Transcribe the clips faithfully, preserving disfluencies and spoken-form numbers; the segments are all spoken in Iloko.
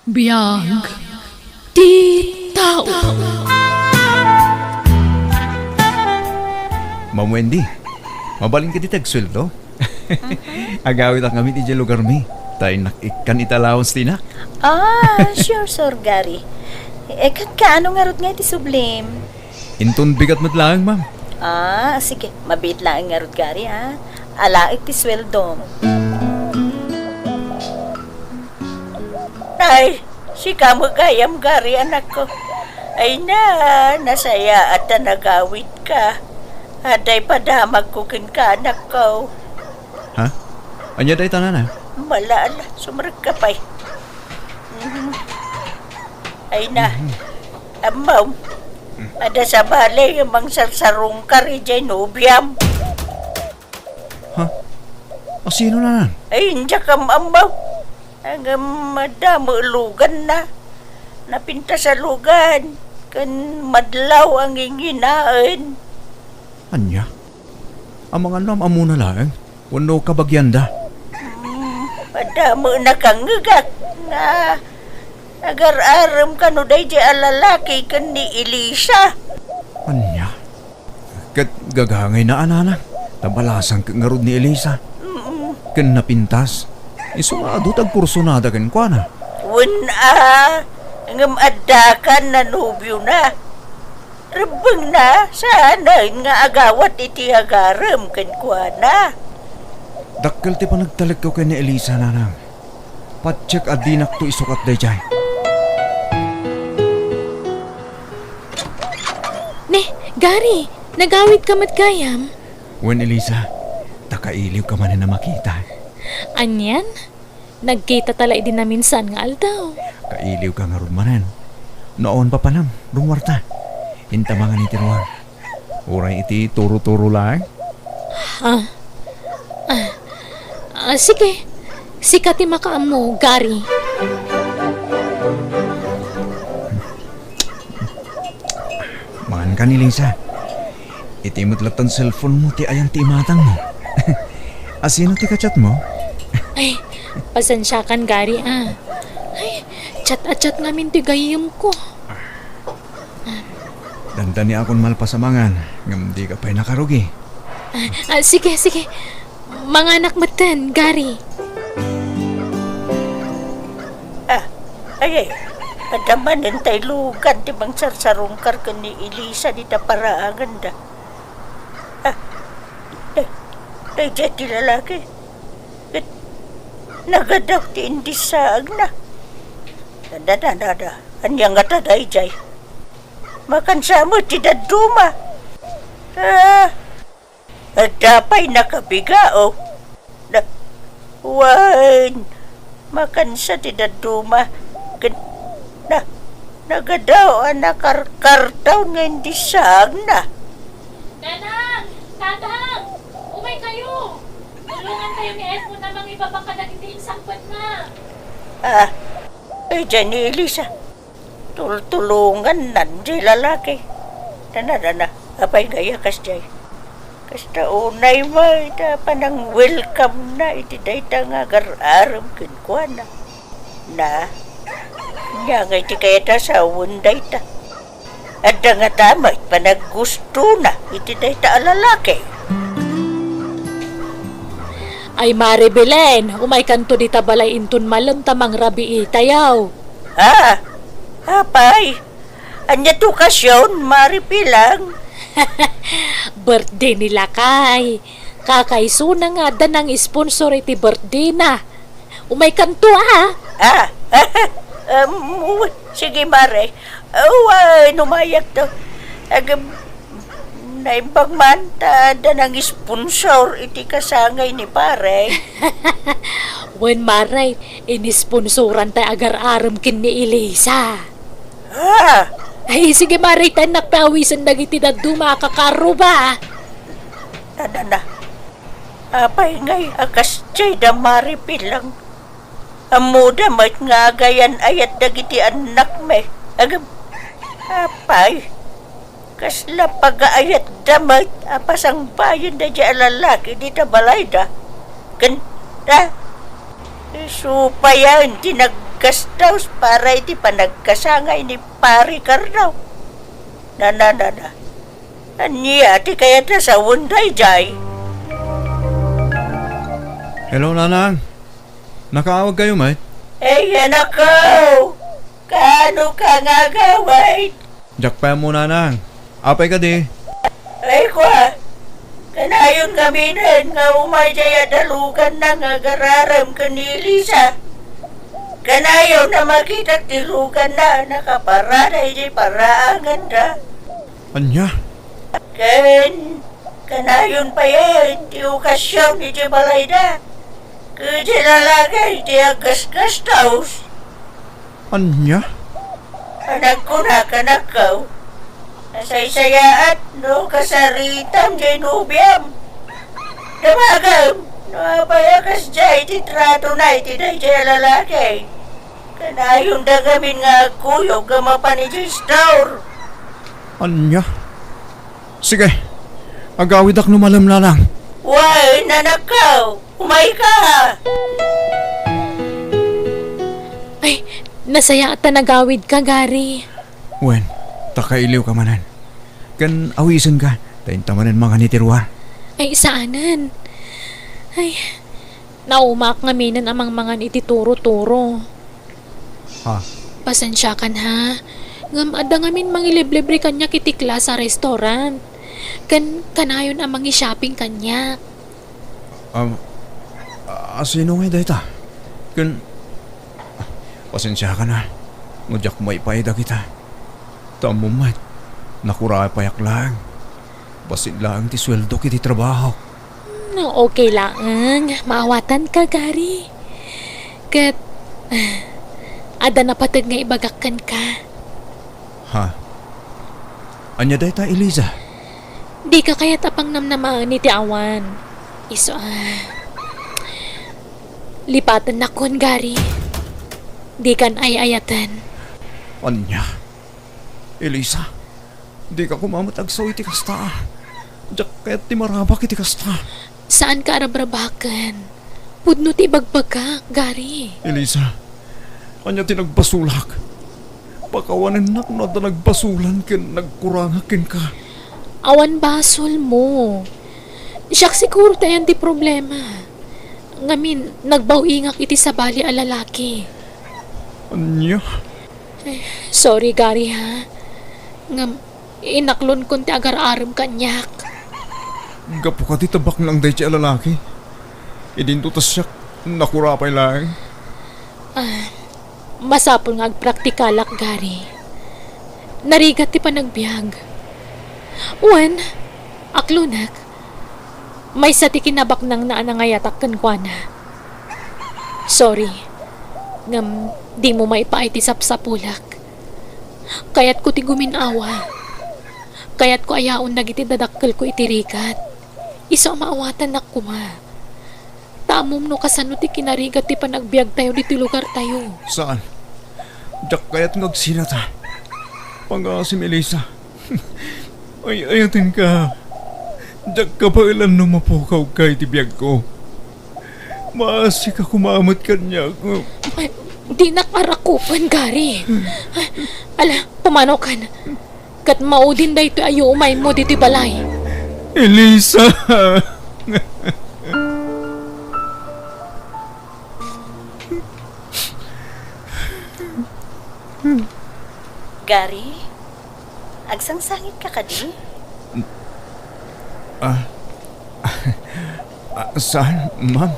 Biag ti tao. Ma'am Wendy, mabalin ka ti agsueldo? Agawitak ngamin idiay lugarmi. Ta innak ikkan iti allowance ti inak. Ah, sure, Sir Gary. Eh, ket kaano ngarud nga iti sublim? Inton bigat met laeng, ma'am. Ah, sige. Mabiit laeng ngarud, Gary, ha? Alaek ti sueldom. Ay, sika met gayam, Gary, anakko. Ay na, nasayaat ta nagawidka. Adda padamagko kenka, anakko. Ha? Ania dayta, nana? Mala, ala, sumrekka pay. Mhm. Ay na. Mhm. Ammo, adda sabali nga mangsarsarungkar idiay nobiam. Ha? Asino, nana? Ay, diak am-ammo. Ngem adda met luganna. Napintas a lugan, ken madlaw a nginginaen. Ania? Amangan no am-ammona laeng wenno kabagianda? Hmm, adda met nakangngegak nga agar-arem kano daydiay a lalaki ken ni Elisa. Ania? Ket gagangayna a, nana, ta balasang ket ngarud ni Elisa. Mm. Ken napintas. Isu nga adu ti agkursunada kenkuana. Wen a, ngem adda kan nanobiona. Rebbengna, saanen nga agawat iti agarem kenkuana. Dakkel ti panagtalekko ken ni Elisa, nanang. Patiek a dinakto isukat daydiay. Ne, Gary, nagawidka met gayam? Wen, Elisa, ta kailiwka manen a makita. Anian? Nagkitata la idi naminsan nga aldaw. Kailiwka ngarud manen. No awan papanam, rummuarta. Inta mangan iti ruar. Uray iti turo-turo laeng? Ah. Ah. Ah, sige. Sika ti makaammo, Gary. Mangan ka ni Lisa. Iti met lattan cellphone mo ti ayan ti imatang mo. Asino ti kachat mo? Ay, pasensiakan, Gary, ah. Ay, chat a chat ngamin ti gayyem ko. Dandaniakon malpas a mangan, ngem dika pay nakarugi. Ah, ah, sige, sige. Manganak metten, Gary. Ah, ay, ay. Adda manen tay lugan ti mangsarsarungkar ken ni Elisa dita paraanganda. Ah, day, daydiay ti lalaki. Ket nagadaw ti indissaagna. Da, da, da, da, da. Ania ngata daydiay? Makansa met ti dadduma. Ah, adda pay nakabigao. Na, wen, makansa ti dadduma. Ken, na, nagadaw a nakarkartaon nga indissaagna. Nanang! Tatang! Umay kayo! Tulungan kayo ni Edmond a mangibaba kadagiti insangpetna. Ah, ay, dyan ni Elisa. Tultulongannan diay lalaki. Dana, dana. Apay ngay a kasdiay? Kasta unay met a panang-welcome na iti dayta nga agar-arem kenkuana. Na, ania ngay ti kayat a sawen dayta? Adda ngata met panaggustona iti dayta a lalaki. Ay, Mare Belen, umaykanto dita balay inton malem ta mangrabiitayaw. Ah, apay, ania ti okasion, Mare Pilang? Birthday ni lakay. Kakaisuna nga adda nang-sponsor iti birthday na. Umaykanto, ah. Ah, um, sige, Mare. Awan, umayakto. Agam, naimbag man ta adda nang-sponsor iti kasangay ni Pare. Wen, Mare, inisponsoran tay agar-arem ken ni Elisa. Ah! Ay, sige, Mare, ta innak pay awisen dagiti dadduma a kakaarruba. Adda na. Apay ngay a kasdiay da, Mare Pilang? Ammoda met nga agayan-ayat dagiti annakmi. Agam, apay, kasla pagaayatda met a pasangbayen daydiay a lalaki dita balayda? Ken, ta, isu payen ti nag-, Kas daus para iti panagkasangay ni Pari Cardo. Na, na, na, na. Ania ti kayatna sawen daydiay? Hello, Nanang. Nakaawagkayo met? Ay, anakko! Kaano ka nga agawid? Diak pay ammo, Nanang. Apay kadi? Ay, kua. Kanayon ngaminen nga umay diay a daluganna nga agararem ken ni Elisa. Kanayon a makitak ti luganna a nakaparada idiay paraanganda. Ania? Ken kanayon payen ti okasion iti balayda. Ket diay lalaki ti aggasgastos. Ania? Nagkunak, anakko, nasaysayaat no kasaritam diay nobiam. Damagem no apay a kasdiay ti tratona iti daydiay a lalaki. Kanayonda ngamin nga agkuyog a mapan idiay store. Ania? Sige, agawidak no malem, Nanang. Wen, anakko, umayka. Ay, nasayaat ta nagawidka, Gary. Wen, ta kailiwka manen. Ken awisenka, ta inta manen mangan iti ruar. Ay, saanen. Ay, naumaak ngaminen a mangmangan iti turo-turo. Ha? Pasensiakan, ha. Ngem adda ngamin mangiliblibre kaniak iti class a restaurant. Ken kanayon a mangi-shopping kaniak. Um, a, sino ngay dayta? Ken, pasensiakan, ha, no diak maipaay dagita. Ta ammom met, nakurapayak laeng. Bassit laeng ti sueldok iti trabahok. No, okay laeng. Maawatanka, Gary. Ket, adda napateg nga ibagak kenka. Ha? Ania dayta, Elisa? Dika kayat a pangnamnamaen iti awan. Isu a, lipatennakon, Gary. Dikan ay-ayaten. Ania? Elisa, dika koma met agsao iti kasta. Diak kayat ti marabak iti kasta. Saanka a rabrabaken. Pudno ti ibagbagak, Gary. Elisa, ania ti nagbasolak? Pakawanennak no adda nagbasolan ken nagkurangak kenka. Awan basolmo. Siak siguro ti ayan ti problema. Ngamin, nagbaw-ingak iti sabali a lalaki. Ania? Eh, sorry, Gary, ha. Ngem, inaklonkon ti agar-arem kaniak. Gapu kadi ta baknang daydiay a lalaki? Idinto ta siak, nakurapay laeng. Ah, masapul nga agpraktikalak, Gary. Narigat ti panagbiag. Wen, aklonek. Maysa ti kinabaknangna a nangayatak kenkuana. Sorry. Ngem dimo maipaay ti sapsapulak. Kayatko ti gumin-awa. Kayatko a yaon dagiti dadakkelko iti rigat. Isu a maawatannak koma. Ta ammom no kasano ti kinarigat ti panagbiagtayo ditoy lugartayo. Saan? Diak kayat nga agsinata. Pangaasim, Elisa. Ay-ayatenka. Diak kabaelan no mapukawka iti biagko. Maasika koma met kaniak. Ay, dinak arakupen, Gary. Ala, pumanokan. Ket maudin daytoy a yuumaymo ditoy balay. Elisa! Gary, agsangsangitka kadi? Ah, ah, saan, ma'am?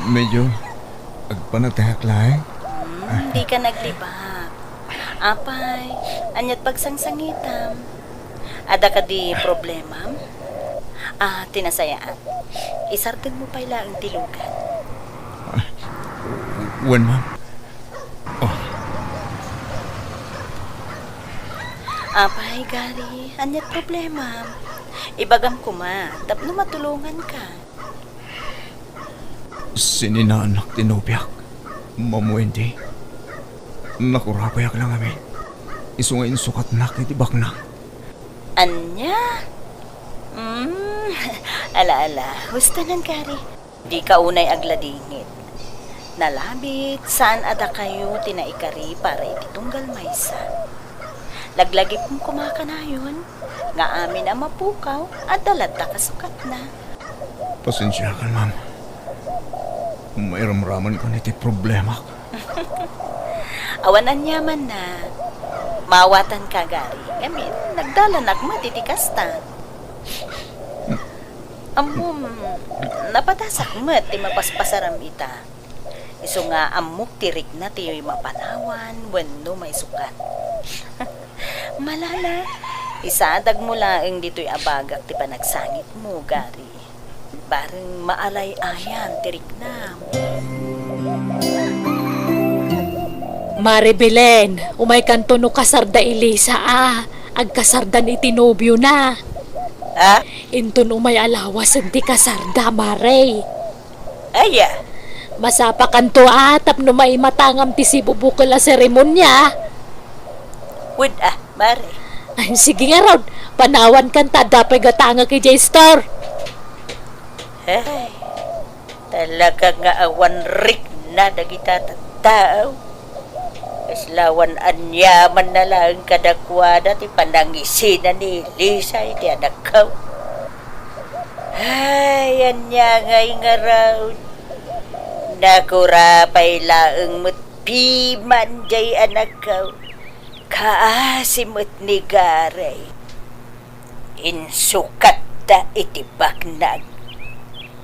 Medyo agpanatayak laeng. Hmm, dika naglibak. Apay, ania't pagsangsangitam? Adda kadi problemam? Ah, ti nasayaat, isardengmo pay laeng ti lugan. Ah, wen, ma'am. Oh. Apay, Gary, ania't problemam? Ibagam koma tapno matulonganka. Sininaanak ti nobiak, Ma'am Wendy. Nakurapayak la ngamin. Isu nga insukatnak iti baknang. Ania? Mm, ala, ala. Husto, Gary. Dika unay agladingit. Nalabit, saan a dakayo ti naikari para iti tunggal maysa. Laglagipem koma kanayon, nga amin a mapukaw, adda latta kasukatna. Pasensiakan, ma'am. Mairamramankan iti problemak. Awan aniamanna. Maawatanka, Gary. Ngamin, nagdalanak met iti kasta. Ammom, napadasak met ti mapaspasaram ita. Isu nga ammok ti rikna ti mapanawan wenno maisukat. Malala, isaadagmo laeng ditoy a bagak ti panagsangitmo, Gary. Bareng maalay-ayan ti riknam. Mare Belen, umaykanto no kasarda Elisa a agkasardan iti nobiona. Ha? Inton umay a lawasen ti kasarda, Mare. Aya? Masapakanto a tapno maimatangam ti sibubukel a seremonia. Wen a, Mare. Ay, sige ngarud, panawankan ta adda pay gatangek idiay store. Ay, talaga nga awan rikna dagita tattao. Kasla awan aniamanna laeng kadakuada ti panangisina ni Elisa iti anakko. Ay, ania ngay ngarud? Nakurapay laeng met piman diay anakko. Kaasi met ni Gary. Insukatda iti baknag.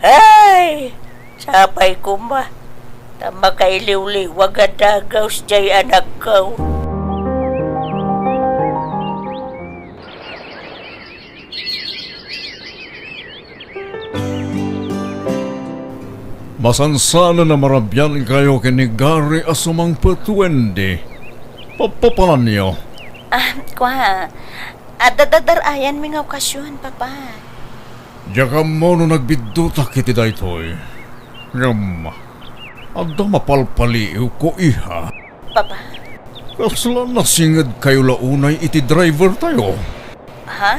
Ay! Sapay koma, ta makailiwliwag a dagus diay anakko. Masansanan a marabiankayo ken ni Gary a sumangpet, Wendy. Papapananyo? Ah, kua, adda dar-ayanmi nga okasion, Papa. Diak ammo no nagbiddutak iti daytoy. Ngem, adda mapalpaliiwko, iha. Papa? Kasla nasingedkayo la unay iti drivertayo? Ha?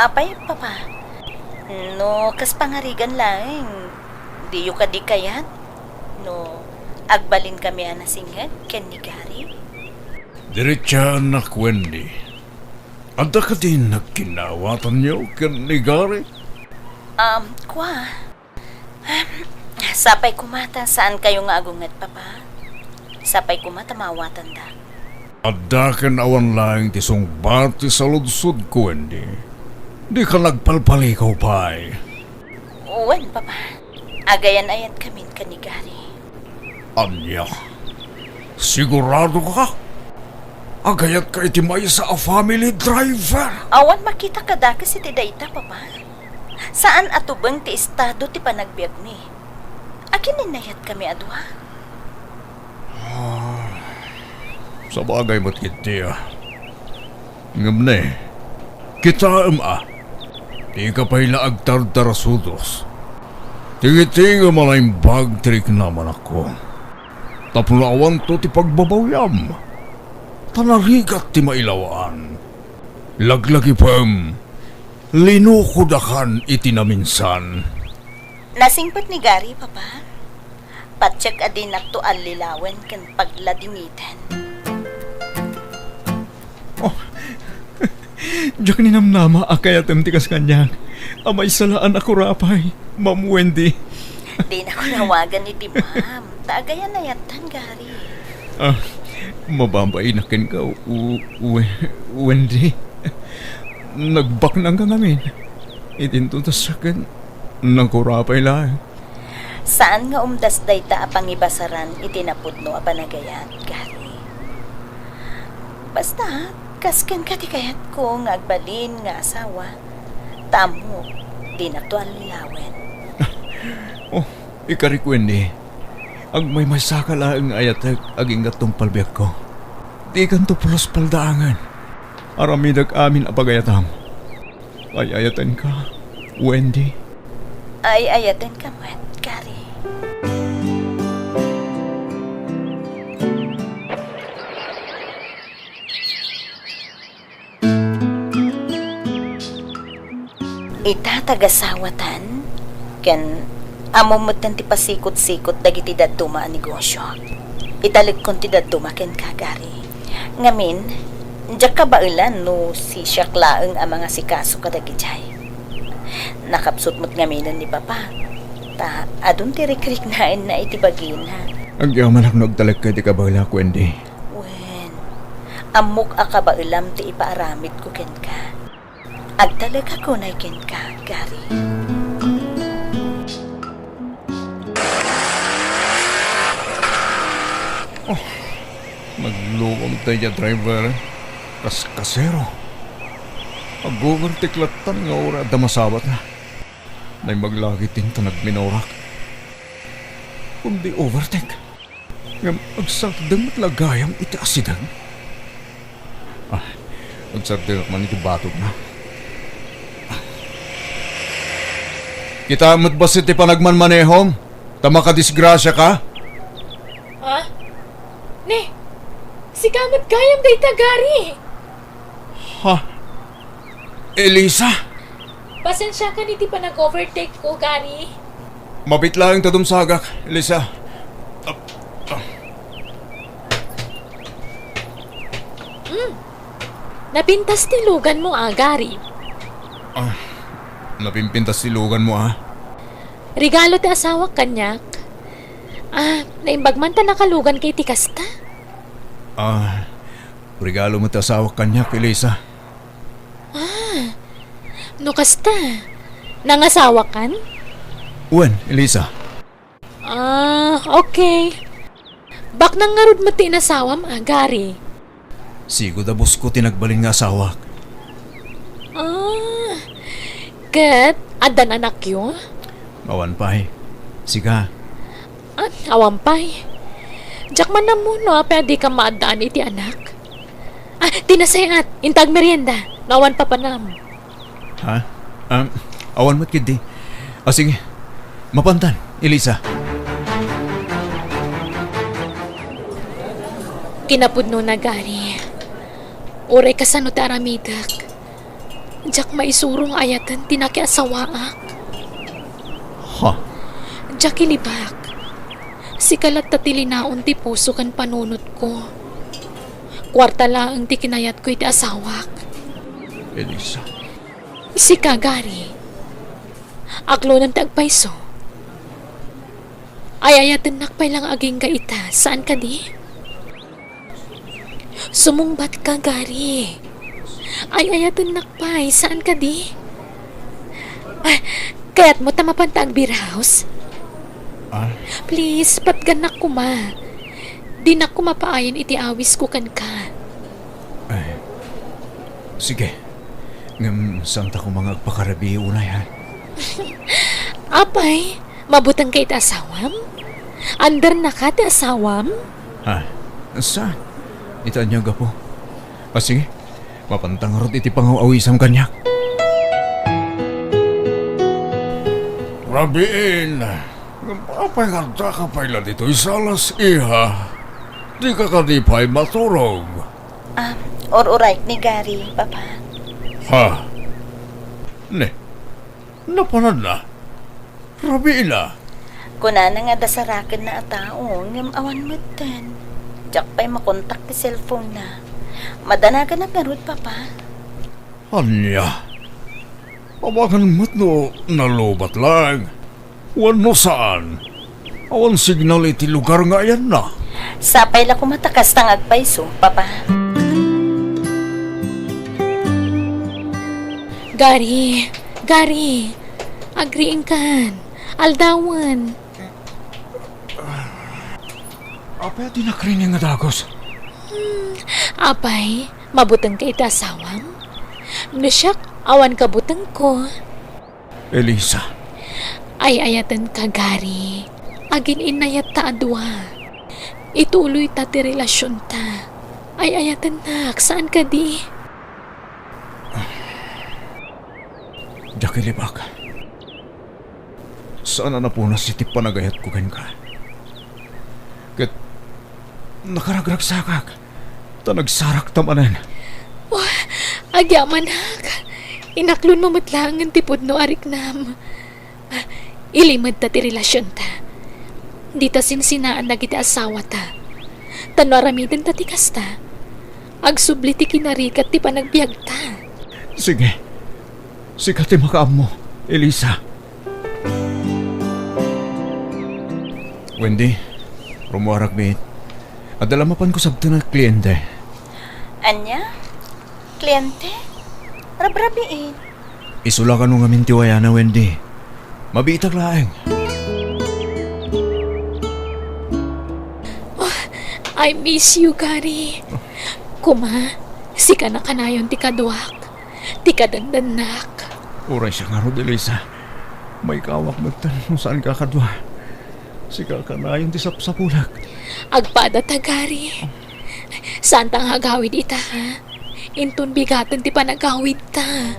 Apay, Papa? No kas pangarigan laeng, diyo kadi kayat no agbalinkami a nasinged ken ni Gary? Diretsaannak, Wendy. Adda kadi nagkinnawatanyo ken ni Gary? Um, kua. Sapay koma ta saankayo nga agunget, Papa. Sapay koma ta maawatanda. Adda ken awan laeng ti sungbat ti saludsodko, Wendy. Dika nagpalpalikaw pay. Wen, Papa. Agayan-ayatkamin ken ni Gary. Ania? Sigurado ka? Agayatka iti maysa a family driver? Awan makita kadakes iti dayta, Papa. Saan a tubeng ti estado ti panagbiagmi. Agin-innayatkami a dua? Ah, sabagay met ketdi a. Ngem ne, kitaem a, dika pay la agtardarasudos. Tingitingen a naimbag ti riknam, anakko. Tapno awanto ti pagbabawiam. Ta narigat ti mailawaan. Laglagipem, linukodakan iti naminsan. Nasingpet ni Gary, Papa. Patiek a dinakto allilawen ken pagladingiten. Oh, diak ninamnama a kayatem ti kas kaniak. A maysa la a nakurapay, Ma'am Wendy. Dinako nawagan iti ma'am. Ta agayan-ayattan, Gary. Ah, mababainak kenka, W-, We-, Wendy. Nagbaknangka ngamin. Iti intutas ken nakurapay laeng. Saan nga umdas dayta a pangibasaran iti napudno a panagayat, Gary. Basta, kas kenka ti kayatko nga agbalin nga asawa, ta ammok, dinakto allilawen. Oh, ikarik, Wendy. Agmaymaysaka laeng nga ayatek agingga tungpal biagko. Dikanto pulos paldaangen. Aramidek amin a pagayatam. Ay-ayatenka, Wendy. Ay-ayatenka met, Gary. Ita tagasawatan ken Ammom metten ti pasikot-sikot dagiti dadduma a negosio. Italekon ti dadduma kenka, Gary. Ngamin, diak kabaelan no sisiak laeng a mangasikaso kadagijay. Nakapsut met ngaminen ni Papa, ta adun ti rikriknaenna iti bagina. Agyamanak no agtalekka iti kabaelak, Wendy. Wen, ammok a kabaelam ti ipaaramidko kenka. Agtalekak unay kenka, Gary. Oh, nagluom daydiay a driver. Kaskasero. Ag-overtake lattan nga uray adda masabatna. Naimbag la ketdin ta nagminorak. Kundi overtake. Ngem agsardeng met la gayam iti asideg. Ah, agsardengak man iti batogna. Ah. Kitaem met bassit ti panagmanmanehom, ta makadisgrasiaka. Ah? Ne, sika met gayam dayta, Gary. Ha? Elisa? Pasensiakan iti panag-overtake ko, Gary. Mabiit laeng ta dumsagak, Elisa. Ah, ah. Hmm. Napintas ti luganmo, a, Gary. Ah, napimpintas ti luganmo, a? Regalo ti asawak kaniak. Ah, naimbag man ta nakaluganka iti kasta. Ah, regalo met ti asawak kaniak, Elisa. Ah, no kasta, nangasawakan? Wen, Elisa. Ah, okay. Baknang ngarud met ti inasawam, a, Gary? Sigud a boss ko ti nagbalin nga asawak. Ah, ket addan anakyo? Awan pay. Sika? Ah, awan pay. Diak man ammo no apay a dika maaddaan iti anak. Ah, ti nasayaat, inta agmerienda, no awan papanam. Ha? Ah, awan met ketdi. Ah, sige. Mapantan, Elisa. Kinapudnona, Gary. Uray kasano ti aramidek, diak maisuro nga ayaten ti nakiasawaak. Ha? Diak ilibak. Sika latta ti linaon ti puso ken panunotko. Kuarta laeng ti kinayatko iti asawak. Elisa. Sika, Gary. Aklonem ti agpayso. Ay-ayatennak pay la nga agingga ita, saan kadi? Sumungbatka, Gary. Ay-ayatennak pay, saan kadi? Ah, kayatmo ta mapanta agbiraos? Ah? Please, patgannak koma. Dinak koma paayen iti awisko kenka. Ay, sige. Ngem, saanta koma nga agpakarabii unay, ha? Apay, mabutengka iti asawam? Andernaka ti asawam? Ha? Saan? Ita ania a gapu? Ah, sige. Mapanta ngarud iti pangaw-awisam kaniak. Rabiin, ngem apay nga addaka pay la ditoy salas, iha? Dika kadi pay maturog? Ah, ur-uray ni Gary, Papa. Ha? Ne, napananna? Rabiina. Kunana nga adda sarakenna a tao, ngem awan metten. Diak pay makontak ti cellphone-na. Madanaganak ngarud, Papa. Ania? Amangan met no nalubat laeng. Wenno saan? Awan signal iti lugar nga ayanna. Sapay la koma ta kasta nga agpayso, Papa. Gary, Gary, agriingkan, aldawen. Apay a di nakrining nga dagus? Hmm, apay, mabutengka iti asawam? No siak, awan kabutengko. Elisa. Ay-ayatenka, Gary. Agin-innayatta a dua. Ituloyta ti relasionta. Ay-ayatennak, saan kadi? Diak ilibak. Saan a napunas iti panagayatko kenka. Ket nakaragragsakak. Ta nagsarakta manen. Oh, agyamanak. Inaklonmo met laengen ti pudno a riknam. Ah, Ilimedta ti relasionta. Dita sinsinaan dagiti asawata. Ta no aramidenta ti kasta, agsubli ti kinarigat ti panagbiagta. Sige. Sika ti makaammo, Elisa. Wendy, rummuarak biit. Adda la mapanko sabten a kliente. Ania? Kliente? Rabrabiin. Isu la kano ngamin ti wayana, Wendy. Mabiitak laeng. Oh, I miss you, Gary. Kuma, sika na kanayon ti kaduak, ti kadandannak. Uray siak ngarud, Elisa. Maikawak metten no saanka a kadua. Sika kanayon ti sapsapulak. Agpadata, Gary. Saanta nga agawid ita, ha? Inton bigaten ti panagawidta.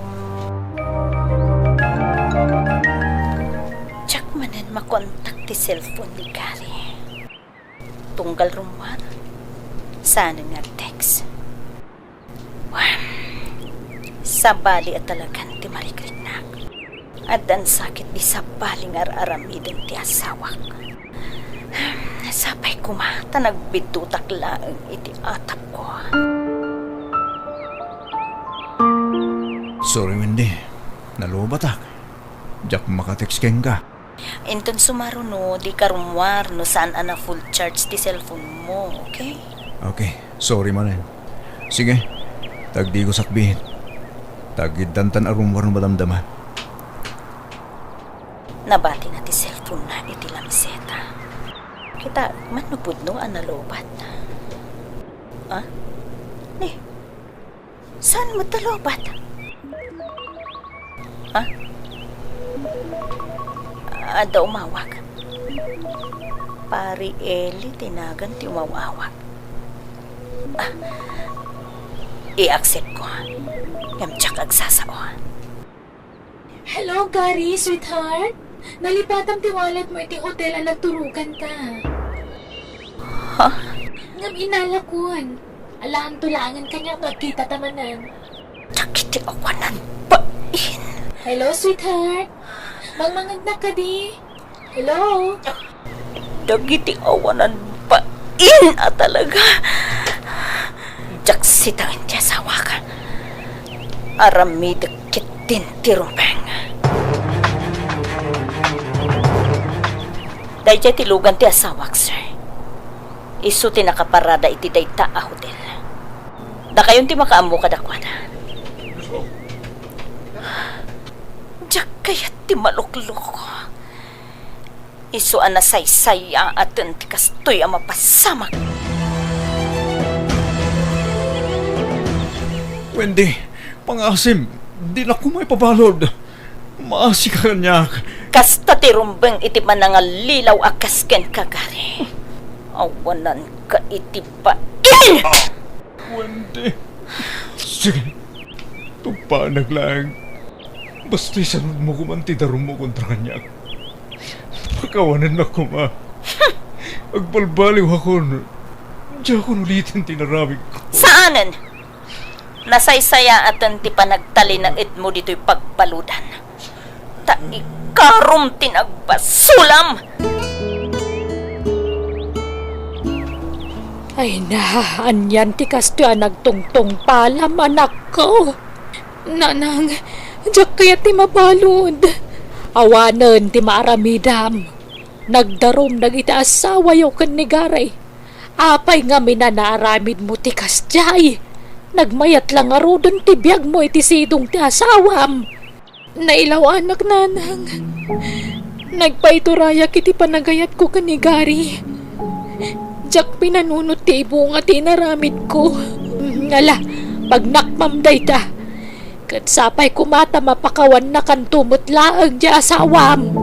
Diak manen makontak ti cellphone ni Gary. Tunggal rummuar, saanen nga agtext. Wen, sabali a talagan ti marikriknak. Addan sakit di sabali nga ar-aramiden ti asawak. Sapay koma ta nagbidutak laeng iti atapko. Sorry, Wendy. Nalubatak. Diak makatext kenka. Inton sumaruno, dika rummuar no saan a na-full charge ti cellphone mo, okay? Okay, sorry manen. Sige, tagdigosak biit. Tagiddantan a rummuar no madamdama. Nabatina ti cellphone na iti lameseta. Kita, man no pudno a nalubat. Ah? Ni, saan mo ta lubat? Ha? Adda umawag. Pari Eli ti nagan ti umaw-awag. Ah, i-accept ko. Ngem diak agsasao. Hello, Gary, sweetheart. Nalipatam ti wallet mo iti hotel a nagturoganta. Ha? Ngem inalakon. Alaanto laengen kaniak no agkitata manen. Dagiti awanan bain. Hello, sweetheart. Mangmangegnak kadi? Hello? Dagiti awanan bain a talaga. Diak sitaen ti asawak. Aramidek ketdin ti rumbeng. Daydiay ti lugan ti asawak, sir. Isu ti nakaparada iti dayta a hotel. Dakayon ti makaammo kadakuada. Diak kayat ti maluklok. Isu a nasaysayaaten ti kastoy a mapasamak. Wendy, pangasim, dinak koma ipabalud. Maasika kaniak. Kasta ti rumbeng iti panangallilaw a kas kenka, Gary. Awananka iti bain! Wendy. Sige. Tupanak laeng. Basta isanudmo koman ti darummo kontra kaniak. Pakawanennak koma. Agbalbaliwakon. Diakon uliten ti inaramidko. Saanen! Nasaysayaaten ti panagtalinaedmo ditoy pagbaludan. Ta ikarom ti nagbasolam! Ay na, anian ti kastoy a nagtungtungpalam, anakko? Nanang, diak kayat ti mabalud. Awanen ti maaramidam. Nagdarum dagiti asawayo ken ni Gary. Apay ngamin a naaramidmo ti kasdiay? Nagmayat la ngaruden ti biagmo iti sidong ti asawam. Nailaw-anak, nanang. Nagpaiturayak iti panagayatko ken ni Gary. Diak pinanunot ti ibunga ti inaramidko. Ala, pagnakmam dayta. Ket sapay koma ta mapakawannakanto met laeng ti asawam.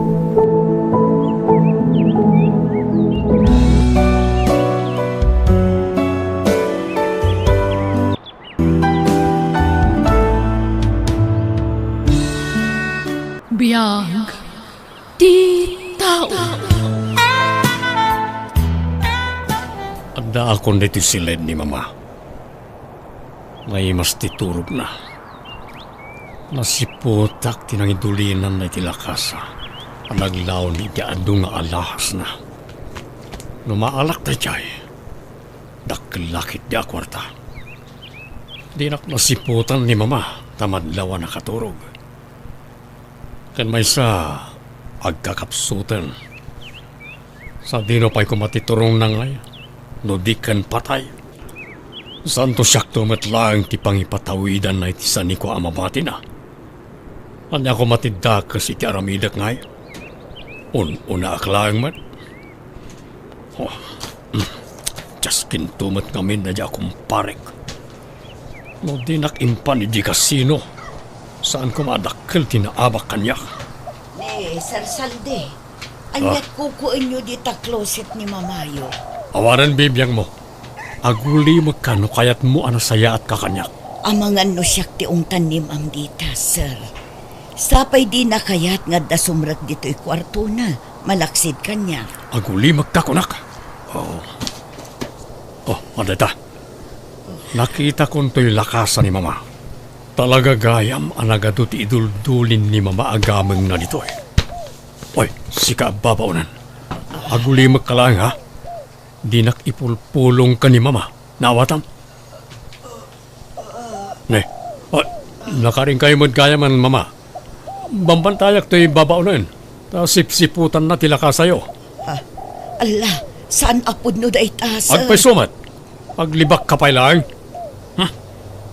Biag ti tao. Addaakon ditoy siled ni Mama. Naimas ti turogna. Nasiputak ti nangidulinanna iti lakasa. a naglaon iti adu nga alahasna. No maalak daydiay, dakkel la ketdi a kuarta. Dinak nasiputan ni Mama ta madlaw a nakaturog. Ken maysa, agkakapsuten. Sadino pay koma ti turongna ngay no di ken patay? Saanto siakto met laeng ti pangipatawidanna iti saniko a mabatina? Ania koma ti dakes iti aramidek ngay? Un-unaak laeng met. Oh, mm. Diaskinto met ngamin daydiay a kumparek. No dinak impan idiay kasino, saan koma a dakkel ti naabak kaniak. Ni Sir Saldi, ania't kukuenyo dita closet ni Mamayo? Awanen bibiangmo. Agulimekka no kayatmo a nasayaatka kaniak. Amangan no siak ti ungtan ni Ma'am dita, sir. Sapay dina kayat nga adda sumrek ditoy kuartona, malaksid kaniak. Agulimekka, kunak. Oh. Oh, adda ita. Nakitakon toy lakasa ni Mama. Talaga gayam a nagadu ti iduldulin ni Mama a gamengna ditoy. Oy, sika a babaonen. Agulimekka laeng, ha? Dinak ipulpulong ken ni Mama. Naawatam? Ne, ah, nakarinkayo met gayamen, Mama. Bambantayak toy babaonen, ta sipsiputanna ti lakasayo. Ah, ala, saan a pudno dayta, sir? Agpayso met. Aglibakka pay laeng. Hmm?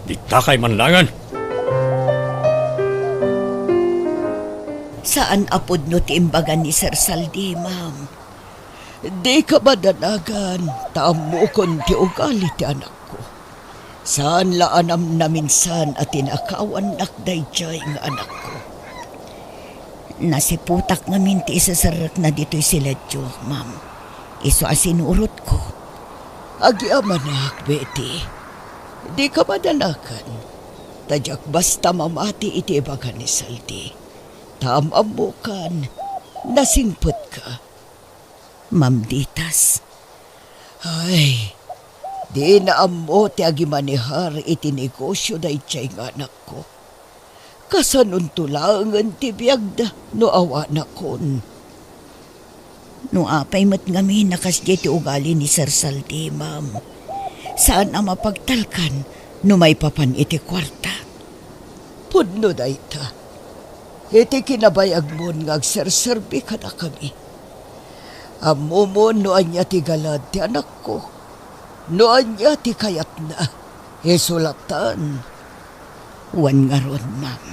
Ditakay man laengen. Saan a pudno ti imbaga ni Sir Saldi, ma'am. Dika madanagan, ta ammokon ti ugali ti anakko. Saan la a namnaminsan a tinakawannak daydiay nga anakko. Nasiputak ngamin ti iseserrekna ditoy siledio, ma'am. Isu a sinurotko. Agyamanak, Betty. Dika madanagan. Ta diak basta mamati iti ibaga ni Saldi. Ta am-ammokan, nasingpetka. Ma'am Ditas. Ay, dina ammo ti agimanehar iti negosio daydiay nga anakko. Kasanonto laengen ti biagda no awanakon? No apay met ngamin a kasdiay ti ugali ni Sir Saldi, ma'am, saan a mapagtalkan no maipapan iti kuarta. Pudno dayta. Iti kinabayagmon nga agserserbi kadakami. Ammomon no ania ti galad ti anakko, no ania ti kayatna. Isu latta. Wen ngarud, ma'am.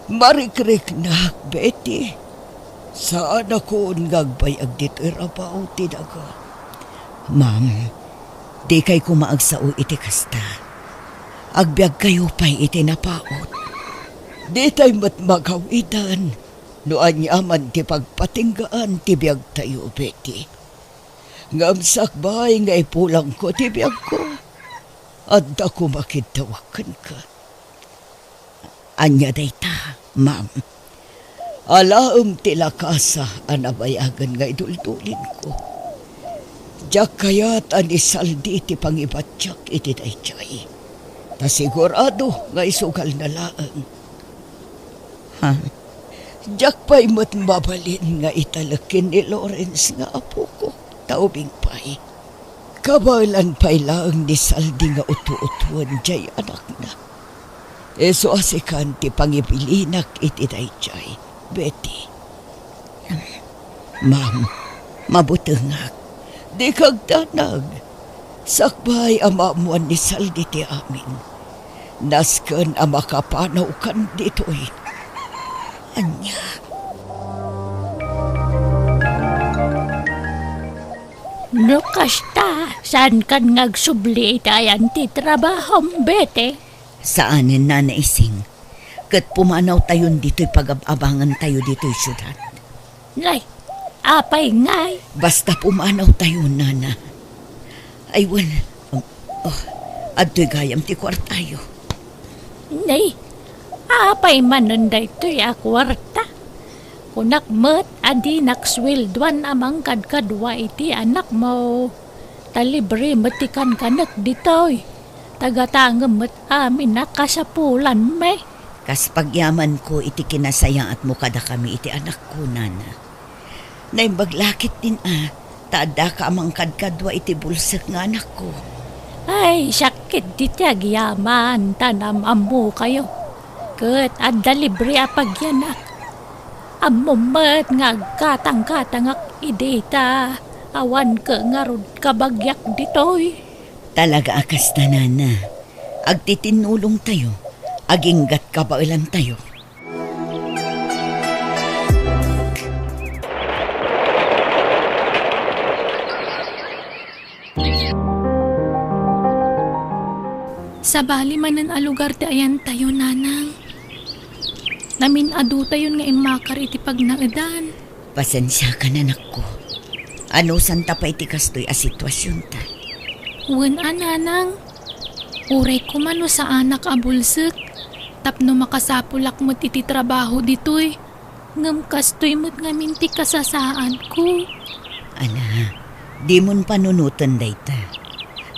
Marikriknak, Betty. Saanakon nga agbayag ditoy rabaw ti daga. Ma'am, dikay koma agsao iti kasta. Agbiagkayo pay iti napaut. Ditay met magawidan no aniaman ti pagpatinggaan ti biagtayo, Betty. Ngem sakbay nga ipulangko ti biagko, adda koma kiddawek kenka. Ania dayta, ma'am? Alaem ti lakasa a nabayagen nga iduldulinko. Diak kayat a ni Saldi ti pangibatiak iti daydiay. Ta sigurado nga isugalna laeng. Ha? Diak pay met mabalin nga italek ken ni Lawrence nga apoko, ta ubing pay. Kabaelan pay laeng ni Saldi nga utu-utuen diay anakna. Isu a sikan ti pangibilinak iti daydiay, Betty. Ma'am, mabutengak. Dika agdanag. Sakbay a maammoan ni Saldi ti amin, nasken a makapanawkan ditoy. Ania? No kasta, saankan nga agsubli iti ayan ti trabahom, Betty? Saanen, Nana Ising. Ket pumanawtayon ditoy pagab-abangantayo ditoy siudad. Nay, apay ngay? Basta pumanawtayo, Nana. Ay, wen, um, oh, adtoy gayam ti kuartayo. Nay, apay manen daytoy a kuarta? Kunak met a dinak sueldoan a mangkadkadua iti anakmo. Ta libre met ti kankanek ditoy. Ta gatangem met amin a kasapulanmi. Kas pagyamanko iti kinasayaatmo kadakami iti anakko, nana. Naimbag la ketdin a, ta addaka a mangkadkadua iti bulsek nga anakko. Ay, siak ketdi ti agyaman, ta naam-ammokayo. Ket adda libre a pagyanak. Ammom met nga aggatang-gatangak idi ta awan ket ngarud kabagiak ditoy. Talaga a kasta, nana. Agtitinnulongtayo, aginggat kabaelantayo. Sabali manen a lugar ti ayantayo, nanang. Namin-adutayon nga immakar iti pagnaedan. Pasensiakan, anakko. Anusanta pay ti kastoy a situasionta. Wen a, nanang. Uray koma no saanak a bulsek, tapno makasapulak met iti trabaho ditoy. Ngem kastoy met ngamin ti kasasaadko. Ala, dimon panunoten dayta.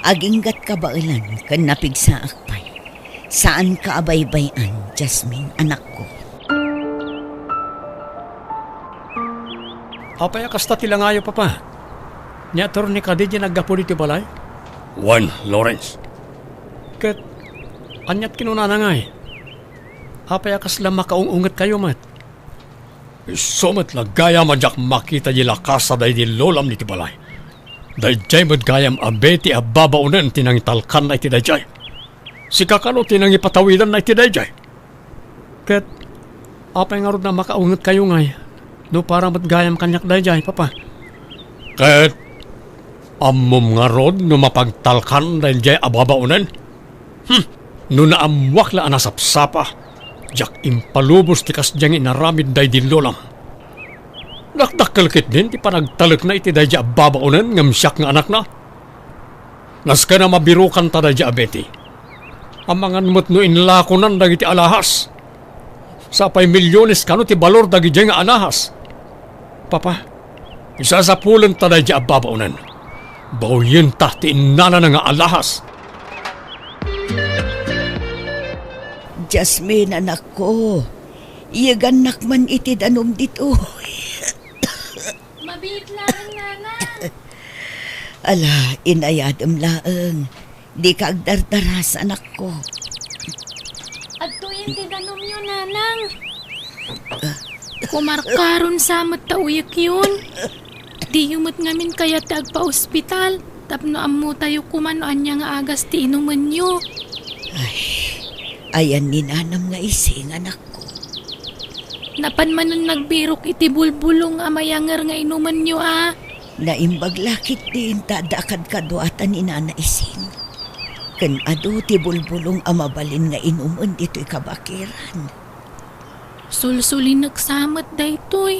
Aginggat kabaelan ken napigsaak pay. Saanka a baybay-an, Jasmine, anakko. Apay a kasta ti langayo, Papa? Ni Attorney kadi diay naggapu ditoy balay? Wen, Lawrence. Ket aniat kinunana ngay? Apay a kasla makaung-ungetkayo met? Isu met la gayam a diak makita diay lakas a daydi lolam iti balay. Daydiay met gayam a Betty a babaonen ti nangitalkanna iti daydiay. Sika kano ti nangipatawidanna iti daydiay. Ket apay ngarud a makaungetkayo ngay no para met gayam kaniak daydiay, Papa? Ket ammom ngarud no mapagtalkan daydiay a babaonen? Hmm, no naammoak la a nasapsapa, diak impalubos ti kasdiay nga inaramid daydi lolam. Dakdakkel ketdin ti panagtalekna iti daydiay a babaonen ngem siak nga anakna. Nasken a mabirokanta daydiay a Betty. Amangan met no inlakonan dagiti alahas. Sapay milyones kano ti balor dagidiay nga alahas. Papa, isasapulenta daydiay a babaonen. Bawyenta ti innana nga alahas. Jasmine, anakko, iyegannak man iti danum ditoy. Mabiit laeng, Nana. Ala, inayadem laeng. Dika agdardaras, anakko. Adtoyen ti danumyo, Nanang. Ah. Kumarkaron sa met ta uyekyon. Diyo met ngamin kayat ti agpaospital tapno ammotayo koma no ania nga agas ti inumenyo. Ay, ayan ni Nanam nga Ising, anakko. Napan manen nagbirok iti bulbulong a mayanger nga inumenyo a. Naimbag la ketdin ta adda a kadkaduatan ni Nana Ising. Ken adu ti bulbulong a mabalin nga inumen ditoy kabakiran. Sulsulinek sa met daytoy.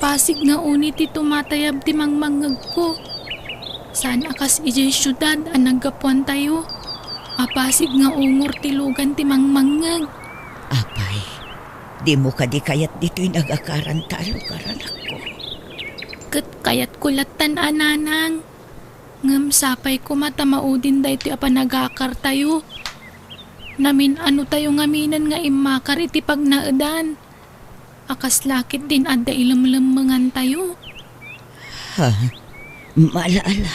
Pasig nga uni ti tumatayab ti mangmangngegko. Saan a kas idiay siudad a naggapuantayo a pasig nga ungor ti lugan ti mangmangngeg. Apay, dimo kadi kayat ditoy nagakaranta a lugar, anakko? Ket kayatko lattan a, Nanang. Ngem sapay koma ta maudin daytoy a panagakartayo. Namin-anotayo ngaminen nga immakar iti pagnaedan. A kasla ketdin adda ilemlemmengantayo. Ha? Ala, ala.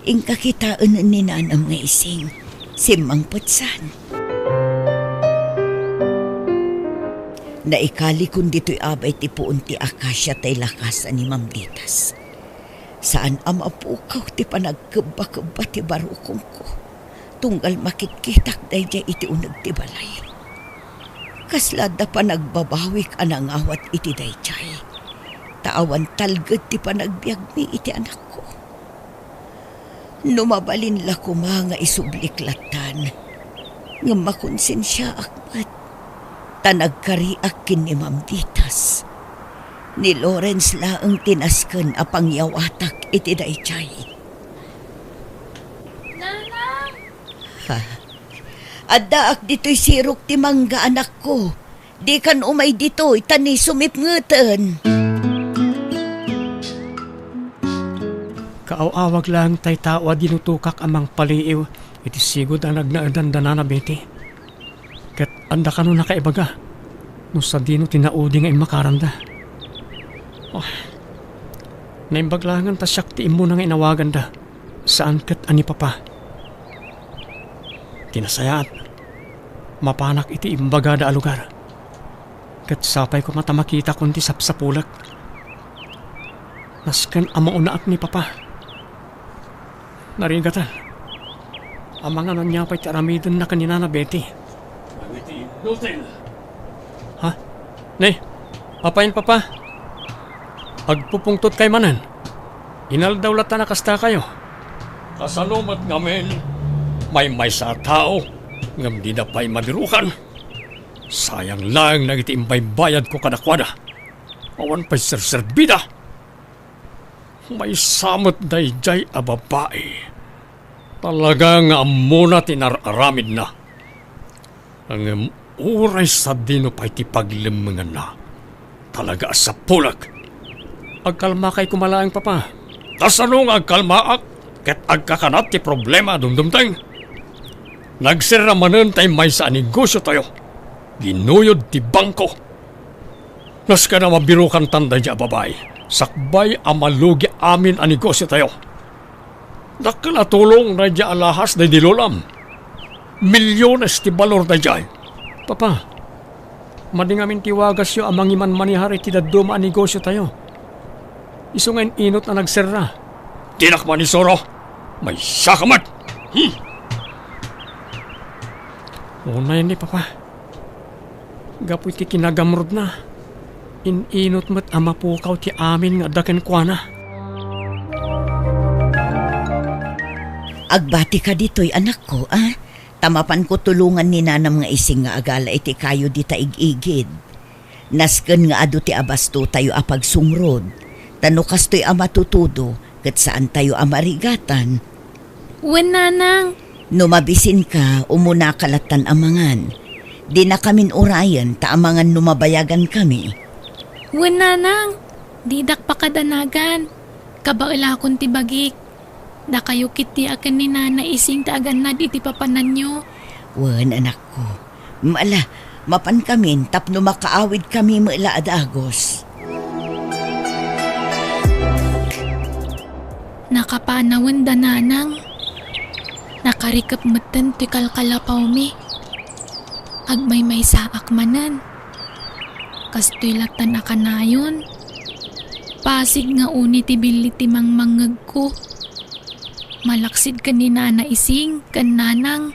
Inka kitaen ni Nanam nga Ising. Simmangpetsan. Naikalikon ditoy abay ti puon ti akasia tay lakasan ni Ma'am Ditas. Saan a mapukaw ti panagkebbakebba ti barukongko, tunggal makitkitak daydiay iti uneg ti balay. Kasla adda panagbabawik a nangawat iti daydiay, ta awan talged ti panagbiagmi iti anakko. No mabalin la koma nga isublik lattan, ngem makonsensiaak met. Ta nagkariak ken ni Ma'am Ditas. Ni Lawrence laeng ti nasken a pangyawatak iti daydiay. Nanang! Ha? Addaak ditoy sirok ti mangga, anakko. Dikan umay ditoy, ta ni sumipngeten. Kaaw-awag laeng tay tao a dinutokak a mangpaliiw iti sigud a nagnaedan da Nana Betty. Ket adda kano nakaibaga no sadino ti naudi nga immakaranda. Oh, naimbag laengen ta siak ti immuna nga inawaganda, saan ket a ni Papa. Ti nasayaat, mapanak iti imbagada a lugar. Ket sapay koma ta makitakon ti sapsapulek. Nasken a maunaak ni Papa. Narigatan. Amangan ania pay ti aramidenna ken ni Nana Betty. Dagiti inutil. Ha? Ne, apay, Papa? Agpupungtotkay manen. Inaldaw latta a kastakayo. Kasano met ngamin? Maymaysa a tao, ngem dida pay mabirukan. Sayang laeng dagiti imbaybayadko kadakuada. Awan pay serserbida. Maysa met daydiay a babai. Talaga nga ammona ti nar-aramidna. Ngem uray sadino pay ti paglemmenganna, talaga a sapulek. Agkalmakay koma laeng, Papa. Kasano nga agkalmaak ket agkakanat ti problema a dumdumteng? Nagserra manen tay maysa a negosiotayo. Ginuyod ti bangko. Nasken a mabirukantan daydiay a babai, sakbay a malugi amin a negosiotayo. Dakkel a tulong daydiay a lahas daydi lolam. Milyones ti balor daydiay. Papa, madi ngamin ti wagasyo a mangimanmanehar iti dadduma a negosiotayo. Isu nga in-inot a nagserra. Dinak manisuro. Maysaka met. Hmm. Unay ni Papa. Gapu iti kinagamrudna, in-inot met a mapukaw ti amin nga adda kenkuana. Agbatika ditoy, anakko, a? Ta mapanko tulongan ni Nanam nga Ising nga agala iti kayo dita ig-igid. Nasken nga adu ti abastotayo a pagsungrod, ta no kastoy a matutudo, ket saantayo a marigatan. Wen, Nanang. No mabisinka, umunaka lattan a mangan. Dinakamin urayen ta amangan no mabayagankami. Wen, Nanang. Didak pakadanagan. Kabaelakon ti bagik. Dakayo ketdi a ken ni Nana Ising ti agannad iti papananyo. Wen, anakko. Ala, mapankamin tapno makaawidkami met la a dagus. Nakapanawenda, Nanang. Nakarikep metten ti kalkalapawmi. Agmaymaysaak manen. Kastoy lattan a kanayon. Pasig nga uni ti billi ti mangmangngegko. Malaksid ken ni Nana Ising ken Nanang.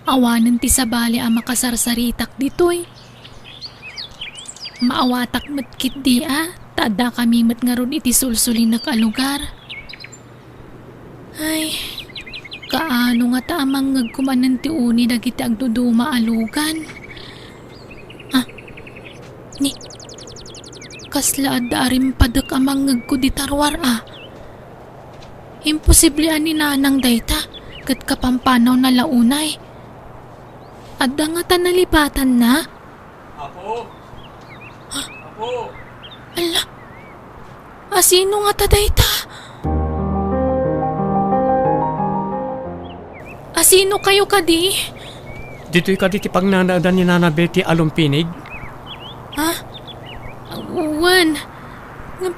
Awanen ti sabali a makasarsaritak ditoy. Maawatak met ketdi a, ta addakami met ngarud iti sulsulinek a lugar. Ay, kaano ngata a mangngegko manen ti uni dagiti agduduma a lugan? Ah, ni, kasla adda a rimpadek a mangngegko dita ruar a. Imposible a ni Nanang dayta, ket kapampanawna la unay. Adda ngata nalipatanna? Apo! Ha? Apo! Ala! Asino ngata dayta? Asino kayo kadi? Ditoy kadi ti pagnanaedan ni Nana Betty a lumpinig? Ha? Wen. Ngem,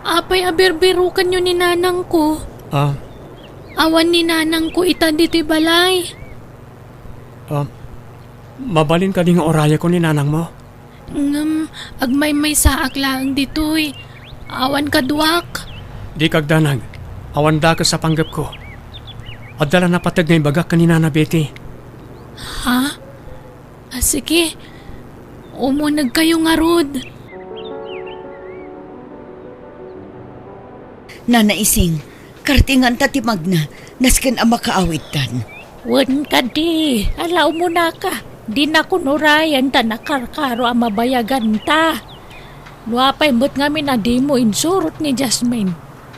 apay a birbirukanyo ni nanangko? Ah. Awan ni nanangko ita ditoy balay. Ah, mabalin kadi nga urayeko ni nanangmo? Ngem agmaymaysaak laeng ditoy. Awan kaduak. Dika agdanag. Awan dakes a panggepko. Adda la napateg nga ibagak ken ni Nana Betty. Ha? Ah, sige. Umunegkayo ngarud. Nana Ising, kartinganta ti magna, nasken a makaawidtan. Wen kadi, ala umunaka, dinakon urayen ta nakarkaro a mabayaganta. No apay met ngamin a dimo insurot ni Jasmine,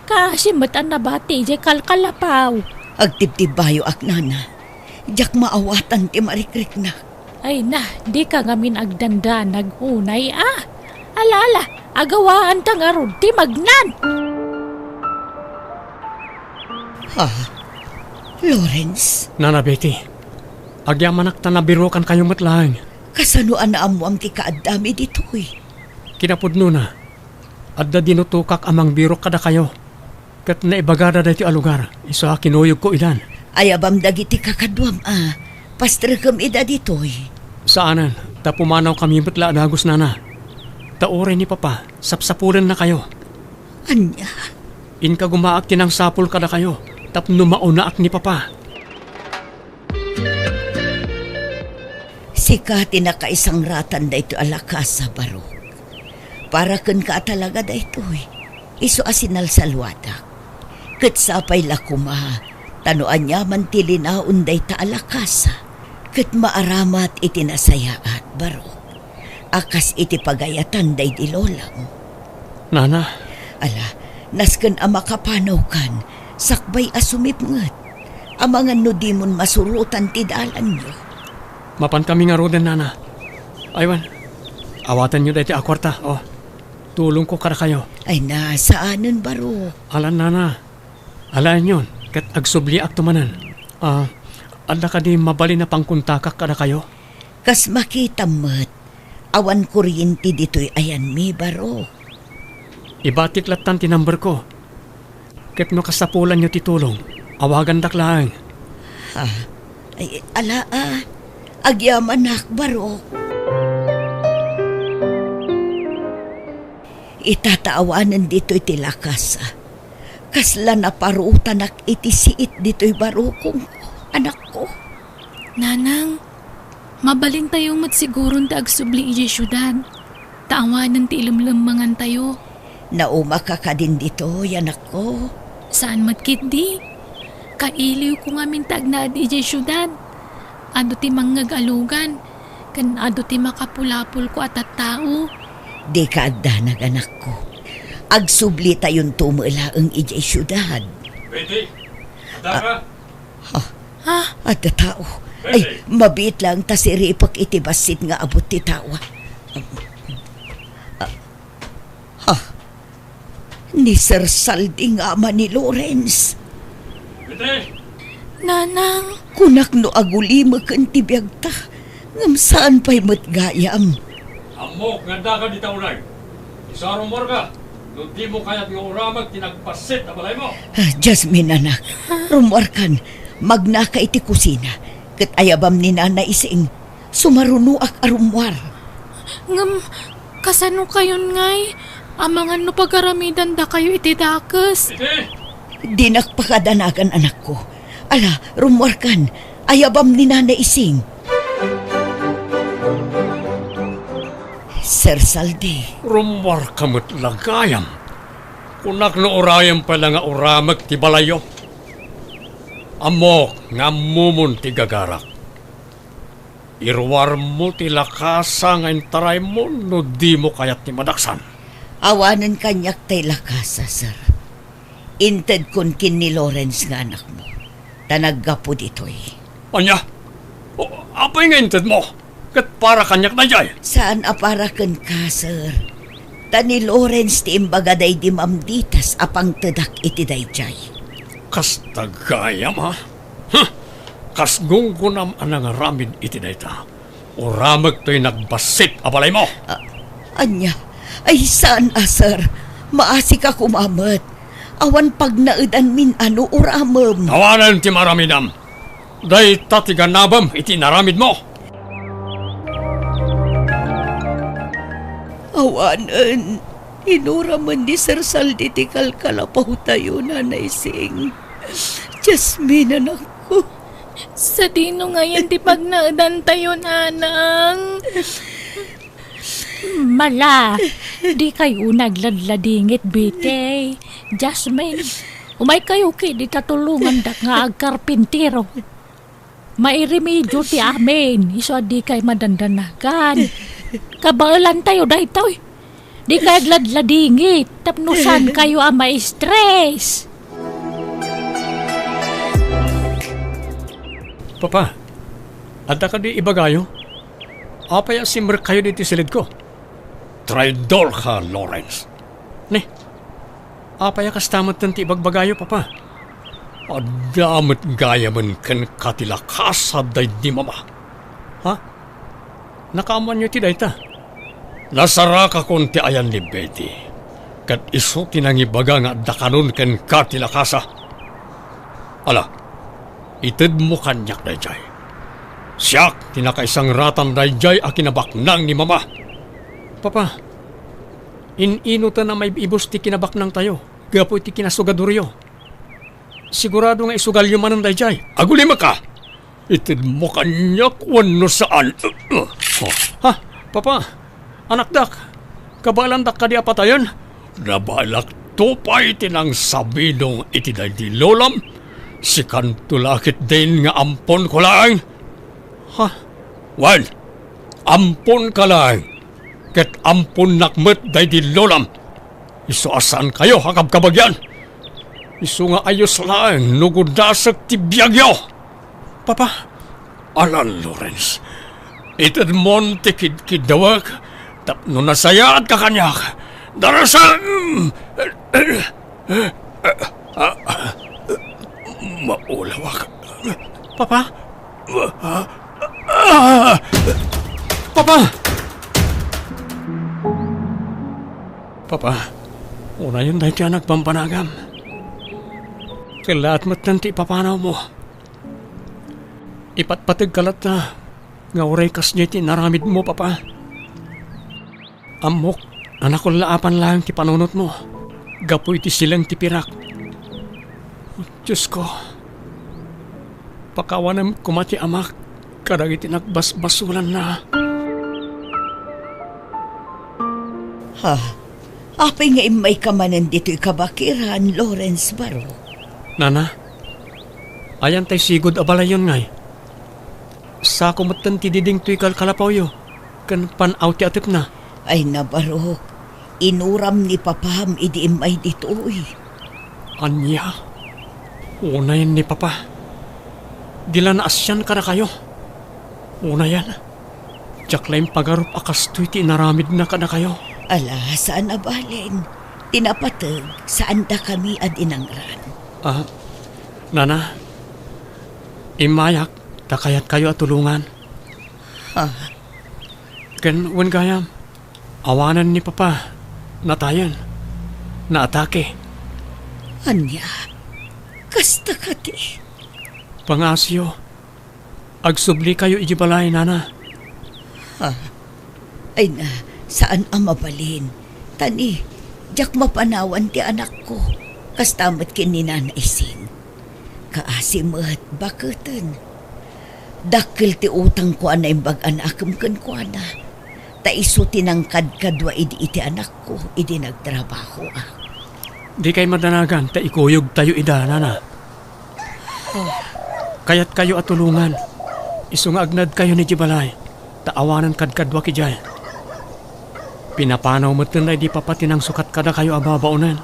kaasi met a nabati idiay kalkalapaw. Agtibtibbayoak, nana. Diak maawatan ti marikriknak. Ay na, dika ngamin agdandanag unay a. Ala, ala, agawaanta ngarud ti magnan. Ha? Lawrence? Nana Betty, Agyamanak ta nabirukankayo met laeng. Kasano a naammoam ti kaaddami ditoy? Kinapudnona, adda dinutokak a mangbirok kadakayo, ket naibagada daytoy a lugar, isu a kinuyogko idan. Ayabam dagiti kakaduam a pastrekem ida ditoy? Saanen, ta pumanawkami met la a dagus, nana. Ta uray ni Papa, sapsapulennakayo. Ania? Inka gumaak ti nangsapul kadakayo tapno maunaak ni Papa. Sika ti nakaisangratan daytoy a lakasa, Barok. Para kenka a talaga daytoy, isu a sinalsaluadak. Ket sapay la koma, ta no aniaman ti linaon dayta a lakasa, ket maaramat iti nasayaat, Barok, a kas iti pagayatan daydi lolam. Nana. Ala, nasken a makapanawkan, sakbay a sumipnget. Amangan no dimon masurotan ti dalanyo. Mapankami ngaruden, nana. Aywan, awatenyo daytoy a kuarta, o. Tulongko kadakayo. Ay na, saanen, Barok. Alan, nana. Alaenyon, ket agsubliakto manen. A, adda kadi mabalin a pangkontakak kadakayo? Kas makitam met, awan kuryente ditoy ayanmi, Barok. Ibatik lattan ti numberko. Ket no kasapulanyo ti tulong, awagandak laeng. Ha? Ay, ala a. Agyamanak, Barok. Ita ta awanen ditoy ti lakasa. Kasla naparutanak iti siit ditoy barukongko, anakko. Nanang, mabalintayo met siguron ti agsubli idiay siudad, ta awanen ti ilemlemmengantayo. Naumaka kadin ditoy, anakko? Saan met ketdi. Kailiwko ngamin ti agnaed idiay siudad. Adu ti mangngeg a lugan, ken adu ti makapulapolko a tattao. Dika agdanag, anakko. Agsublitayonto met laeng idiay siudad. Betty, adda ka? Ha? Ha? Adda tao. Ay, mabiit laeng ta siripek iti bassit nga abut ti tao. Ah, ha? Ni Sir Saldi nga ama ni Lawrence. Betty! Nanang! Kunak no agulimeken ti biagta, ngem saan pay met gayam. Ammok nga adda ka dita unay. Isu a rummuarka, no dimo kayat nga urameg ti nagbassit a balaymo. Ah, Jasmine, anak, rummuarkan, magnaka iti kusina, ket ayabam ni Nana Ising, sumarunoak a rummuar. Ngem, kasano kayon ngay? Amangan no pagaramidandakayo iti dakes. Iti? Dinak pakadanagan, anakko. Ala, rummuarkan, ayabam ni Nana Ising. Sir Saldi. Rummuarka met la gayam. Kunak no urayem pay la nga urameg ti balayyo. Ammok nga ammomon ti gagarak. Iruarmo ti lakasa nga intaraymo no dimo kayat ti madaksan. Awanen kaniak tay lakasa, sir. Intedkon ken ni Lawrence nga anakmo, ta naggapu ditoy. Ania? O, apay nga intedmo? Ket para kaniak daydiay? Saan a para kenka, sir. Ta ni Lawrence ti imbaga daydi mamditas a pangtedak iti daydiay. Kasta gayam, a? Huh! Kas gunggonam a nangaramid iti dayta, uramegtoy nagbassit a balaymo. A-, ania? Ay, saan a, sir. Maasika koma met. Awan pagnaedanmin a no uramem. Awanen ti maaramidam. Dayta ti ganabem iti inaramidmo. Awanen, inuramen ni Sir Saldi ti kalkalapawtayo, Nanay Sing. Jasmine, anakko. Sadino ngayen ti pagnaedantayo, nanang? Mala, dikay unay agladladingit, Betty. Jasmine, umaykayo ketdi ta tulongandak nga agkarpintero. Mairemedio ti amin, isu a dikay madandanagan. Kabaelantayo daytoy. Dikay agladladingit tapno saankayo a ma-stress. Papa, adda kadi ibagayo? Apay a simrekkayo ditoy silidko? Traidor ka, Lawrence. Ne, apay a kasta metten ti ibagbagayo, Papa? Adda met gayamen kenka ti lakasa daydi mama. Ha? Nakaammoanyo ti dayta? Nasarakakon ti ayan ni Betty, ket isu ti nangibaga nga adda kanon kenka ti lakasa. Ala, itedmo kaniak daydiay. Siak ti nakaisangratan daydiay a kinabaknang ni mama. Papa, in-inoten a maib-ibus ti kinabaknangtayo gapu iti kinasugadoryo. Sigurado nga isugalyo manen daydiay. Agulimeka! Itedmo kaniak wenno saan? Ha? Papa, anakdak, kabaelandak kadi a patayen? Nabaelakto pay ti nangsabidong iti daydi lolam. Sikanto la ketdin nga amponko laeng. Ha? Wen, amponka laeng, ket amponnak met daydi lolam. Isu a saankayo a kabkabagian. Isu nga ayos laeng no gudasek ti biagyo. Papa. Alan, Lawrence. Itedmon ti kidkiddawek tapno nasayaatka kaniak. Darasem! Maulawak. Papa? Papa! Papa, unayen daytoy a nagbambanagam. Kellaat metten ti ipapanawmo. Ipatpategka latta nga uray kasdiay ti inaramidmo, Papa. Ammok a nakullaapan laeng ti panunotmo gapu iti sileng ti pirak. Diosko, pakawanem koma ti amak kadagiti nagbasbasolanna. Ha? Apay nga immayka manen ditoy kabakiran, Lawrence Baro? Nana, ayan tay sigud a balayyon ngay? Sako metten ti diding toy kalkalapawyo ken pan-aw ti atepna. Ay, nabarok, inuram ni papam idi immay ditoy. Ania? Unayen ni papa. Di la naasian kadakayo. Unayen, diak la impagarup a kastoy ti inaramidna kadakayo. Ala, saan a balen. Ti napateg, saandakami a dinangran. Ah, nana, immayak ta kayatkayo a tulongan. Ha? Ken wen gayam, awanen ni papa, natayen, naatake. Ania? Kasta kadi? Pangaasiyo, agsublikayo iti balay, nana. Ha? Ay na, saan a mabalin. Tani, diak mapanawan ti anakko. Kasta met ken ni Nana Ising. Kaasi met, baketen. Dakkel ti utangko a naimbag a naakem kenkuana. Ta isu ti nangkadkadua idi iti anakko idi nagtrabahoak. Dikay madanagan ta ikuyogtayo ida, nana. Kayatkayo a tulongan. Isu nga agnaedkayon idiay balay, ta awanen kadkaduak idiay. Pinapanaw metten daydi papa ti nangsukat kadakayo a babaonen.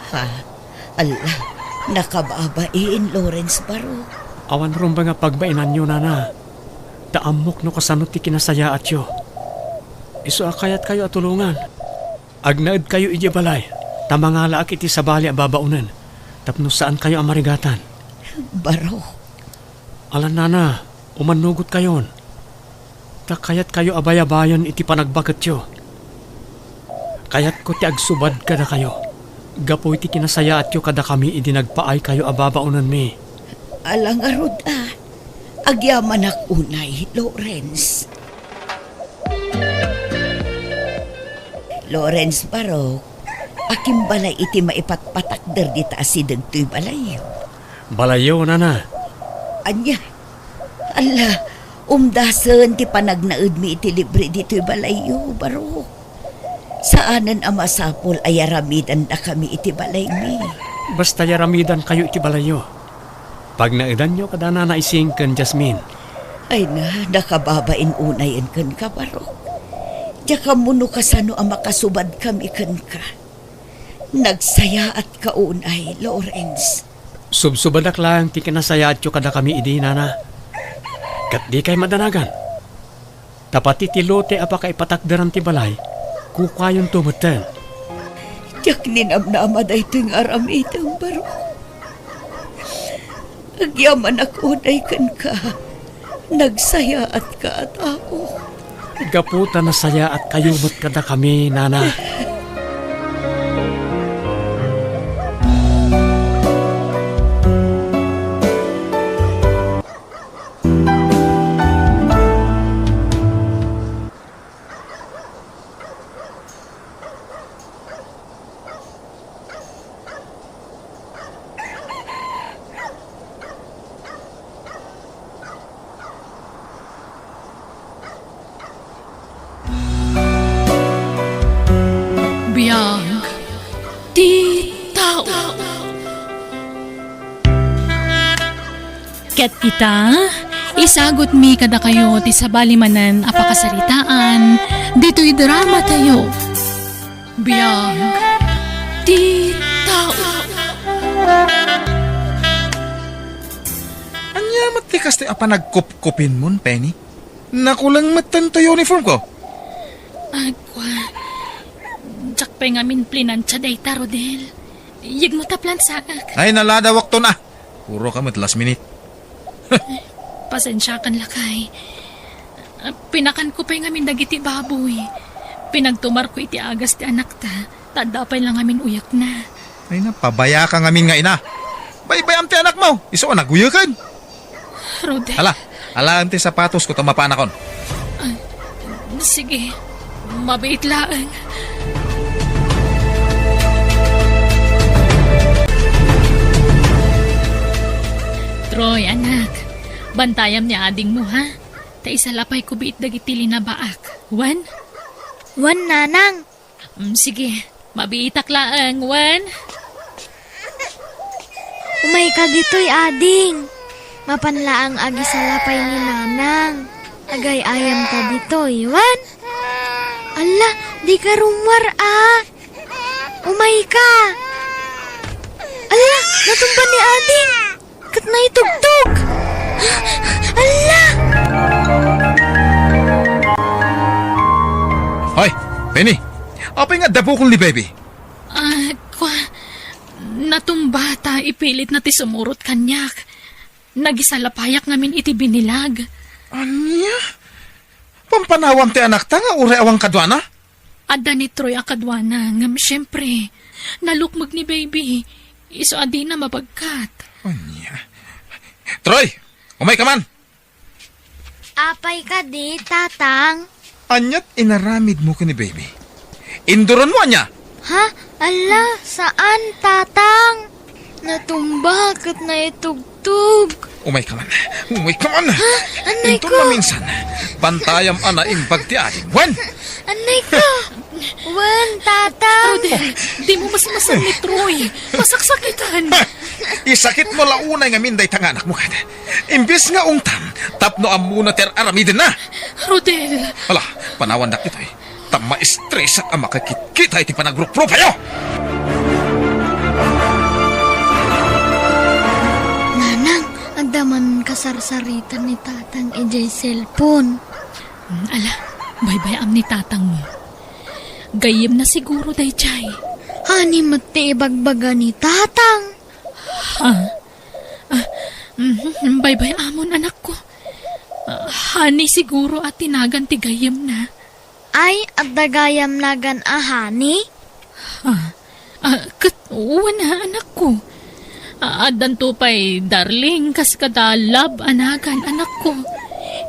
Ha? Alla, nakababain, Lawrence Baro. Awan rumbeng a pagbainanyo, nana. Ta ammok no kasano ti kinasayaatyo. Isu a kayatkayo a tulongan. Agnaedkayo idiay balay, ta mangalaak iti sabali a babaonen, tapno saankayo a marigatan. Baro. Alan, nana, umannugotkayon. Ta kayatkayo a bayabayen iti panagbaketyo. Kayatko ti agsubad kadakayo, gapu iti kinasayaatyo kadakami idi nagpaaykayo a babaonenmi. Ala ngarud a, agyamanak unay, Lawrence. Lawrence Barok, akin balay iti maipatpatakder dita asideg toy balayyo? Balayyo, nana. Ania? Alla, umdasen ti panagnaedmi iti libre ditoy balayyo, Barok. Saanen a masapul a yaramidandakami iti balaymi. Basta yaramidankayo iti balayyo. Pagnaedanyo kada Nana Ising ken Jasmine. Ay na, nakababain unayen kenka, Barok. Diak ammo no kasano a makasubadkami kenka. Nagsayaatka unay, Lawrence. Subsubadak laeng ti kinasayaatyo kadakami idi, nana. Ket dikay madanagan. Ta pati ti lote a pakaipatakderan ti balay, kukuayonto metten. Diak ninamnama daytoy nga aramidem, Barok. Agyamanak unay kenka. Nagsayaatka a tao. Gapu ta nasayaatkami met kadakami, Nana. Biag ti tao. Ket ita, isagutmi kadakayo ti sabali manen a pakasaritaan ditoy dramatayo. Biag ti tao. Ania met ti kastoy a panagkupkupinmon, Penny? Nakuleng metten ti uniform ko. Agwa, diak pay ngamin plinansia dayta, Rodel. Yegmo ta plansaak. Ay, naladawakton a. Puro ka met last minute. Pasensiakan, lakay. Pinakanko pay ngamin dagiti baboy. Pinagtumarko iti agas ti anakta, ta adda pay la ngamin uyekna. Ay, napabayaka ngamin nga ina. Baybayam ti anakmo, isu a naguyeken. Rodel. Ala, alaem ti sapatosko ta mapanakon. Ah, sige. Mabiit laeng. Troy, anak. Bantayam ni adingmo, ha? Ta isalapayko biit dagiti linabaak. Wen? Wen, nanang. Mm, sige. Mabiitak laeng, wen? Umayka ditoy, ading. Mapan laeng agisalapay ni nanang. Agay-ayamka ditoy, wen? Alla, dika rummuar, a. Umayka. Alla, natumba ni ading. Ket naitugtog! Alla! Hoy, Penny! Apay nga adda bukol ni Baby? Ah, kua, natumba ta ipilitna ti sumurot kaniak. Nagisalapayak ngamin iti binilag. Ania? Pampanawam ti anakta nga uray awan kaduana? Adda ni Troy a kaduana, ngem siempre, nalukmeg ni Baby. Isu a dina mabagkat. Ania? Troy! Umayka man! Apay kadi, Tatang? Ania't inaramidmo ken ni Baby? Induronmo ania? Ha? Alla, saan, Tatang. Natumba ket naitugtog. Umayka man. Umayka man. Ha? Anay ko. Inton maminsan, bantayam a naimbag ti adim. Wen! Anay ko. Wen, Tatang. Rodel, dimo masmasen ni Troy. Masaksakitan. Isakitmo la unay ngamin dayta nga anakmo, kada. Imbes nga ungtam, tapno ammona ti ar-aramidenna. Rodel. Ala, panawandak itoy. Ta maestresak a makakitkita iti panagruprupayo! Nanang, adda man kasarsaritan ni Tatang idiay cellphone. Mm, ala, baybay-am ni Tatangmo. Gayyemna siguro daydiay. Honey met ti ibagbaga ni Tatang. Ha? Ah, mhm, baybay-amon, anakko. Ah, Honey siguro a ti nagan ti gayyemna. Ay, adda gayam nagan a Honey? Ah, ah, ket wen a, anakko. Ah, addanto pay Darling kas kada Love a nagan, anakko.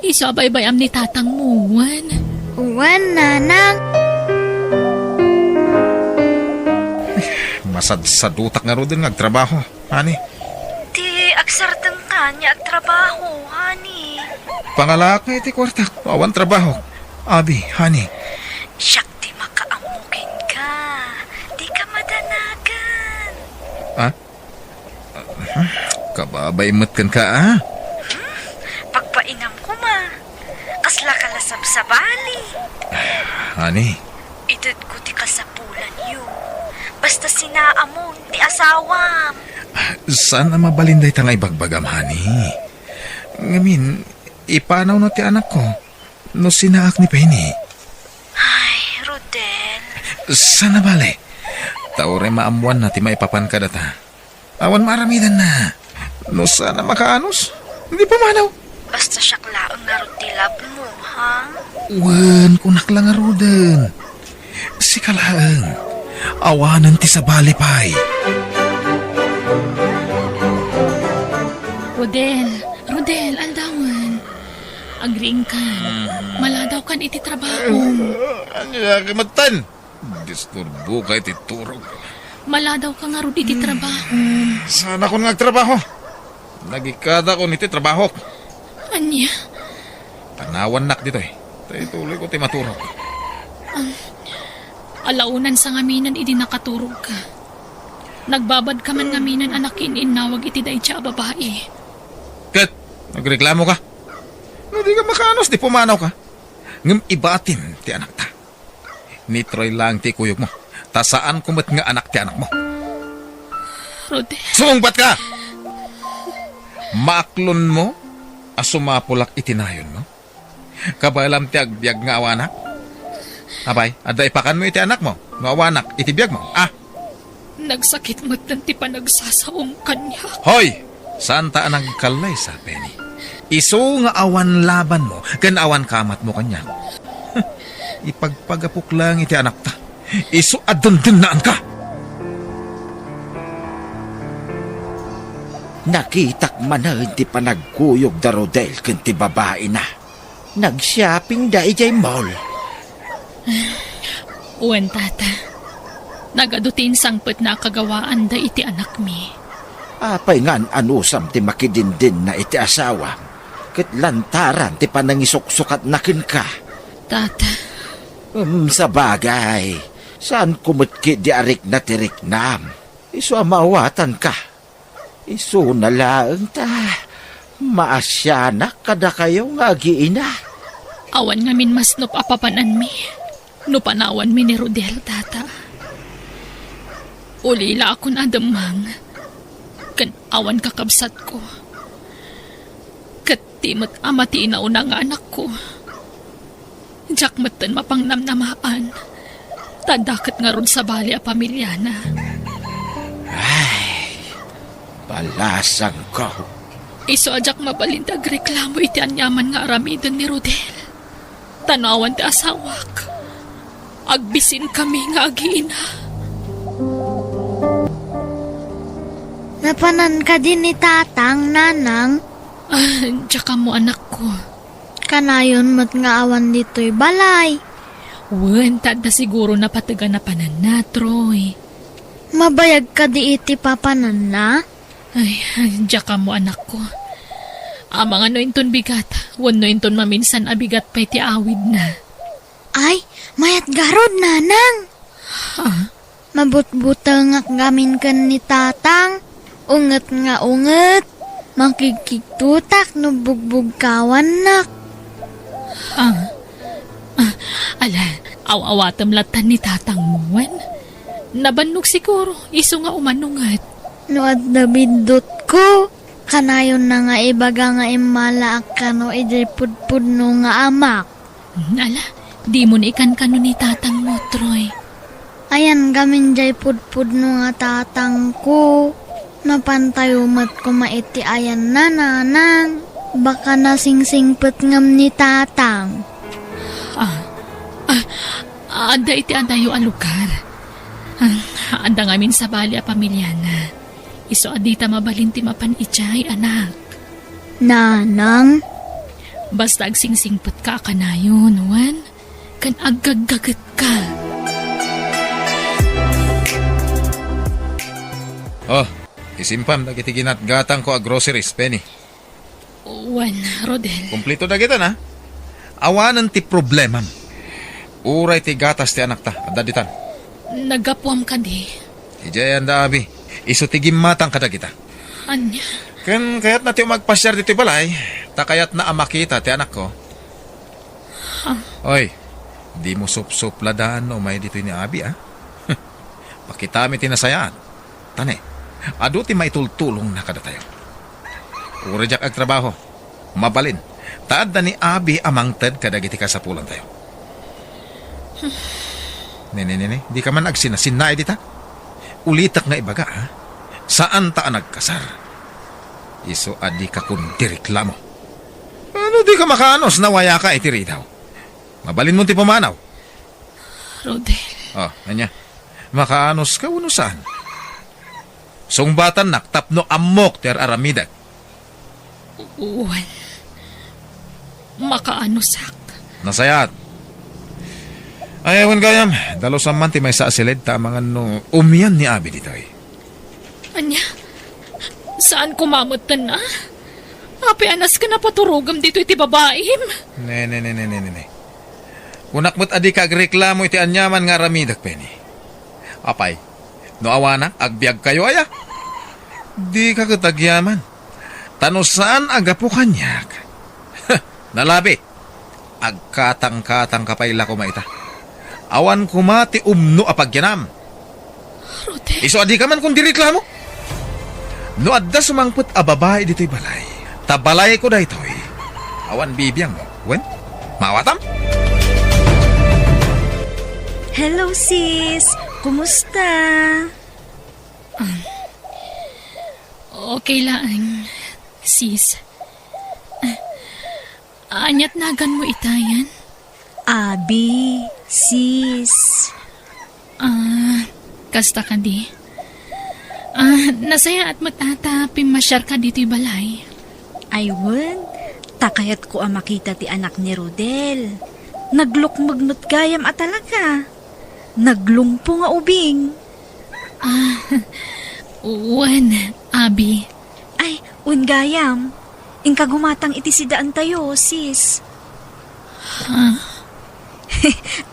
Isu a baybay-am ni Tatangmo, wen? Wen, Nanang. Masadsadutak ngaruden nga agtrabaho. Honey. Ti agsardengka ania agtrabaho, honey? Pangalaak nga iti kuartak, awan trabaho. Abi, honey. Siak ti makaammo kenka. Dika madanagan. Ha? Kababay met kenka, a? Hmm? Pagpainam koma. Kasla ka la sabsabali. Honey. Itedko ti kasapulanyo. Basta sinaamon ti asawam. Saan a mabalin dayta nga ibagbagam, honey? Ngamin, ipanawna ti anakko no sinaak ni Penny. Ay, Rodel. Saan a bale? Ta uray maammoanna ti maipapan kadata. Awan maaramidanna. No saan a makaanus, di pumanaw. Basta siak laeng ngarud ti love mo, ha? Wen, kunak la ngaruden. Sika laeng. Awanen ti sabali pay. Rodel, Rodel, aldawen. Agriingkan. Mhm. Maladawkan iti trabahom. Ania ka metten? Disturboka iti turog. Maladawka ngarud iti trabahom. Saanakon nga agtrabaho. Nagikadakon iti trabahok. Ania? Panawannak ditoy. Ta ituloyko ti maturog. Alaunansa ngaminen idi nakaturogka. Nagbabadka man ngaminen a nakiin-innawag iti daydi a babai. Ket nagreklamoka? No dika makaanus, di pumanawka. Ngem ibatim ti anakta. Ni Troy laeng ti ikuyogmo, ta saanko met nga anak ti anakmo. Rodel. Sungbatka! Maaklonmo a sumapulak iti nayonmo? Kabaelam ti agbiag nga awanak? Apay, adda ipakanmo iti anakmo no awanak iti biagmo? Ah! Nagsakit metten ti panagsasaom kaniak. Hoy! Saanta a nagkallaysa, Penny. Isu nga awan labanmo ken awan kamatmo kaniak. Ipagpagapok laeng iti anakta. Isu a dendennaanka. Nakitak manen ti panagkuyog da Rodel ken ti babaina. Nag-shoppingda idiay mall. Wen, Tata. Nagadu ti insangpetna a kagawaanda iti anakmi. Apay nga an-anusam ti makidindinna iti asawam, ket lantaran ti panangisuksukatna kenka? Tata. Em, sabagay, saanko met ketdi a rikna ti riknam. Isu a maawatanka. Isuna laeng ta maasianak kadakayo nga agiina. Awan ngamin masnop a papananmi no panawanmi ni Rodel, Tata. Ulilaakon a demmang ken awan kakabsatko. Ket di met a mati inauna nga anakko. Diak metten mapangnamnamaan, ta adda ket ngarud sabali a pamilyana. Ay, balasangko. Isu a diak mabalin ti agreklamo iti aniaman nga aramiden ni Rodel. Ta no awan ti asawak, agbisinkami nga agiina. Napanan kadi ni Tatang, Nanang? Ah, diak ammo, anakko. Kanayon met nga awan ditoy balay. Wen, ta adda siguro napategan a pananna, Troy. Mabayag kadi iti papananna? Ay, diak ammo, anakko. Amangan no inton bigat, wenno inton maminsan a bigat pay ti awidna. Ay, mayat garud, Nanang. Ha? Mabutbutengak gamin ken ni Tatang. Unget nga unget. Makigkigtotak no bugbugkawannak. Ah, ah, ala, aw-awatem lattan ni Tatang mo, wen? Nabannog siguro, isu nga umano nget. No adda biddutko, kanayonna nga ibaga nga immalaak kano idiay pudpudno nga amak. Hmm, ala, dimo ni ikankano ni Tatang mo, Troy. Ayan gamin jay pudpudno nga tatangko. Mapantayo met koma iti ayanna, Nanang. Baka nasingsingpet ngem ni Tatang. Ah, ah, adda iti adayo a lugar. Ah, adda ngamin sabali a pamilyana. Isu a dita mabalin ti mapan idiay, anak. Nanang? Basta agsingsingpetka a kanayon, wen, ken aggaggagetka. Oh, isimpam dagiti ginatgatangko a groceries, Penny. Wen, Rodel. Kumpleto dagita na. Awanen ti problemam. Uray ti gatas ti anakta, adda ditan. Naggapuam kadi? Idiay anda, abi. Isu ti gimmatang kadagita. Ania? Ken kayatna ti umagpasiar ditoy balay, ta kayatna a makita ti anakko. Ha? Oy, dimo supsupladan no umay ditoy ni abi, a? Pakitami ti nasayaat. Ta ne, adu ti maitultulongna kadatayo. Uray diak agtrabaho, mabalin, ta adda ni abi a mangted kadagiti kasapulantayo. Ne, ne, ne, ne, dika man agsinasinnaay dita. Ulitek nga ibaga, ha? Saanta a nagkasar. Isu a dika kundireklamo. Ano, dika makaanus no awayaka iti ridaw? Mabalinmo ti pumanaw. Rodel. Oh, ania? Makaanuska wenno saan? Sungbatannak tapno ammok ti ar-aramidek. Wen, makaanusak. Nasayaat. Ay, wen gayam, dalusam man ti maysa a siled ta amangan no umian ni Abi ditoy. Ania? Saan koma metten a? Apay a nasken a paturogem ditoy ti babaim? Ne, ne, ne, ne, ne, ne, ne. Kunak met a dika agreklamo iti aniaman nga aramidek, Penny. Apay, no awanak, agbiagkayo aya? Dika ket agyaman. Ta no saan a gapu kaniak, nalabi, agkatangkatangka pay la koma ita. Awan koma ti umno a pagyanam. Rodel. Isu a dika man kundireklamo. No adda sumangpet a babai ditoy balay, ta balayko daytoy, awan bibiangmo. Wen, maawatam? Hello, sis. Kumusta? Ah, okay laeng, sis. Ah, ania't naganmo ita yan? Abi, sis. Ah, kasta kadi. Ah, nasayaat met a ta pimmasiarka ditoy balay. Ay wen, ta kayatko a makita ti anak ni Rodel. Naglukmeg met gayam a talaga. Naglungpo nga ubing. Ah, wen, Abi. Ay, wen gayam. Inka gumatang iti sidaantayo, sis. Ah?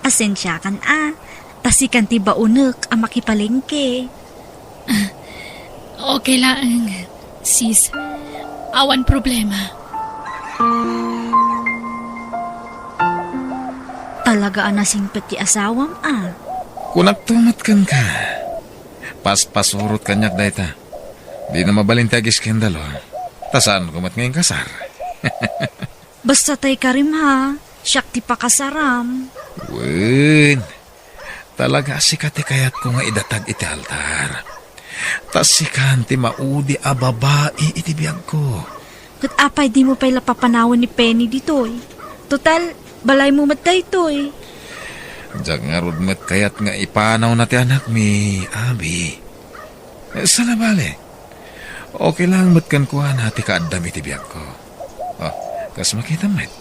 Asensiakan a, ta sikan ti baonek a makipalengke. Ah, okay laeng, sis. Awan problema. Talaga a nasingpet ti asawam a. Kunakto met kenka. Paspasurot kaniak dayta. Dina mabalin ti agiskandalo. Ta saanko met nga inkasar. Basta tay karim ha, siak ti pakasaram. Wen, talaga a sika ti kayatko nga idatag iti altar. Ta sikan ti maudi a babai iti biagko. Ket apay dimo pay la papanawen ni Penny ditoy? Total, balaymo met daytoy. Diak ngarud met kayat nga ipanawna ti anakmi, Abi. Saan a bale? Okay lang met kenkuana ti kaaddam iti biagko. Oh, kas makitam met,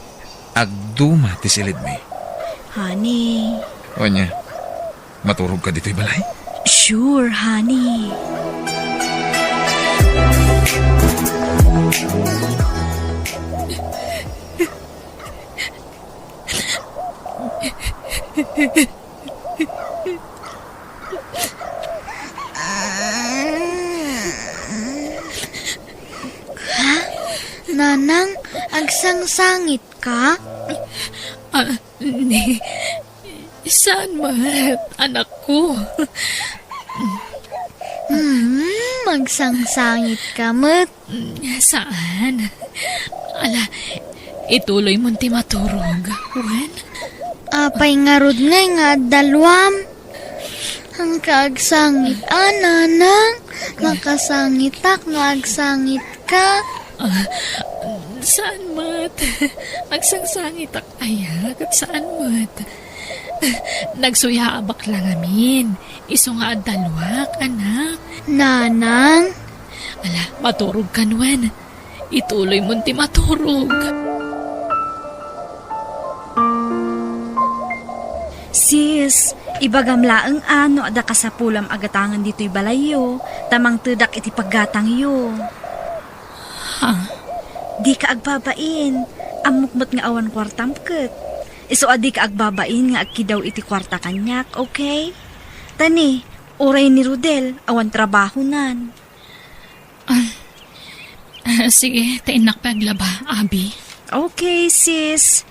agduma ti silidmi. Honey. O ania, maturogka ditoy balay? Sure, honey. Ha? Nanang, agsangsangitka? Ah, ni, saan met, anakko? Hmm, agsangsangitka met. Mm, saan? Ala, ituloymon ti maturog, wen? Apay ngarud ngay nga adda luam? Angka agsangit a, nanang. Makasangitak nga agsangitka. Ah, saan met? Agsangsangitak aya, ket saan met? Nagsuyaabak la ngamin. Isu nga adda luak, anak. Nanang? Ala, maturog kan wen. Ituloymon ti maturog. Sis, ibagam laeng a no adda kasapulam a gatangen ditoy balayyo, ta mangtedak iti paggatangyo. Ha? Dika agbabain. Ammok met nga awan kuartam ket. Isu a dika agbabain nga agkidaw iti kuarta kaniak, okay? Ta ni, uray ni Rodel, awan trabahonan. Ah, ah, sige, ta innak pay aglaba, Abi. Okay, sis.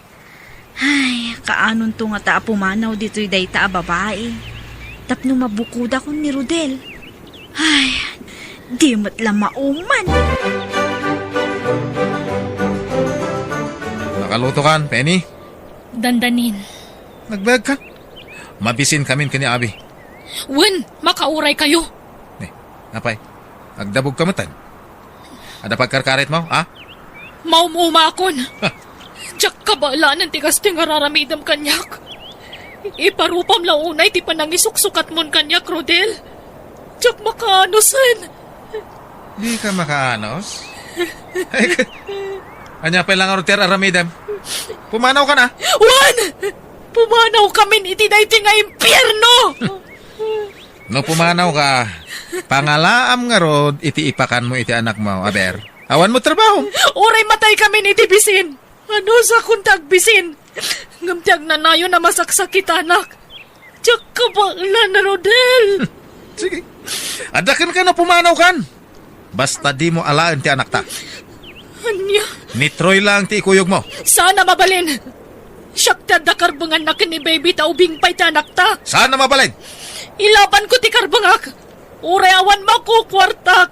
Ay, kaanonto ngata a pumanaw ditoy dayta a babai? Tapno mabukodakon ni Rodel. Ay, di met la mauman. Nakalutokan, Penny? Dandanin. Nagbayagkan? Mabisinkamin ken ni Abi. Wen, makauraykayo. Ne, apay, agdabogka metten? Adda pagkarkaritmo, ha? Maum-umakon. Diak kabaelan ti kastoy nga ar-aramidem kaniak. Iparupam la unay ti panangisuksukatmon kaniak, Rodel. Diak makaanusen. Dika makaanos? Ay, ka-, ania pay la ngarud ti ar-aramidem? Pumanawkan, a? Wen! Pumanawkamin iti daytoy nga impierno! No pumanawka, pangalaam ngarud iti ipakanmo iti anakmo, aber. Awanmo trabaho. Uray mataykamin iti bisin. Anusakon ti agbisin. Ngem ti agnanayon a masaksakitanak. Diak kabaelan, Rodel. Sige. Adda kenka no pumanawkan. Basta dimo alaen ti anakta. Ania? Ni Troy lang ti ikuyogmo. Saan a mabalin. Siak ti adda karbenganna ken ni baby ta ubing pay ti anakta. Saan a mabalin. Ilabanko ti karbengak. Uray awan makukuartak.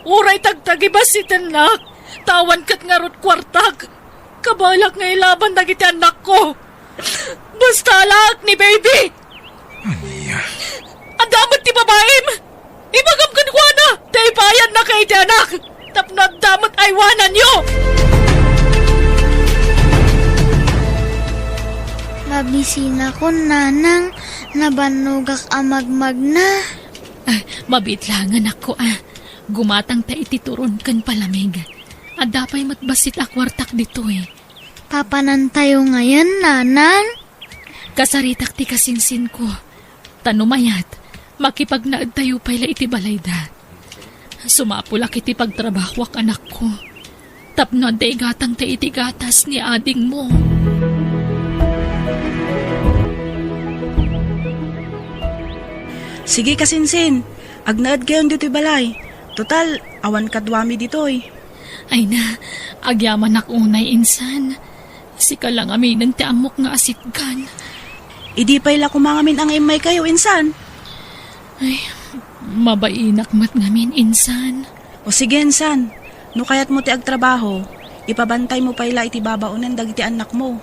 Uray tagtagibasitennak. Ta awan ket ngarud kuartak. Kabaelak nga ilaban dagiti annakko. Basta alaek ni baby. Ania? Adda met ti babaim. Ibagam kenkuana ta ibayadnaka iti anak tapno adda met aywananyo. Mabisinakon, nanang, nabannogak a magmagna. Ah, mabiit laeng, anakko, a. Gumatangta iti turon ken palamig. Adda pay met bassit a kuartak ditoy. Papanantayo ngayen, nanang? Kasaritak ti kasinsinko. Ta no mayat, makipagnaedtayo pay la iti balayda. Sumapulak iti pagtrabahoak, anakko. Tapno adda igatangta iti gatas ni adingmo. Sige, kasinsin. Agnaedkayon ditoy balay. Total, awan kaduami ditoy. Ay na, agyamanak unay, insan. Sika la ngaminen ti ammok nga asitgan. Idi pay la koma ngamin nga immaykayo, insan. Ay, mabainak met ngamin, insan. O sige, insan. No kayatmo ti agtrabaho, ipabantaymo pay la iti babaonen dagiti annakmo.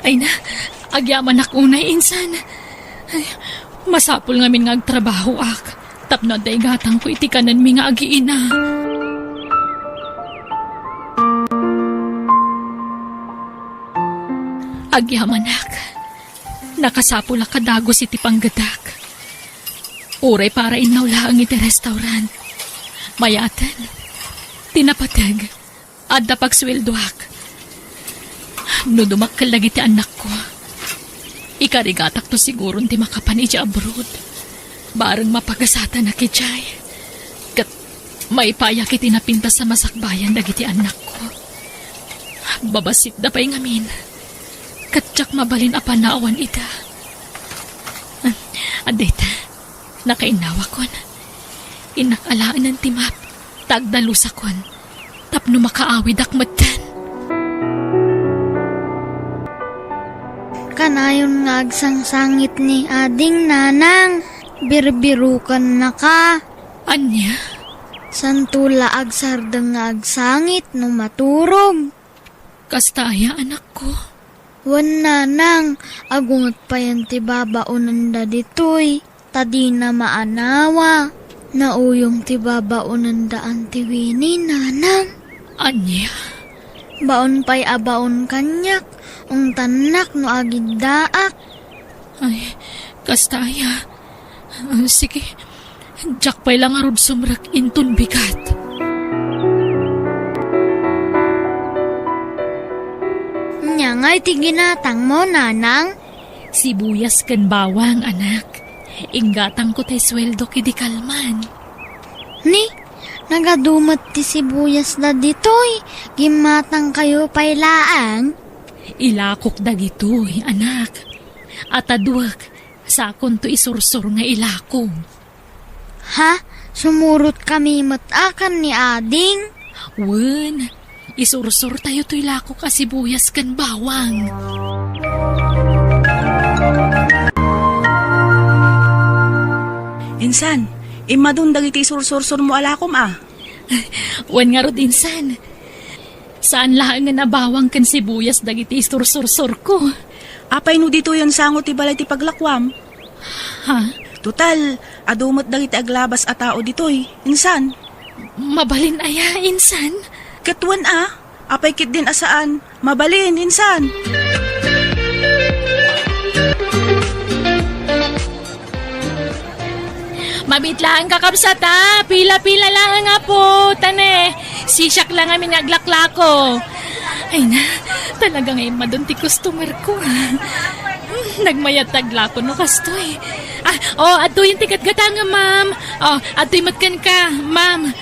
Ay na, agyamanak unay, insan. Ay, masapul ngamin nga agtrabahoak. Tapno adda igatangko iti kanenmi nga agiina. Agyamanak, nakasapulak a dagus iti panggedak. Uray para innaw laeng iti restaurant. Mayaten, ti napateg, adda pagsueldoak. No dumakkel dagiti annakko, ikarigatakto siguron ti makapan idiay abroad. Bareng mapagasatanak idiay. Ket maipayak iti napintas a masakbayan dagiti annakko. Babasitda pay ngamin. Ket diak mabalin a panawan ida. Ah, adda ita. Nakainnawakon. Innak alaenen ti map, ta agdalusakon, tapno makaawidak metten. Kanayon nga agsangsangit ni ading, nanang, birbirukennaka. Ania? Santo la agsardeng nga agsangit no maturog. Kasta aya, anakko? Wen, nanang, agunget payen ti babaonenda ditoy, ta dina maanawa. Nauyong ti babaonenda Auntie Winnie, nanang. Ania? Baon pay a baon kaniak, ungtannak no agiddaak. Ay, kasta aya. Ah, sige. Diak pay la ngarud sumrek inton bigat. Ania ngay ti ginatangmo, nanang? Sibuyas ken bawang, anak. Inggatangko tay sueldok idi kalman. Ni, nagadu met ti sibuyasda ditoy, gimmatangkayo pay laeng? Ilakok dagitoy, anak. Ataduek, sakonto isursor nga ilako. Ha? Sumurotkami met a ken ni ading? Wen, isursortayo toy lakok a sibuyas ken bawang. Insan, immadun dagiti isursursormo a lakom a. Wen ngarud, insan. Saan laengen a bawang ken sibuyas dagiti isursursorko. Apay no ditoyen sango ti balay ti paglakuam? Ha? Total, adu met dagiti aglabas a tao ditoy. Insan? Mabalin aya, insan? Ket wen a, apay ketdin a saan? Mabalin, insan. Mabit laeng, kakabsat, a. Pila-pila laeng, apo. Tane, sisiak la ngamin nga aglaklako. Ay na, talaga nga immadun ti customer ko, a. Nagmayat ta aglako no kastoy. Ah, oh, adtoyen ti gatgatangam, ma'am. Oh, adtoy met kenka, ma'am.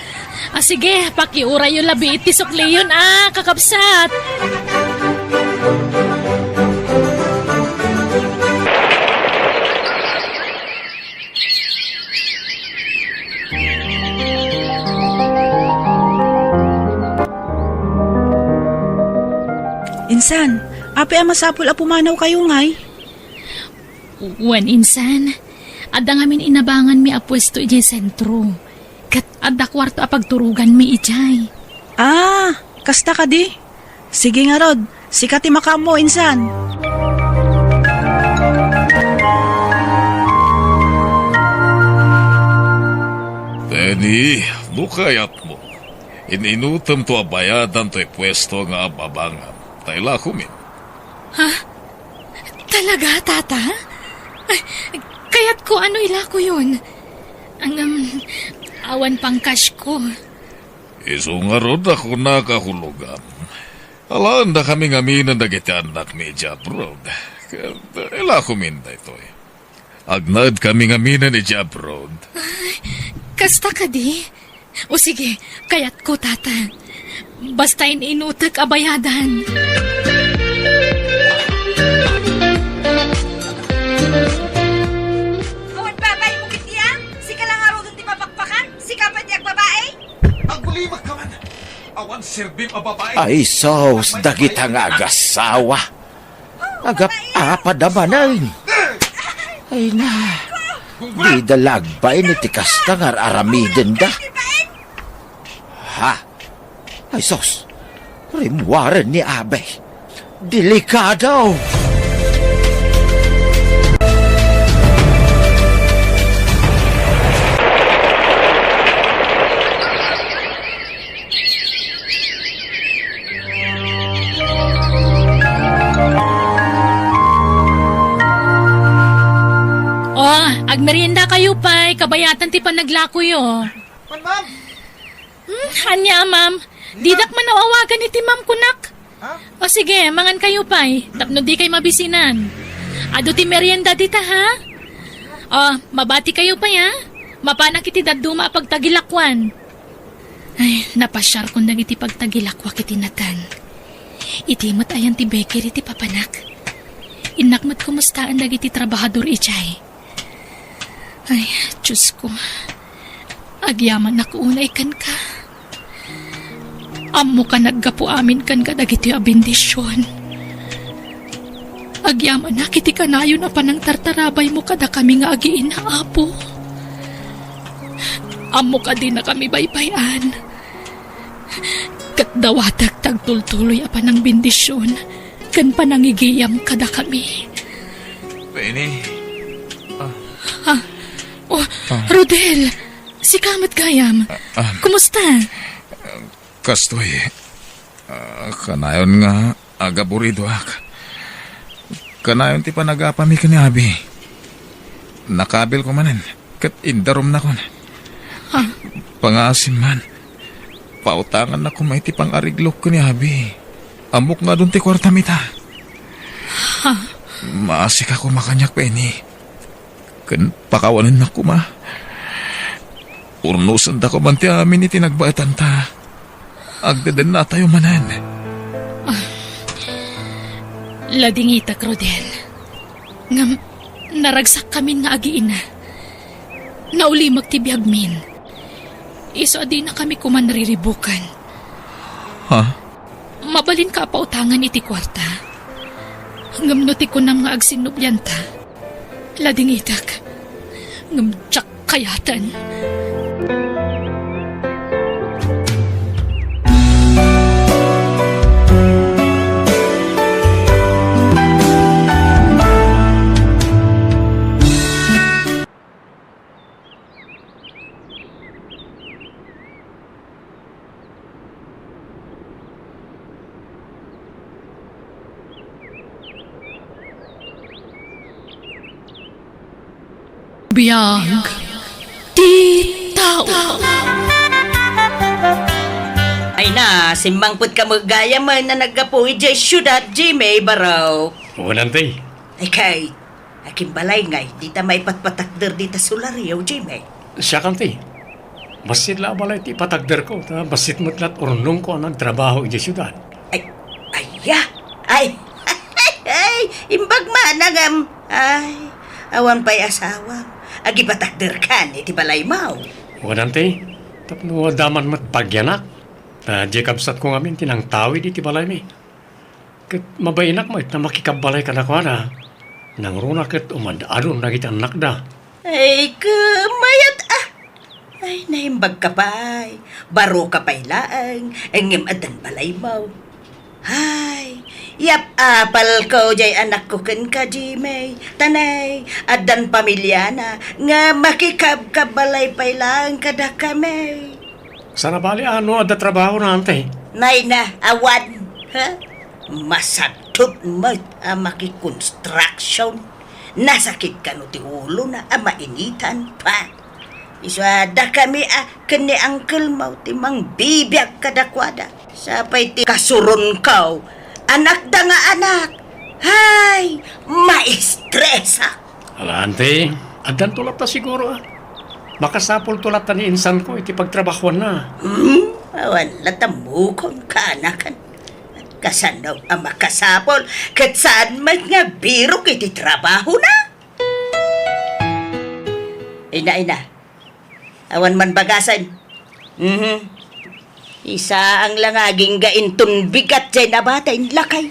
Ah, sige, pakiurayo labi iti sukliyon, a, kakabsat. Insan, apay a masapul a pumanawkayo ngay? Wen, insan, adda ngamin inabanganmi a puesto idiay sentro. Ket adda kuarto a pagturoganmi idiay. Ah, kasta kadi? Sige ngarud, sika ti makaammo, insan. Penny, no kayatmo, in-inutemto a bayadan toy puesto nga ababangam, ta ilakomin. Ha? Talaga, Tata? Ay, kayatko a ilakoyon. Ngem, awan pay cashko. Isu ngarud a kunak a hulogam. Alaendakami ngaminen dagiti annakmi idiay abroad. Ket ilakomin daytoy. Agnaedkami ngaminen idiay abroad. Ay, kasta kadi? O sige, kayatko, Tata. Basta in-inutek a bayadan. Awan babaim ketdi, a? Sika la ngaruden ti mapakpakan? Sika pay ti agbabai? Agulimek ka man! Awan serbim a babai! Ay, sus, dagita nga agasawa. Agap-apad a manen. Ay na, dida la agbain iti kasta nga ar-aramidenda. Ha? Ay sus, rimmuaren ni Abe. Delikado! Oh, agmeriendakayo pay, kabayatan ti panaglakoyo. Man, ma'am! Hmm, ania, ma'am? Didak man aw-awagan iti ma'am kunak. Ha? O sige, mangankayo pay, tapno dikay mabisinan. Adu ti merienda dita, ha? O, mabatikayo pay, ha? Mapanak iti dadduma a pagtagilakoan. Ay, napasiarkon dagiti pagtagilakoak iti natan. Iti met ayan ti bakery ti papanak. Innak met kumustaan dagiti trabahador idiay. Ay, Diosko, agyamanak unay kenka. Ammok a naggapu amin kenka dagitoy a bendision. Agyamanak iti kanayon a panangtartarabaymo kadakami nga agiina, Apo. Ammok a dinakami baybay-an. Ket dawatek ti agtultuloy a panangbendision ken panangigiyam kadakami. Penny. Ah. Ah. Oh, ah. Rodel, sika met gayam. Ah, ah. Kumusta? Kastoy, ah, kanayon nga agaburidoak. Kanayon ti panagapami ken ni Abi. Nakabilko manen, ket indarumnakon. Ha? Pangaasim man, pautangannak koma iti pang-ariglok ken ni Abi. Ammok nga adun ti kuartam ita. Ha? Maasika koma kaniak, Penny. Ken pakawanennak koma. Urnosendako man ti amin iti nagbaetanta. Agdedennatayo manen. Ah, ladingitek, Rodel. Ngem, naragsakkamin nga agiina. Naulimek ti biagmin. Isu a dinakami koma nariribukan. Ha? Mabalinka a pautangan iti kuarta? Ngem no ti kunam nga agsinnublianta, ladingitek. Ngem diak kayaten. Biag ti tao. Ay na, simmangpet ka met gayamen a naggapu idiay siudad, Jimmy, baro. Wen, anti. Ay kay, akin balay ngay, dita maipatpatakder dita solaryo, Jimmy. Siak, anti. Bassit la a balay ti ipatakderko, ta bassit met la't urnongko a nagtrabaho idiay siudad. Ay, aya? Ay, ay, imbag man, agam. Ay, awan pay asawam. Agipatakderkan iti balaymo. Wen, anti, tapno adda man met bagianak. Ta diay kabsatko ngamin ti nangtawid iti balaymi. Ket mabainak met a makikabbalay kadakuada. Nangruna ket umad-adon dagiti annakda. Ay, kamayat, ah! Ay, naimbag ka pay. Baro ka pay laeng, ngem addan balaymo. Ay, yap-apalko jay anakko kenka, Jimmy. Tanay, addan pamiliana nga makikabkabbalay pay laeng kadakami. Sana bali a no adda trabahona, anti? Nay na, awan. Ha? Masagtut met a makikonstruction. Nasakit kano ti ulona a mainitan pa. Isu a dakami a ken ni uncle mo ti mangbibiag kadakuada. Sapay ti kasuronko, anakda nga anak. Hay, maestresak. Ala, anti, addanto latta siguro, ah. Makasapulto latta ni insanko iti pagtrabahuanna. Hmm? Awan latta mukon kaanakan. Kasano a makasapul ket saan met nga birok iti trabahona? Ina, ina. Awan man bagasen. Mhm. Isaang la nga agingga inton bigat jay nabati, lakay.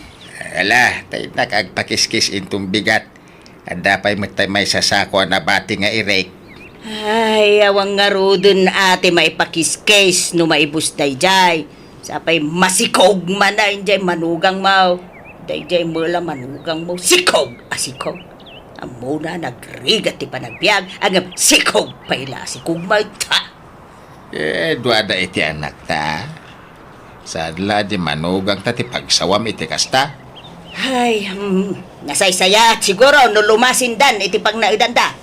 Ala, ta innak agpakiskis inton bigat. Adda pay met tay maysa sako a nabati nga irek. Ay, awan ngaruden a ti maipakiskis no maibus dayjay. Sapay masikog manen jay manugangmo. Dayjay met la manugangmo, sikog a sikog. Ammona, nagrigat ti panagbiag, ngem sikog pay la a sikog met. Ha? Eh, duada iti anakta. Saan la di manugangta ti pagsawam iti kasta? Ay, hmm, nasaysayaat siguro no lumasindan iti pagnaedanda.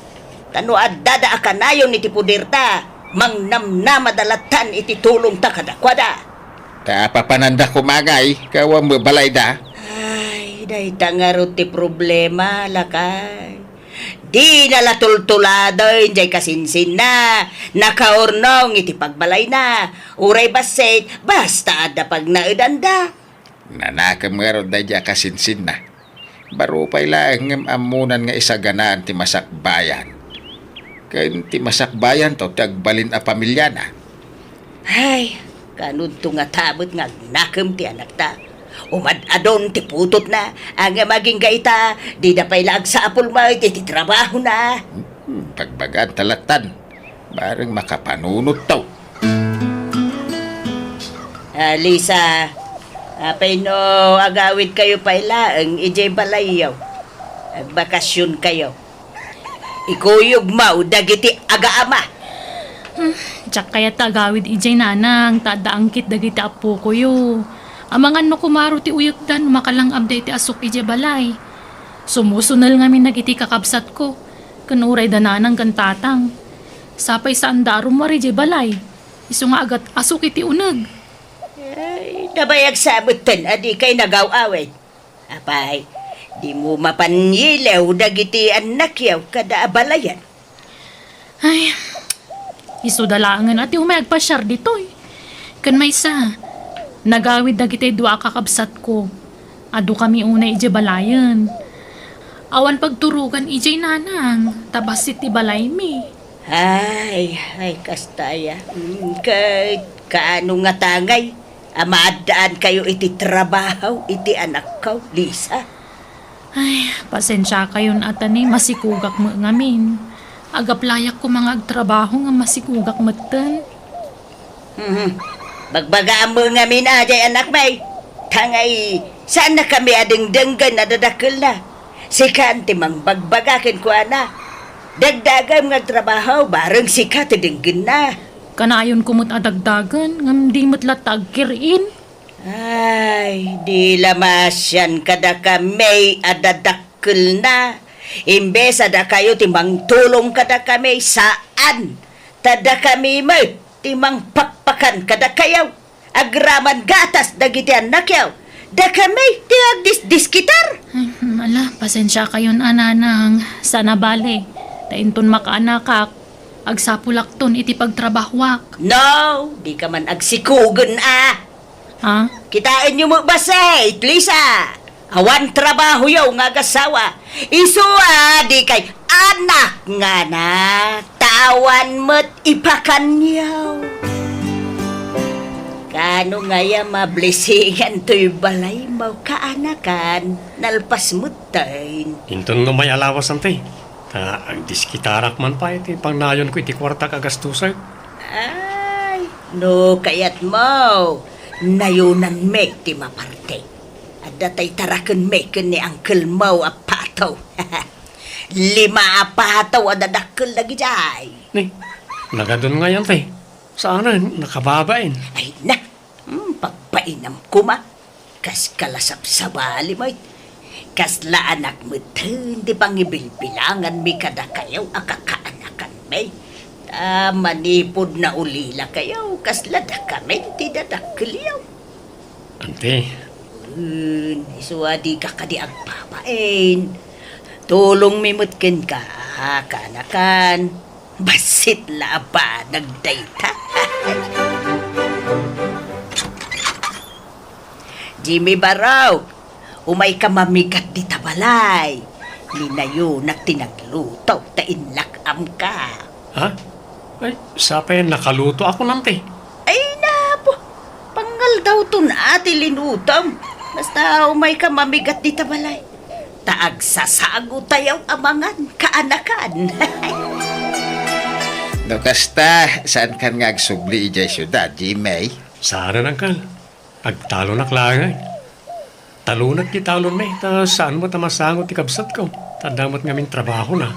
Ta no addada a kanayon iti puderta, mangnamnamada lattan iti tulongta kadakuada. Ta papananda koma ngay, ket awan met balayda. Ay, dayta ngarud ti problema, lakay. Dina la tultuladen jay kasinsinna, nakaurnong iti pagbalayna, uray bassit, basta adda pagnaedanda. Nanakem ngarud daydi a kasinsinna. Baro pay laeng ngem ammonan nga isaganaan ti masakbayan. Ken ti masakbayanto ti agbalin a pamiliana. Ay, kanudto ngata met nga agnakem ti anakta. Umad-adon ti putotna, ngem agingga ita, dida pay la agsapul met iti trabahona. Hmm, bagbagaanta lattan. Bareng makapanunotto. Ah, Lisa, apay no agawidkayo pay laeng idiay balayyo? Agbakasionkayo. Ikuyogmo dagiti agaama. Hmm, diak kayat ta agawid idiay, nanang, ta adda angkit dagiti appokoyo. Amangan no kumaro ti uyekda no makalang-abda iti asuk idiay balay. Sumusunel ngamin dagiti kakabsatko, ken uray da nanang ken tatang. Sapay saanda a rummuar idiay balay. Isu nga agat-asuk iti uneg. Ay, nabayag sa metten a dikay nagaw-awid. Apay, dimo mapan yilew dagiti annakyo kada abalayan? Ay, isuda laengen a ti umay agpasiar ditoy. Ken maysa, nagawid dagiti dua a kakabsatko. Adukami unay idiay balayen. Awan pagturogan idiay, nanang, ta bassit ti balaymi. Ay, ay, kasta aya. Mm, ket kaano ngata ngay a maaddaankayo iti trabaho iti anakko, Lisa? Ay, pasensiakayon a ta ni masikogak met ngamin. Agaplayak koma nga agtrabaho nga masikogak metten. Mhm. Bagbagaam met ngamin a, jay anakmi. Tangay, saannakami a dengdenggen a dadakkelna. Sikan ti mangbagbaga kenkuana. Dagdagem nga agtrabaho, bareng sika ti denggenna. Kanayonko met a dagdagen, ngem di met latta agkir-in. Ay, di la maasian kadakami a dadakkelna. Imbes a dakayo ti mangtulong kadakami, saan. Ta dakami met ti mangpakpakan kadakayo. Agraman gatas dagiti annakyo. Dakami ti agdisdiskitar. Ay, ala, pasensiakayon a, nanang. Saan a bale. Ta inton makaanakak, agsapulakton iti pagtrabahoak. No, dika man agsikugen a. Ha? Kitaenyo met bassit, Lisa. Awan trabahoyo nga agasawa. Isu a dikay anak nga na, ta awan met ipakanyo. Kaano ngay a mablisingan toy balaymo, kaanakan? Nalpas metten. Inton no may alawas, anti. Ta agdiskitarak man pay ti pangnayonko iti kuartak a gastusek. Ay, no kayatmo, nayonanmi ti maparte. Adda tay tarakenmi ken ni angkelmo a Pato. Lima a pato a dadakkel dagidiay. Ni, nagadun ngay, anti. Saanen, nakababain. Ay na, hmm, pagpainam koma. Kas kalasabsabali met. Kasla anak metten ti pangibilbilanganmi kadakayo a kakaanakanmi. Ta manipud naulilakayo, kasla dakamin ti dadakkelyo. Anti. Wen, isu a dika kadi agbabain. Tulongmi met kenka, kaanakan. Bassit la a banag dayta. Jimmy Barok, umayka mamigat dita balay. Ni nayonak ti nagluto ta inlak-amka. Ha? Ay, sapay nakalutoakon, anti. Ay, napo. Pangaldawton a ti linutom. Basta umayka mamigat dita balay. Ta agsasagotayo a mangan, kaanakan. No kasta, saankan nga agsubli idiay siudad, Jimmy? Saanen, angkel. Agtalonak laeng. Talonak ti talonmi, ta saan met a masango ti kabsatko. Ta adda met ngamin trabahona.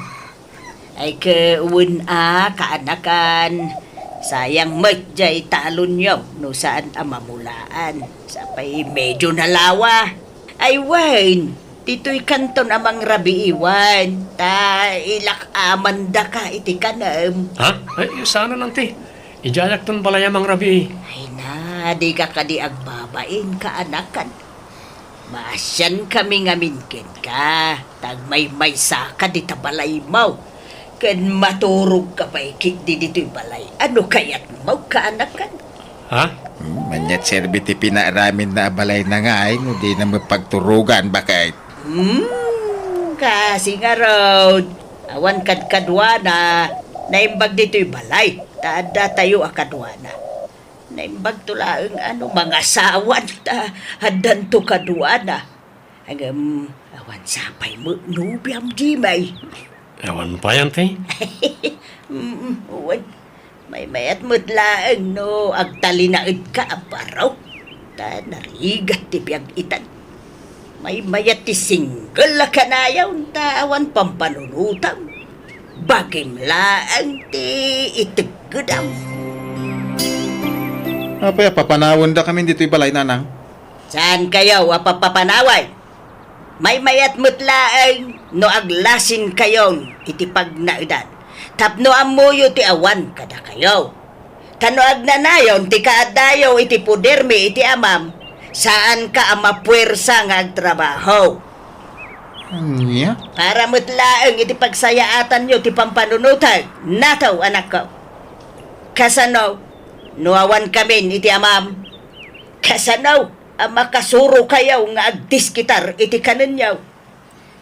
Ay, ket wen a, kaanakan. Sayang met jay talonyo no saan a mamulaan. Sapay medio nalawa. Ay, wen, ditoy kanton a mangrabii, wen. Ta ilak-amandaka iti kanem. Ha? Ay, saan, anti. Idiayakton balay a mangrabii. Ay na, dika kadi agbabain, kaanakan. Maasiankami ngamin kenka, ta agmaymaysaka dita balaymo. Ken maturogka pay ketdi ditoy balay a no kayatmo, kaanakan. Ha? Hmm, ania ti serbi ti pinaaraminna a balayna ngay no dina met pagturogan, baket? Hmm, kasi ngarud, awan kadkaduana, naimbag ditoy balay, ta addatayo a kaduana. Naimbagto laeng a no mangasawan ta addanto kaduana. Ngem, awan sapay met nobiam, Jimmy. Awan pay, anti? Mm, wen. Maymayat met laeng no agtalinaedka a baro. Ta narigat ti biag itan. Maymayat ti single a kanayon ta awan pampanunotam. Bagim laeng ti iteggedam. Apay a papanawendakamin ditoy balay, nanang? Saankayo a papapanawen? Maymayat met laeng no aglasinkayon iti pagnaedan tapno ammoyo ti awan kadakayo. Ta no agnanayon ti kaaddayo iti podermi iti amam, saanka a mapuersa nga agtrabaho. Ania? Para met laeng iti pagsayaatanyo ti pampanunotek, nataw, anakko. Kasano no awankamin iti amam? Kasano a makasurokayo nga agdiskitar iti kanenyo?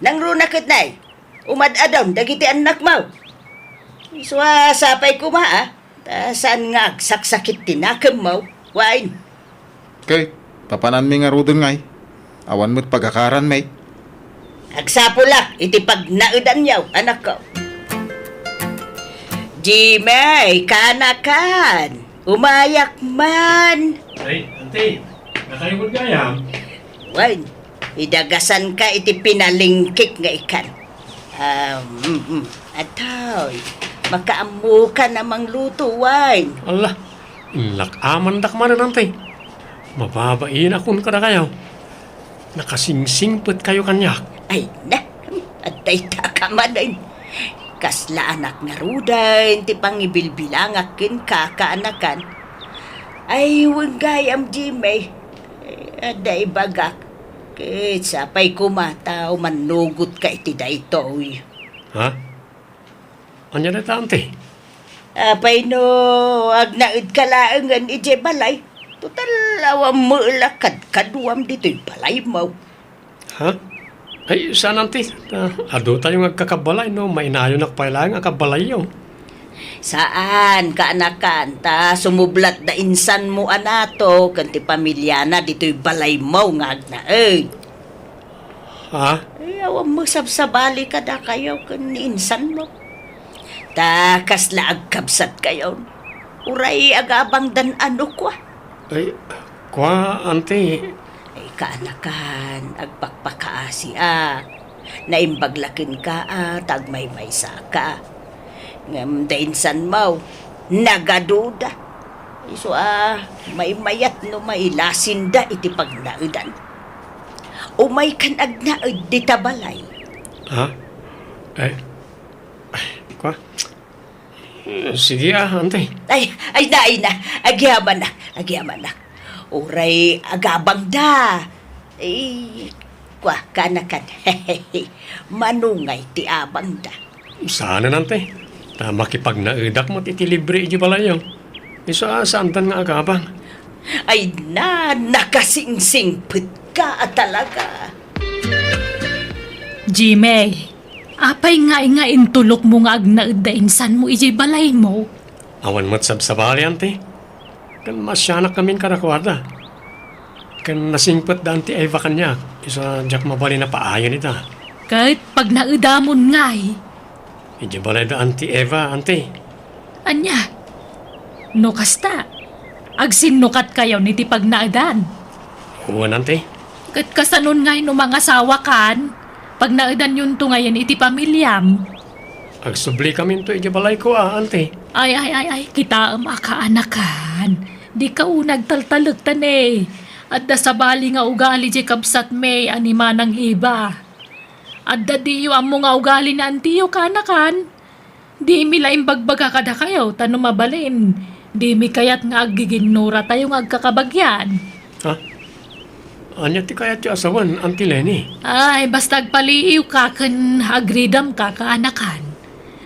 Nangruna ket nay, umad-adon dagiti annakmo. Isu a sapay koma, a, ta saan nga agsaksakit ti nakemmo, wen. Ket, papananmi ngaruden ngay, awan met pagakaranmi. Agsapulak iti pagnaedanyo, anakko. Jimmy, kaanakan, umayak man. Ay, anti, nakayo met gayam? Wen, idagasanka iti pinalingkik nga ikan. Ah, mm, mm. Atoy, makaammokan a mangluto, wen. Ala, inlak-amandak manen, anti. Mababainakon kadakayo. Nakasingsingpetkayo kaniak. Ay, na. Adda ita ka manen. Kasla anak ngaruden ti pangibilbilangak kenka, kaanakan. Ay, wen gayam, Jimmy. Eh, adda ibagak. Ket sapay koma ta umannugotka iti daytoy. Ha? Ania dayta, anti? Apay no agnaedka laengen idiay balay? Total, awan met la kadkaduam ditoy balaymo. Ha? Ay, saan, anti. Ta, adu tayo nga agkakabalay, no? Mainayonak pay laeng a kabalayyo. Saan, kaanakan, ta sumublat da insanmo a nato ken ti pamiliana ditoy balaymo nga agnaed. Ha? Ay, awan met sabsabali kadakayo ken ni insanmo. Ta kasla agkabsatkayon. Uray agabangdan a no kua. Ay, kua, anti. Ay, kaanakan, agpakpakaasiak. Naimbag la kenka a ta agmaymaysaka. Ngem da insanmo, nagaduda. Isu a maymayat no mailasinda iti pagnaedan. Umaykan agnaed dita balay. Ha? Eh, ay, kua? Sige, ah, anti. Ay, ay na, ay na. Agyamanak, agyamanak. Uray agabangda. Eh, kua, kaanakan. Mano ngay ti abangda? Saanen, anti. Ta makipagnaedak met iti libre iti balayyo. Isu a saandan nga agabang. Ay na, nakasingsingpetka a talaga. Jimmy, apay ngay nga intulokmo nga agnaed da insanmo idiay balaymo? Awan met sabsabali, anti. Ken maasianakkamin kadakuada. Ken nasingpet da Anti Eva kaniak, isu a diak mabalin a paayen ita. Ket pagnaedamon ngay? Idiay balay da Anti Eva, anti. Ania? No kasta, agsinnukatkayon iti pagnaedan? Wen, anti. Ket kasanon ngay no mangasawakan? Pagnaedanyonto ngayen iti pamiliam. Agsubli kaminto idiay balayko, a, anti. Ay, ay, ay, ay, kitaem a kaanakan. Dika unay agtaltalek ta ne. Adda sabali nga ugali diay kabsatmi a ni Manang Eva. Adda diyo ammo nga ugali ni antiyo, kaanakan. Dimi la imbagbaga kadakayo, ta no mabalin, dimi kayat nga aggiginnuratayo nga agkakabagian. Ha? Ania ti kayatyo a sawen, Anti Leni? Ay, basta agpaliiwka ken agridamka, kaanakan.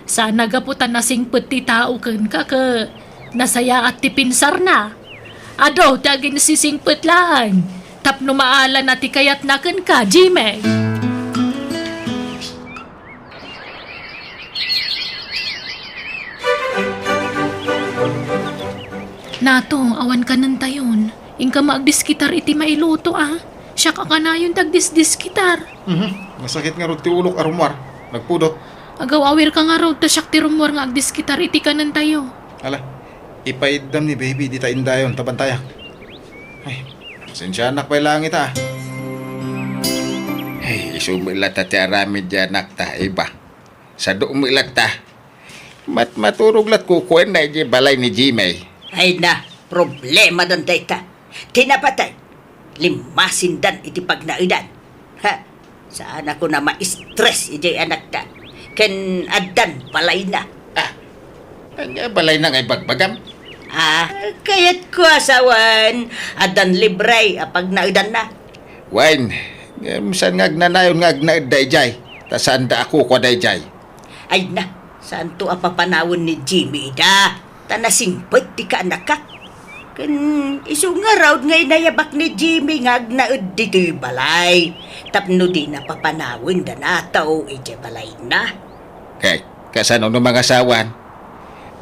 Saan a gapu ta nasingpet ti tao kenka ket nasayaat ti pinsarna. Adu ti aginsisingpet laeng tapno maalana ti kayatna kenka, Jimmy. Nato, awan kanentayon. Inka maagdiskitar iti mailuto, a. Siak a kanayon ti agdisdiskitar. Mhm. Nasakit ngarud ti ulok a rummuar. Nagpudot. Agaw-awirka ngarud ta siak ti rummuar nga agdiskitar iti kanentayo. Ala, ipaiddam ni baby dita indayon ta bantayak. Ay, pasensianak pay laeng ita. Ay, isu met latta ti aramid ti anakta, Eva. Sadu met latta. Mat-, maturog lat kukuenna idiay balay ni Jimmy. Ay na, problema dayta. Ti napatay, limmasindan iti pagnaedan. Ha? Saanakon a ma-stress idiay anakta. Ken addan balayna. Ah, ania balayna nga ibagbagam? Ah, kayatko a sawen, addan libre a pagnaedanna. Wen, ngem saan nga agnanayon nga agnaedda idiay, ta saanda a kukua daydiay. Ay na, saanto a papanawen ni Jimmy ida, ta nasingpet ti kaanakak. Ken isu ngarud nga inayabak ni Jimmy nga agnaed ditoy balay, tapno dina papanawen da Nato idiay balayna. Kay, kasano no mangasawan?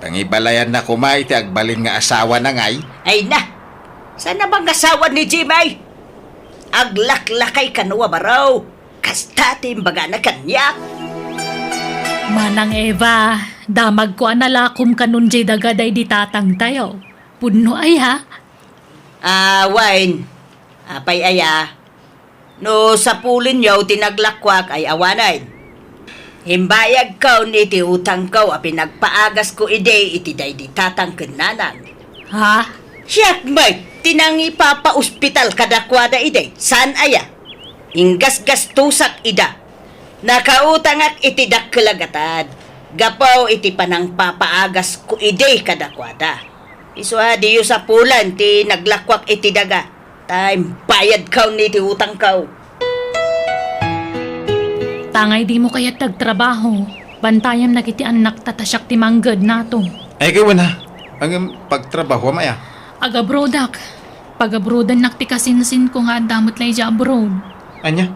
Pangibalayanna koma iti agbalin nga asawana ngay? Ay na, saan a mangasawa ni Jimmy? Aglaklakay kano a baro. Kasta ti imbagana kaniak. Manang Eva, damagko a nalakom kanon diay daga daydi tatangtayo. Pudno aya? Ah, wen. Apay aya? No sapulenyo ti naglakuak ay awanen. Imbayagkon iti utangko a pinagpaagasko idi iti daydi tatang ken nanang. Ha? Siak met ti nangipapaospital kadakuada idi, saan aya? Inggasgastosak ida. Nakautangak iti dakkel a gatad gapu iti panangpapaagasko idi kadakuada. Isu a diyo sapulan ti naglakuak iti daga, ta imbayadkaw ni ti utangkaw. Tangay dimo kayat ti agtrabaho, bantayam dagiti annakta ta siak ti manggednato. Ay, gawen a. Ngem pagtrabahoam aya? Agabroadak. Pagabroadannak ti kasinsinko nga adda met la idiay abroad. Ania?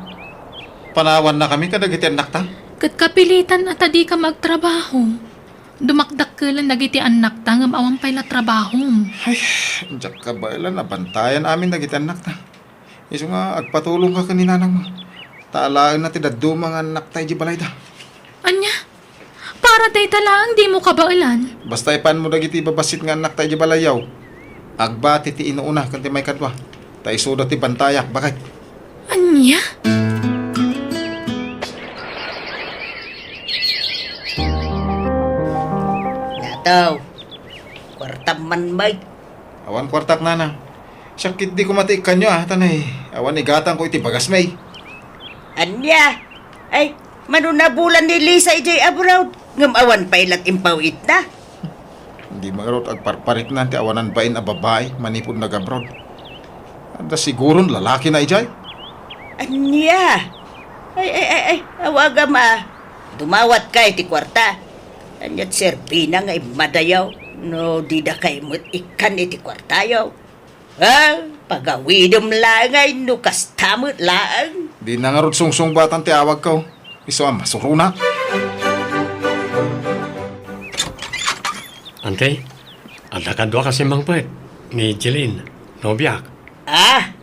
Panawannakami kadagiti annakta? Ket kapilitan a ta dika agtrabaho. Dumakdakkelan dagiti annakta ngem awan pay la trabahom. Ay, diak kabaelan a bantayan amin dagiti annakta. Isu nga agpatulongka ken ni nanangmo. Ta alaenna ti dadduma nga annakta idiay balayda. Ania? Para dayta laeng dimo kabaelan? Basta ipanmo dagiti babassit nga annakta idiay balayyo. Agbati ti inuuna ken ti maikadua. Ta isuda ti bantayak, baket. Ania? Nataw, kuartam man, Mike. Awan kuartak, Nana. Siak ketdi koma ti ikkanyo, a, ta nay, awan igatangko iti bagasmi. Ania? Ay, mano nabulan ni Lisa idiay abroad, ngem awan pay lat impaw-itna. Dimo ngarud agparpariknan ti awanan bain a babai manipud nag-abroad. Adda siguron lalakina idiay. Ania? Ay, ay, ay, ay, awagam a. Dumawatka iti kuarta. Ania't serbina nga immadayo no didakay met ikkan iti kuartayo? Ah, pagawidem laeng ay no kasta met laeng. Dina ngarud sungsungbatan ti awagko. Isu a masuronak. Ante, adda kadua kasi mangpet ni Jeline, nobiak. Ah?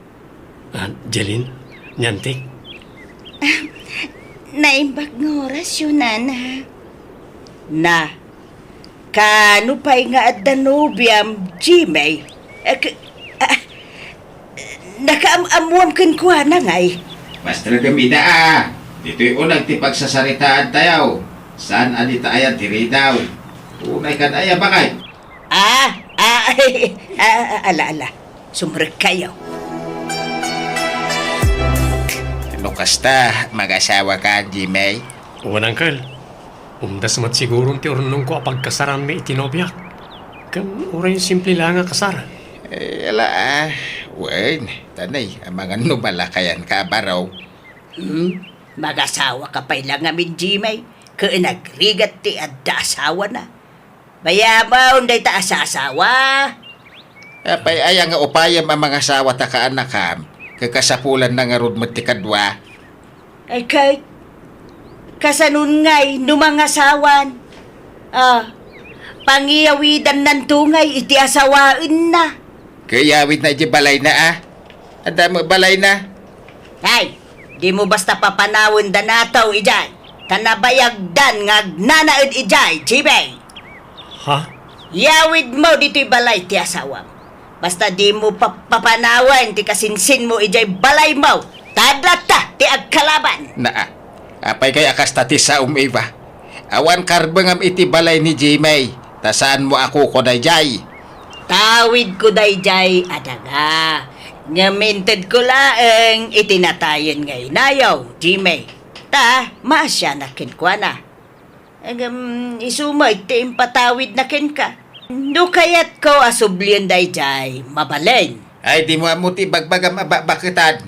Ah, Jeline, ni Antik. Naimbag nga orasyo, Nana. Na, kano pay nga adda nobiam, Jimmy? Eh, k-, ah, nakaam-ammoam kenkuana ngay? Master Gamida, a. Ditoy uneg ti pagsasaritaantayo. Saan a dita aya ti ridaw. Unay kan aya, bakay? Ah, ah, ah, ah, ala, ala. Sumrekkayo. No kasta, mag-asawaka, Jimmy? Wen, Uncle. Umdas met siguron ti urnongko a pagkasaranmi iti nobiak. Ken uray simple la nga kasar. Eh, ala, a. Wen, ta nay, amangan no malakayanka a baro. Hmm? Mag-asawaka pay la ngamin, Jimmy, ken agrigat ti adda asawana. Bayamon dayta a sasawa. Apay aya nga upayem a mangasawa ta kaanakam, ket kasapulanna ngarud met ti kadua? Ay, ket kasanon ngay no mangasawan? Ah, pangiyawidannanto ngay iti asawaenna. Ket iyawidna iti balayna, a? Adda met balayna? Ay, dimo basta papanawen da nataw idiay, ta nabayagdan nga agnanaed idiay, Jimmy. Ha? Iyawidmo ditoy balay ti asawam. Basta dimo pa-, papanawen ti kasinsinmo idiay balaymo, ta adda ta ti agkalaban. Naa, apay kay a kasta ti saom, Eva? Awan karbengam iti balay ni Jimmy, ta saanmo a kuko daydiay. Tawidko daydiay a daga, ngem intedko laeng iti natayen nga inayo, Jimmy. Ta maasianak kenkuana. Ngem isu met ti impatawidna kenka. No kayatko a sublien daydiay, mabalin. Ay, dimo ammo ti ibagbagam a bakbaketan.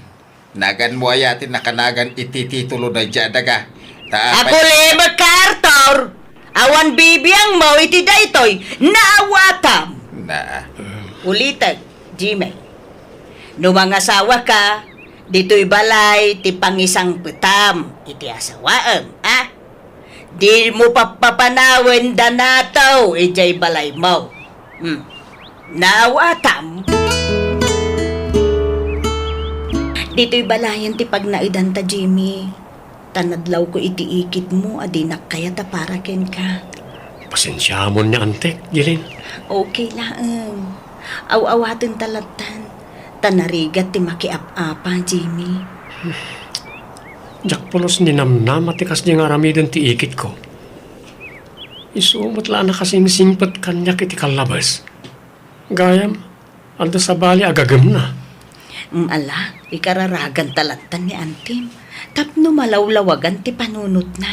Naganmo aya ti nakanagan iti titulo daydiay a daga? Ta apay. Agulibek ka, Arthur! Awan bibiangmo iti daytoy, naawatam! Na. Ulitek, Jimmy. No mangasawaka, ditoy balay ti pangisangpetam iti asawaem, a? Dimo pappapanawen da nataw idiay balaymo. Hmm. Naawatam. Ditoy balayen ti pagnaedanta, Jimmy. Ta nadlawko iti ikitmo a dinak kayat a para kenka. Pasensiamon ni Antek, Jeline. Okay laeng. Aw-awaten ta lattan. Ta narigat ti makiap-apa, Jimmy. Diak pulos ninamnama ti kasdi nga aramiden ti ikitko. Isu met la a nakasingsingpet kaniak iti kallabes. Gayam, adda sabali a gagemna. Mm, ala, ikararagan ta lattan ni Antim. Tapno malawlawagan ti panunotna.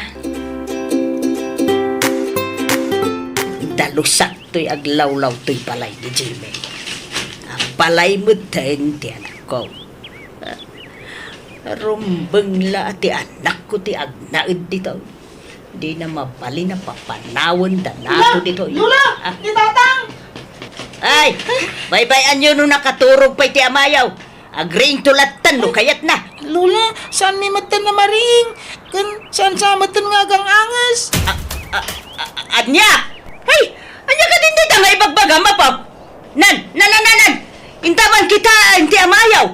Dalusak toy aglawlaw toy balay ni Jimmy. Apalay metten ti anakko. Rumbeng la ti anakko ti agnaed ditoy. Dina mabalin a papanawen da nato ditoy. Lola! Ah. Ni Tatang! Ay! Baybay-anyo no nakaturog pay ti amayo. Agriingto lattan no kayatna. Lola, saanmi metten a mariing. Ken saan sa metten nga agang-anges. A, a, a, ania? Hey! Ania kadin dayta nga ibagbagam, Apo? Nan, nan, nan, nan, nan! Intaban kita, inti amayaw!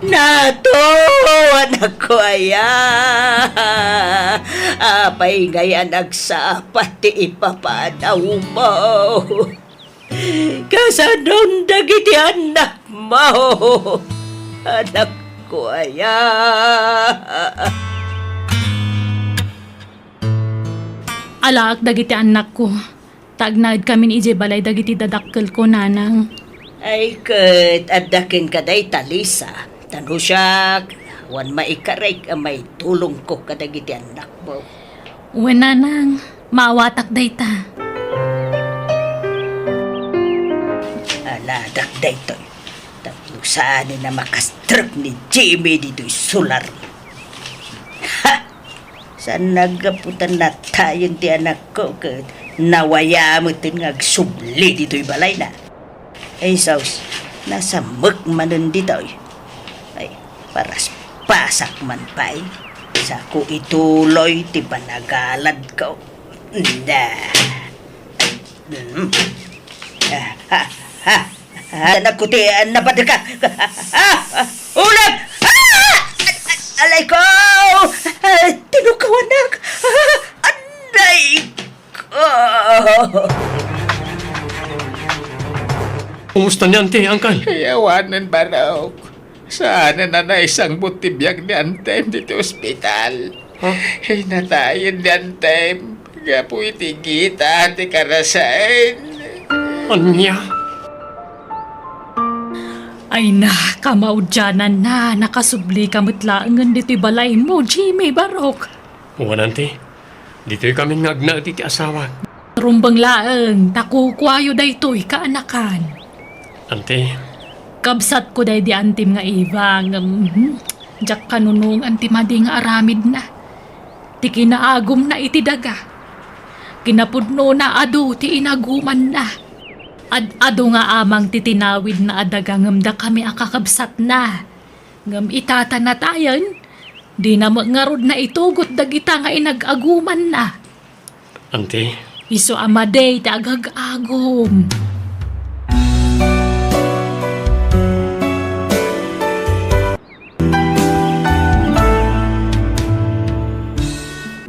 Nato, anakko aya! Apay ngay a nagsapa ti ipapanawmo? Kasanon dagiti annakmo, anakko aya? Alaek dagiti annakko, ta agnaedkamin idiay balay dagiti dadakkelko, nanang. Ay, ket adda kenka dayta, Lisa. Ta no siak, awan maikarek a maitulongko kadagiti annakmo. Wen, nanang, maawatak dayta. Aladak daytoy. Tapno saanen a makastrek ni Jimmy ditoy solar. Ha! Saan naggaputan natayen ti anakko ket nawaya metten nga agsubli ditoy balayna. Ay, sus, nasamek manen ditoy. Ay, paraspasak man pay. Sako ituloy ti panagaladko. Nda. Mm. Ah, ah, ah. Ah, anak ko ti, ah, napadka. Ah, ah, ulag! Ah! Alay ko! Ah, tinukawanak! Ah, anday ko! Kumusta ni Auntie, Uncle? Ay, awanen, Barok. Saanen a naisangbut ti biag ni Antem ditoy ospital. Ha? Ay, natayen ni Antem gapu iti gita ti karasaen. Ania? Ay na, kamaudiananna, nakasublika met laengen ditoy balaymo, Jimmy, Barok. Wen, Auntie. Ditoykamin nga agnaed iti asawak. Rumbeng laeng, ta kukuayo daytoy kaanakan. Auntie. Kabsatko daydi Antem nga Eva, ngem, mhm, diak kanunongan ti madi nga aramidna. Ti kinaagumna iti daga. Kinapudnona adu ti inagumanna. Ad-adu nga amang ti tinawidna a daga ngem dakami a kakabsatna. Ngem ita ta natayen, dina met ngarud naitugot dagita nga inag-agumanna. Auntie. Isu a madi ti agag-agum.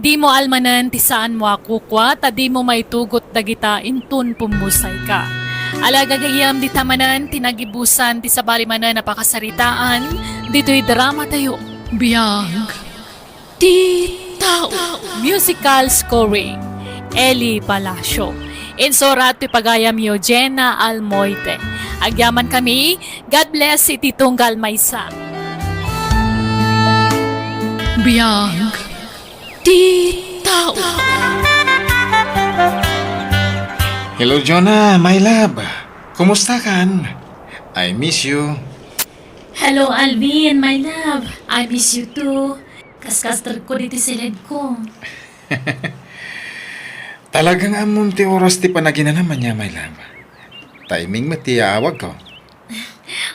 Dimo almanen ti saanmo a kukua, ta dimo maitugot dagita inton pummusayka. Ala, gagayyem, dita manen ti nagibusan ti sabali manen a pakasaritaan ditoy dramatayo. Biag ti tao. Musical scoring, Eli Palacio. Insurat ti pagayamyo, Jenna Almoite. Agyamankami, God bless iti tunggal maysa. Biag ti tao. Hello, Jonah, my love. Kumusta kan? I miss you. Hello, Alvin, my love. I miss you too. Kaskastrekko diti siledko. Talaga nga ammom ti oras ti panaginanam ania, my love. Timing met ti yaawagko.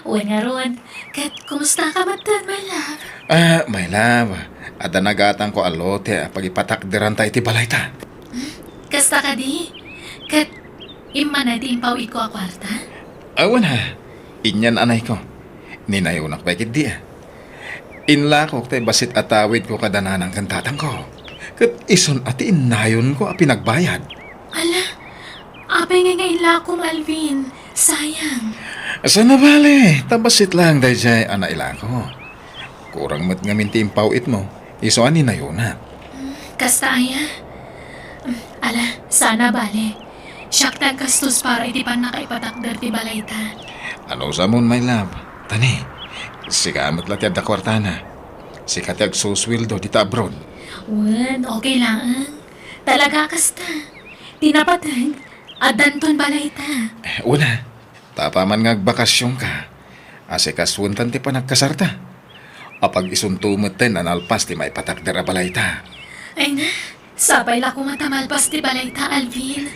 Wen ngarud, ket kumusta ka metten, my love? Ah, my love, adda nagatangko a lote a pagipatakderanta iti balayta. Hmm? Kasta kadi? Ket immana ti impaw-itko a kuarta? Awan a, inian-anayko. Ninayonak pay ketdi a. Inlakok ti bassit a tawidko kada nanang ken tatangko. Ket isun a ti innayonko a pinagbayad. Ala, apay ngay nga inlakom, Alvin? Sayang. Saan a bale, ta bassit laeng daydiay a nailako. Kurang met ngamin ti impaw-itmo, isu a ninayonak. Hmm, kasta aya? Hmm, ala, saan a bale. Siak ti aggastos para iti pannakaipatakder ti balayta. Anusamon, my love. Tani, sika met la ti adda kuartana. Sika ti agsusueldo dita abroad. Wen, okay laeng. Talaga kasta. Ti napateg, addanton balayta. Wen a, ta apaman nga agbakasionka, asikasuentan ti panagkasarta. Apag-isunto metten a nalpas ti maipatakder a balayta. Ay na, sapay la koma ta malpas ti balayta, Alvin.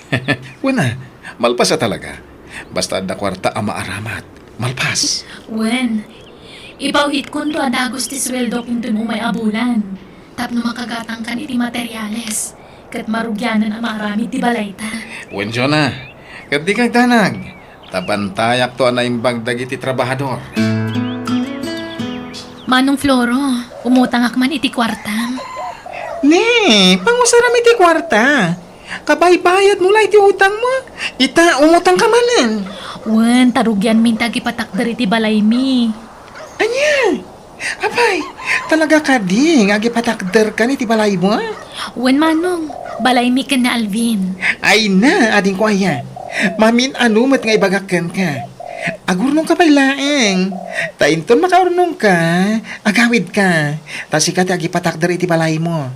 Wen a, malpas a talaga. Basta adda kuarta a maaramat, malpas. Wen, ipaw-itkonto a dagus ti sueldok inton umay a bulan. Tapno makagatangkan iti materiales, ket marugianan a maaramid ti balayta. Wen, Jonah, ket dika agdanag, ta bantayakto a naimbag dagiti trabahador. Manong Floro, umutangak man iti kuartam. Ne, pangusaram iti kuarta. Kabaybayadmo la iti utangmo. Ita, umutangka manen. Wen, ta rugianmin ti agipatakder iti balaymi. Ania? Apay, talaga kadi nga agipatakderkan iti balaymo? Wen, Manong, balaymi ken ni Alvin. Ay na, adingko aya. Mamin-ano met nga ibagak kenka. Agurnongka pay laeng. Ta inton makaurnongka, agawidka. Ta sika ti agipatakder iti balaymo.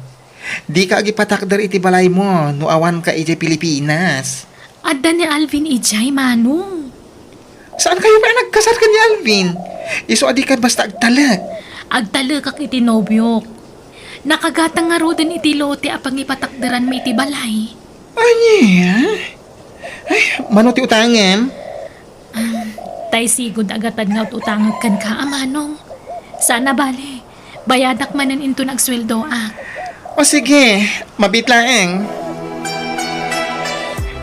Dika agipatakder iti balaymo no awanka idiay Pilipinas. Adda ni Alvin idiay, Manong. Saankayo pay a nagkasar ken ni Alvin? Isu a dika basta agtalek. Agtalekak iti nobiok. Nakagatang ngaruden iti lote a pangipatakderanmi iti balay. Ania? Ay, mano ti utangem? Ah, tay sigud a gatad nga ut-utangek kenka, a Manong. Saan a bale, bayadak manen inton agsueldoak. O sige, mabiit laeng.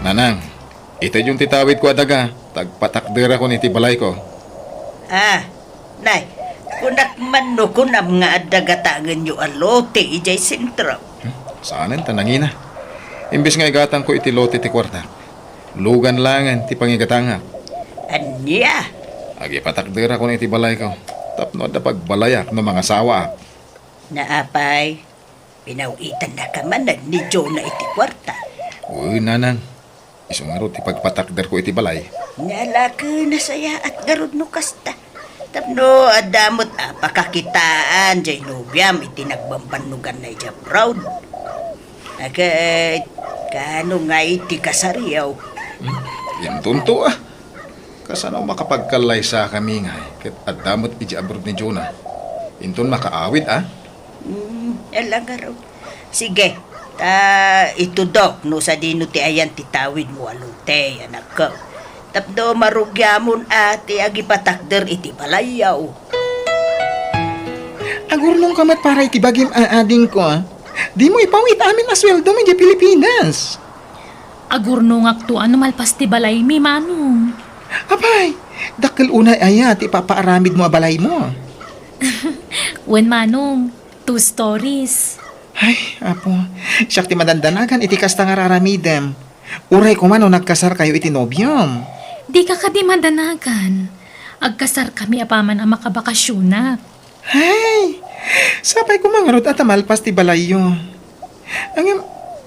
Nanang, itedyon ti tawidko a daga, ta agpatakderakon iti balayko. Ah, nay, kunak man no kunam nga adda gatangenyo a lote idiay sentro. Hmm, saanen ta nangina. Imbes nga igatangko iti lote ti kuarta, lugan laengen ti pangigatangak. Ania? Agipatakderakon iti balayko, tapno adda pagbalayak no mangasawaak. Naapay, pinaw-itannaka manen ni Jonah iti kuarta. Wen, nanang. Isu ngarud ti pagpatakderko iti balay. Nia la ket nasayaat ngarud no kasta. Tapno adda met a pakakitaan jay nobiam iti nagbambannoganna idiay abroad. Ket, kaano ngay ti kasaryo? Hmm? Intonto, a. Kasano makapagkallaysakami ngay ket adda met idiay abroad ni Jonah? Inton makaawid, a? Hmm, ala ngarud. Sige, ta itudok no sadino ti ayan ti tawidmo a lote, anakko. Tapno marugiamon a ti agipatakder iti balayyo. Agurnongka met para iti bagim a adingko. Dimo ipaw-it amin a sueldom idiay Pilipinas. Agurnongakto a no malpas ti balaymi, Manong. Apay, dakkel unay aya ti ipapaaramidmo a balaymo? Wen, Manong. Two stories. Ay, Apo, siak ti madandanagan iti kasta nga ar-aramidem. Uray koma no nagkasarkayo iti nobiom. Dika kadi madanagan. Agkasarkami apaman a makabakasionak. Ay, sapay koma ngarud a ta malpas ti balayyo. Ngem,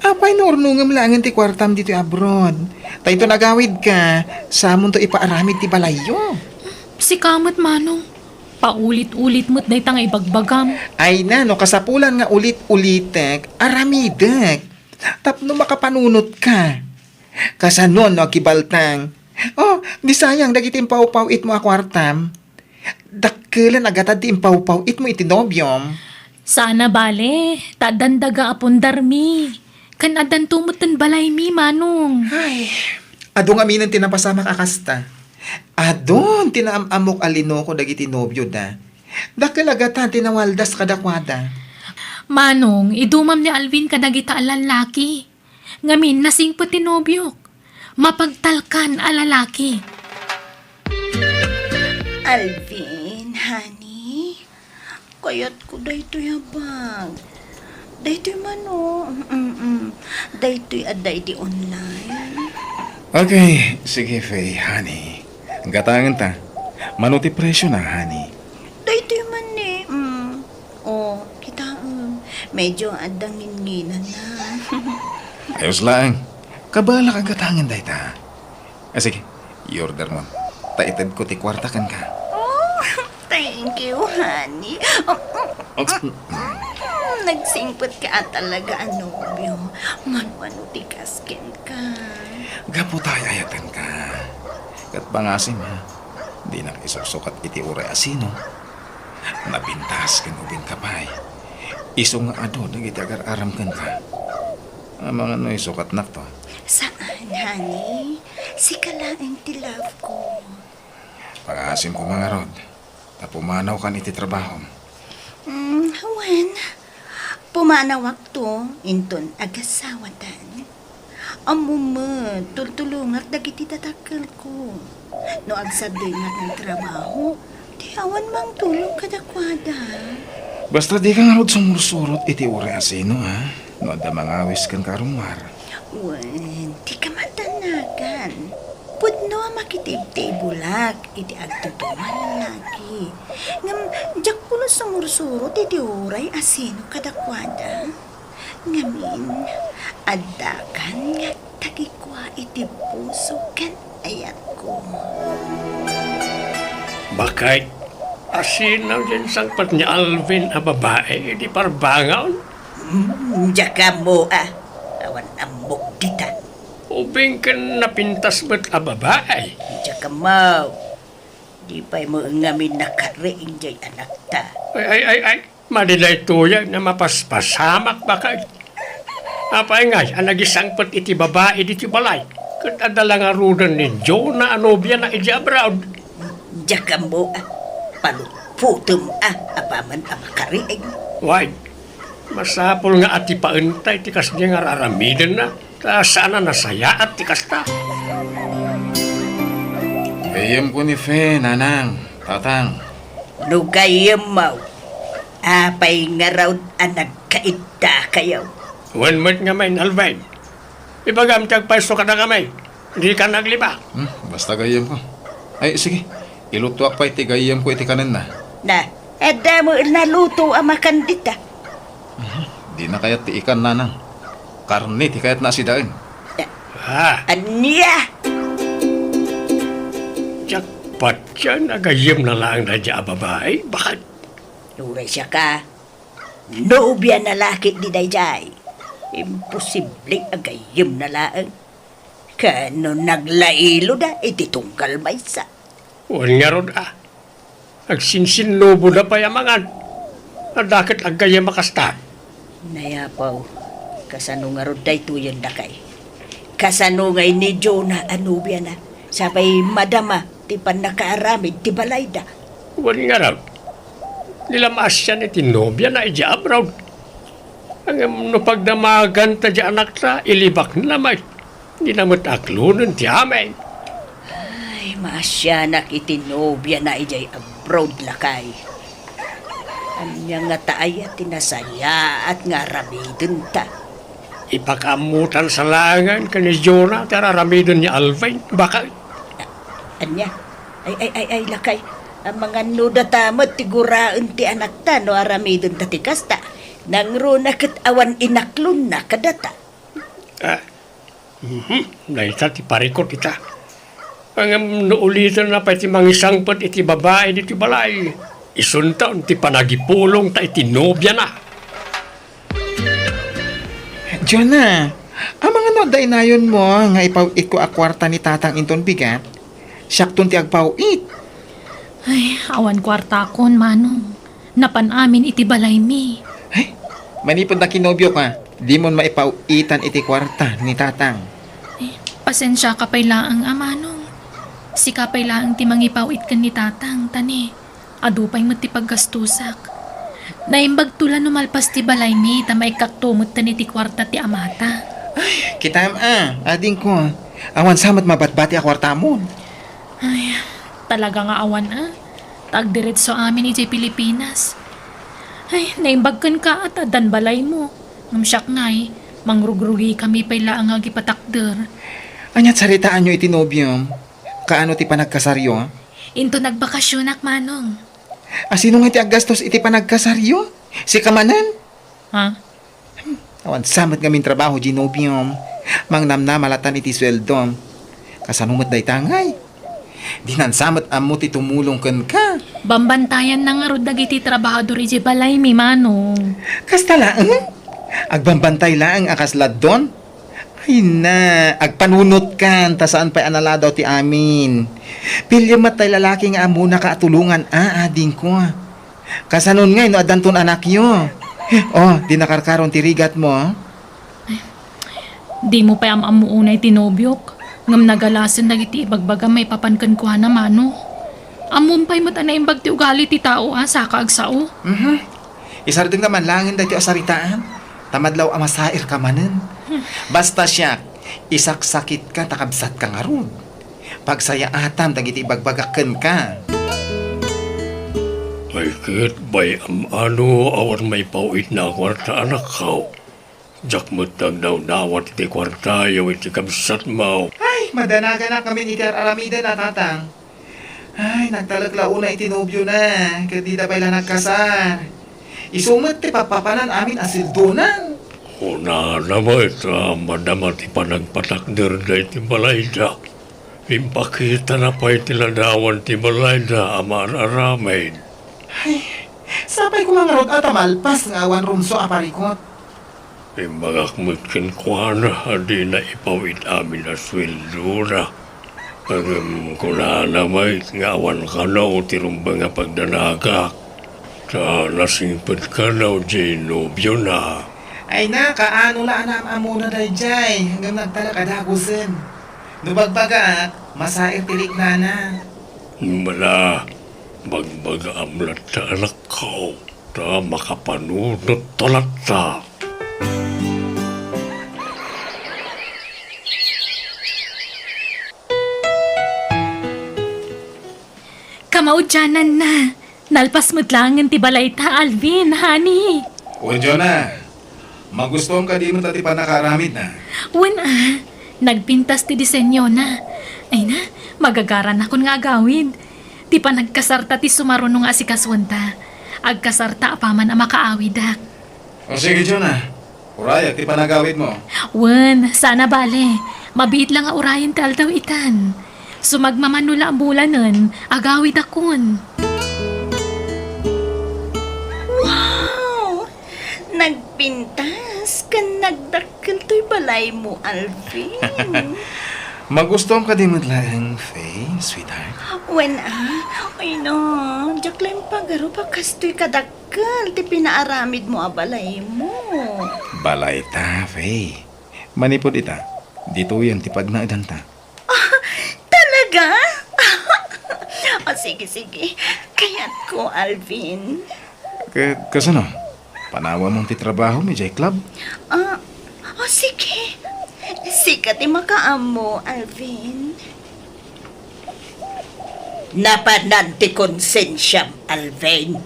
apay no urnongem laengen ti kuartam ditoy abroad? Ta inton agawidka, saamonto ipaaramid ti balayyo. Sika met, Manong. Paulit-ulit met dayta nga ibagbagam. Ay na, no kasapulan nga ulit-ulitek, aramidek. Tapno makapanunotka. Kasano no agibaltang? Oh, di sayang dagiti impawpaw-itmo a kuartam. Dakkelen a gatad ti impawpaw-itmo iti nobiom. Saan a bale, ta addan daga a pundarmi. Ken addanto metten balaymi, Manong. Ay, adu ngaminen ti napasamak a kasta. Adun ti naam-ammok a linoko dagiti nobioda. Dakkel a gatad ti nawaldas kadakuada. Manong, idumam ni Alvin kadagita a lallaki. Ngamin, nasingpet ti nobiok. Mapagtalkan a lalaki. Alvin, honey, kayatko daytoy a bag. Daytoy mano, mm, mm. Daytoy adda iti online. Okay, sige, Faye, honey. Gatangen ta. Mano ti presyo na, honey? Daytoy man ni, mm. Oh, kitaem. Medyo adda nginnginana. Ayos laeng. Kabalak a gatangen dayta. Ah, sige, i-order mo. Ta itedko ti kuarta kenka. Oh, thank you, honey. Nagsingpet ka talaga a nobio. Mano-ano ti kas kenka? Gapu ta ay-ayatenka. Ket pangasim, ha? Dinak isuksukat iti uray a sino. Napintas ken ubingka pay. Isu nga adu dagiti agar-aram kenka. Amangan no isukatnakto. Saan, honey? Sika laeng ti love ko. Pagaasim ko ngarud, ta pumanawkan iti trabahom. Mm, wen, pumanawakto, inton agasawatan. Ammom met, tultulongak dagiti dadakkelko. No agsadengak nga trabaho, ti awan mangtulong kadakuada. Basta dika ngarud sumursurot iti uray a sino, ha? No adda mangawis kenka a rummuar. Wen, dika matanagan. Pudno a makitibtibulak iti agtutuman a laki. Ngem diak pulos sumursurot iti uray a sino kadakuada. Ngamin, addakan nga tagikua iti puso ken ayatko. Bakit? Asino diay sangpet ni Alvin a babai iti parbangon? Hmm, diak ammo, a. Awan ammok dita. Ubing ken napintas met a babai? Diak ammo. Di pay met ngamin nakariing diay anakta. Ay, ay, ay, ay. Madi daytoy a mapaspasamak, bakit? Apay ngay a nagisangpet iti babai ditoy balay? Ket adda la ngaruden ni Jonah a nobiana idiay abroad? Diak ammo, a. Palutputem, a, apaman a makariing. Way, masapul nga atipaenta iti kasdiay nga ar-aramidenna. Ta saan a nasayaat ti kasta. Gayyemko ni Fe, nanang, tatang. No gayyemmo, apay ngarud a nagkaiddakayo? Wen met ngamin, Alvin. Ibagam ti agpayso kadakami. Dika naglibak. Hmm, basta gayyemko. Ay, sige. Ilutoak pay ti gayyemko iti kanenna. Na, adda met naluto a makan dita. Mhm. Dina kayat ti ikan, nanang. Karne ti kayatna a sidaen. Ah. Ania? Diak patien a gayyemna laeng daydiay a babai, bakit? Uray siaka, nobiana la ketdi daydiay. Imposible a gayyemna laeng. Ken no naglailoda iti tunggal maysa. Wen ngarud a. Agsinsinnuboda pay a mangan. Adda ket aggayyem a kasta. Nayapaw, kasano ngarud daytoyen, lakay? Kasano ngay ni Jonah a nobiana? Sapay madama ti pannakaaramid ti balayda. Wen ngarud, di la maasian iti nobiana idiay abroad. Ngem no pagdamaganta diay anakta, ilibakna met. Dina met aklonen ti amin. Ay, maasianak iti nobiana idiay abroad, lakay. Ania ngata aya ti nasayaat nga aramidenta? Ipakaammotan sa laengen ken ni Jonah ti ar-aramiden ni Alvin, bakit? A-, ania? Ay, ay, ay, ay, lakay. Amangan no data met ti guraen ti anakta no aramidenta ti kasta. Nangruna ket awan inaklonna kadata. Ah, mhm, dayta ti parikut ita. Ngem no ulitenna pay ti mangisangpet iti babai ditoy balay, isunton ti panagipulongta iti nobiana. Jonah, amangan no adda inayonmo nga ipaw-itko a kuarta ni tatang inton bigat? Siakton ti agpaw-it. Ay, awan kuartakon, Manong. Napan amin iti balaymi. Ay, manipud nakinobioka, dimon maipaw-itan iti kuarta ni tatang. Eh, pasensiaka pay laeng a, Manong. Sika pay laeng ti mangipaw-it ken ni tatang, ta ne, adu pay met ti paggastosak. Naimbagto la no malpas ti balaymi ta maikkakto metten iti kuarta ti amata. Ay, kitam a, adingko. Awan sa met mabatbati a kuartamon. Ay, talaga nga awan a. Ta agdiretso amin idiay Pilipinas. Ay, naimbag kenka a ta addan balaymo. Ngem siak ngay, mangrugrugikami pay laeng nga agipatakder. Ania ti saritaanyo iti nobiom? Kaano ti panagkasaryo? Inton nagbakasionak, Manong. A, sino ngay ti aggastos iti panagkasaryo? Sika manen? Ha? Awan sa met ngamin trabaho diay nobiom. Mangnamnama latan iti sueldom. Kasano met dayta ngay? Dinan sa met ammo ti tumulong kenka. Bambantayanna ngarud dagiti trabahador idiay balaymi, Manong. Kasta laeng? Agbambantay laeng a kas laddon? Ay na, agpanunotkan ta saan pay a naladaw ti amin. Piliem met tay lalaki nga ammona ka a tulongan, a, adingko. Kasanon ngay no addanton anakyo? Oh, di nakarkaron ti rigatmo. Dimo pay am-ammo unay ti nobiok, ngem nagalasen dagiti ibagbagam maipapan kenkuana, Manong. Ammom pay met a naimbag ti ugali ti tao a saka agsao. Mhm. Isardengna man laengen daytoy a saritaan, ta madlaw a masairka manen. Basta siak, isaksakitka ta kabsatka ngarud. Pagsayaatam dagiti ibagbagak kenka. Ay ket, bay-am, ano, awan maipaw-itna a kuarta, anakko. Diak met agdawdawat iti kuartayo iti kabsatmo. Ay, madanaganak ngamin iti ar-aramiden a tatang. Ay, nagtalek la unay iti nobiona, ket dida pay la nagkasar. Isu met ti pappapanan amin a sueldonan. Kunana met a madama ti panagpatakderda iti balayda. Impakitana pay ti ladawan ti balayda a maar-aramid. Ay, sapay koma ngarud a ta malpas nga awan rumsua a parikut. Imbagak met kenkuana a dina ipaw-it amin a sueldona. Ngem kunana met nga awan kano ti rumbeng a pagdanagak, ta nasingpet kano diay nobiona. Ay na, kaano la a naam-ammona daydiay, ngem nagtalek a dagusen. No bagbagaak, masair ti riknana. Mala, bagbagaam latta, anakko, ta makapanunotto latta. Kamaudiananna, nalpas met laengen ti balayta, Alvin, honey. Wen, Jonah, magustuam kadi met ti pannakaaramidna? Wen a, nagpintas ti disenyona. Ay na, magagaranakon nga agawid. Ti panagkasarta ti sumaruno nga asikasuenta. Agkasarta apaman a makaawidak. O sige, Jonah. Urayak ti panagawidmo. Wen, saan a bale. Mabiit la nga urayen ti aldaw itan. Sumagmamano la a bulanen, agawidakon. Wow! Nagpintas ken nagdakkel toy balaymo, Alvin. Magustuam kadi met laeng, Faye, sweetheart? Wen a, ay na, diak la impagarup a kastoy kadak- kel ti pinaaramidmo a balaymo. Balayta, Faye. Manipud ita, ditoyen ti pagnaedanta. Ah, talaga? O, sige, sige. Kayatko, Alvin. Ka-, kasano? Panawamon ti trabahom idiay club? Ah, o, sige. Sika ti makaammo, Alvin. Napanan ti konsensiam, Alvin.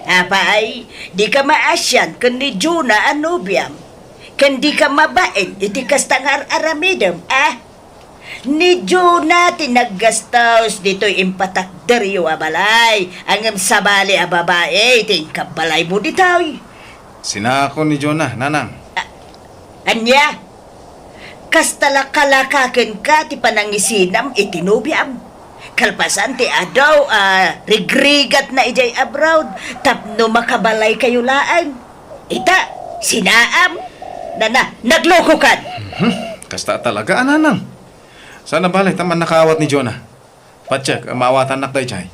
Apay, dika maasian ken ni Jonah a nobiam, ken dika mabain iti kasta nga ar-aramidem, a? Ni Jonah ti naggastos ditoy impatakderyo a balay, ngem sabali a babai ti inkabbalaymo ditoy. Sinakon ni Jonah, nanang. A-, ania? Kasta la kalaka kenka ti panangisinam iti nobiam. Kalpasan ti adu a rigrigatna idiay abroad tapno makabalaykayo laeng. Ita, sinaam. Nana, naglokokan. Mhm. Kasta talaga, a, nanang. Saan a bale ta mannakaawat ni Jonah. Patiek a maawatannak daydiay.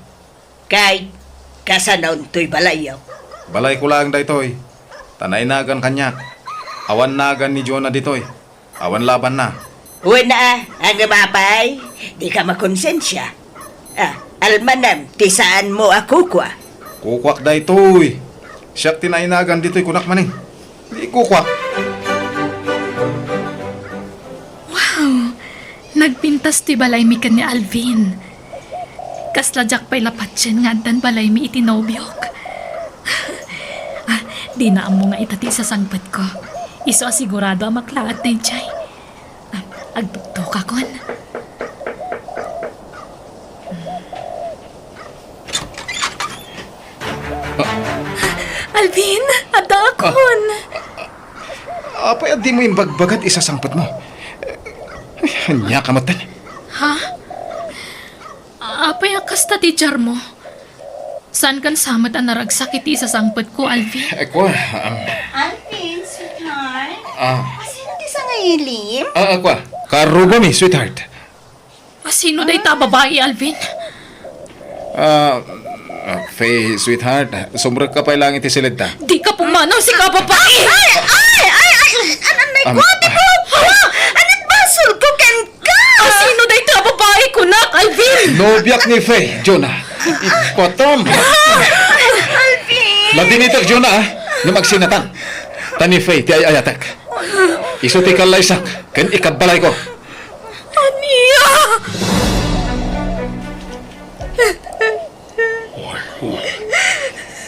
Kay, kasanon toy balayyo? Balayko laeng daytoy. Ta nainagan kaniak. Awan nagan ni Jonah ditoy. Awan labanna. Wen a, ngem apay, dika makonsensia. A, almanem ti saanmo a kukua. Kukuak daytoy. Siak ti nainagan ditoy, kunak manen. Di kukuak. Wow! Nagpintas ti balaymi ken ni Alvin. Kasla diak pay la patien nga addan balaymi iti nobiok. A, dina ammo nga ita ti isasangpetko. Isu a sigurado a maklaat daydiay. A, agtuktokakon. Alvin, addaakon. Apay a dimo imbagbaga ti isasangpetmo? Ania ka metten? Ha? Apay a kasta ti diarmo? Saankan sa met a naragsak iti isasangpetko, Alvin? Eh, kua, um, Alvin, sweetheart. Ah. Asino ti sangailim? Ah, ah, kua. Karugami, sweetheart. Asino dayta a babai, Alvin? Ah, ah, Faye, sweetheart, sumrekka pay laeng iti siledta. Dika pumanaw, sika a babai! Ay, ay, ay, ay! An-, anay ko, Am-, ate ko! Anat basolko kenka! Asino dayta a babai, kunak, Alvin? Nobiak ni Faye, Jonah. Ipatam! Alvin! Ladinitek, Jonah, ah. Ngem agsinatan. Ta ni Faye ti ay-ayatek. Isu ti kallaysak ken ikabbalayko. Ania?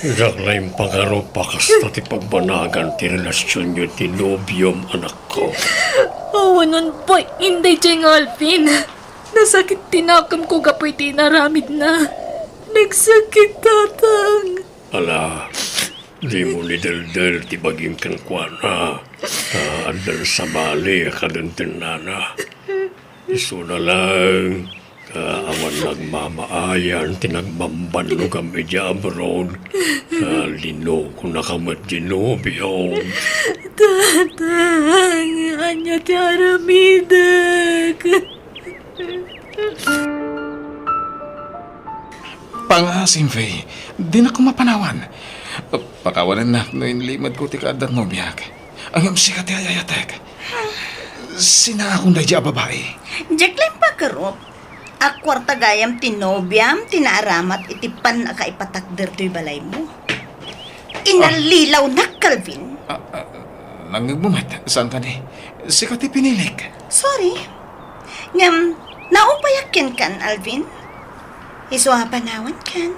Diak la impangaro a kasta ti pagbanagan ti relasionyo iti nobiom, anakko. Awanen pay, inday, Jeng Alvin. Nasakit ti nakemko gapu iti inaramidna. Nagsakit, Tatang. Ala, dimo ni deldel ti bagim kenkuana. Ta addan sabali a kadentennana. Isuna laeng, ta awan nagmamaayan ti nagbambannogam idiay abroad. Ta linokonaka met ti nobiom. Tatang, ania ti aramidek? Pangaasim, Faye. Dinak mapanawan. Pakawanennak no inlimedko ti kaadda ti nobiak. Ngem sika ti ay-ayatek. Sinaakon daydiay a babai. Diak la impakarup. A kuarta gayam ti nobiam ti naaramat iti pannakaipatakder toy balaymo. Inallilawnak, Calvin. Ah, ah, nangngegmo met, saan kadi? Sika ti pinilik. Sorry. Ngem, naupayak kenkan, Alvin. Isu a panawankan.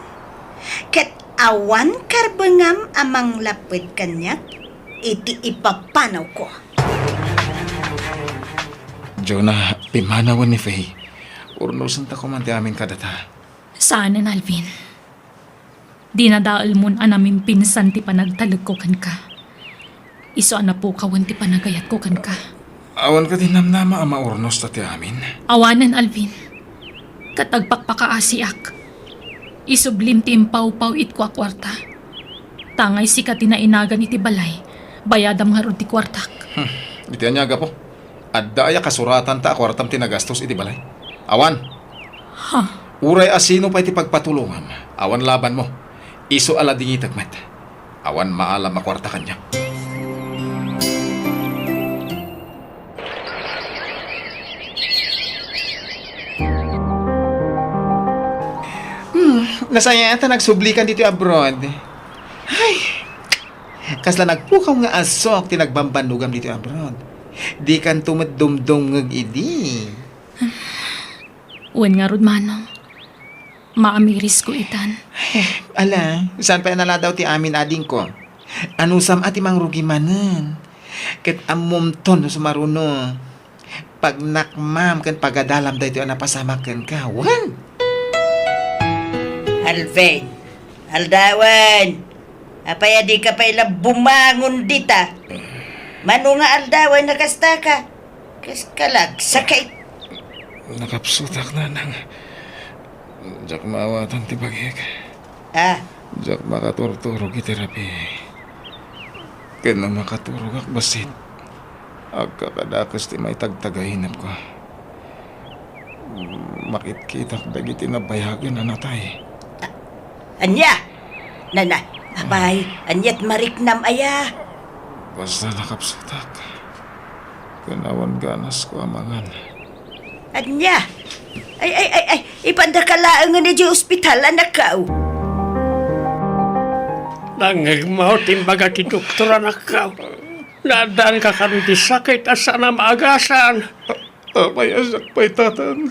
Ket awan karbengam a manglapped kaniak iti ipapanawko. Jonah, pimanawen ni Faye. Urnosenta koma ti amin kadata. Saanen, Alvin. Dinadaelmon a namimpinsan ti panagtalekko kenka. Isu a napukawen ti panagayatko kenka. Awan kadi namnama a maurnosta ti amin? Awanen, Alvin. Ket agpakpakaasiak. Isublim ti impawpaw itko a kuarta. Tangay sika ti nainagan iti balay, bayadam ngarud ti kuartak. Hmm. Iti ania a gapu? Adda aya kasuratanta a kuartam ti nagastos iti balay? Awan. Ha? Uray asino pay ti pagpatulongam, awan labanmo. Isu a ladingitek met. Awan maalam a kuarta kaniak. Hmm, nasayaat ta nagsublikan ditoy abroad. Ay, kasla nagpukaw nga asok ti nagbambannogam ditoy abroad. Dikanto met dumdumngeg idi. Wen ngarud, Manong. Maamirisko itan. Eh, ala, saan pay a naladaw ti amin, adingko? Anusam a ti mangrugi manen? Ket ammomton no sumaruno. Pagnakmam ken pagadalam daytoy a napasamak kenka, wen? Alvin, aldawen! Apay a dika pay la bumangon dita? Mano nga aldawen a kastaka? Kas kalagsa kay. Nakapsutak, nanang. Diak maawatan ti bagik. Ah? Diak makaturturog iti rabii. Ken no makaturogak bassit, agkakadakes ti maitagtagainepko. Makitkitak dagiti nabayagen a natay. Ania? Nana, apay, aniat mariknam aya? Basta nakapsutak. Ken awan ganasko a mangan. Ania? Ay, ay, ay, ay, ipandaka laengen idiay ospital, anakko. Nangngegmo ti imbaga ti doktor, anakko. Naaddaanka kano iti sakit a saan a maagasan. Apay a siak pay, tatang.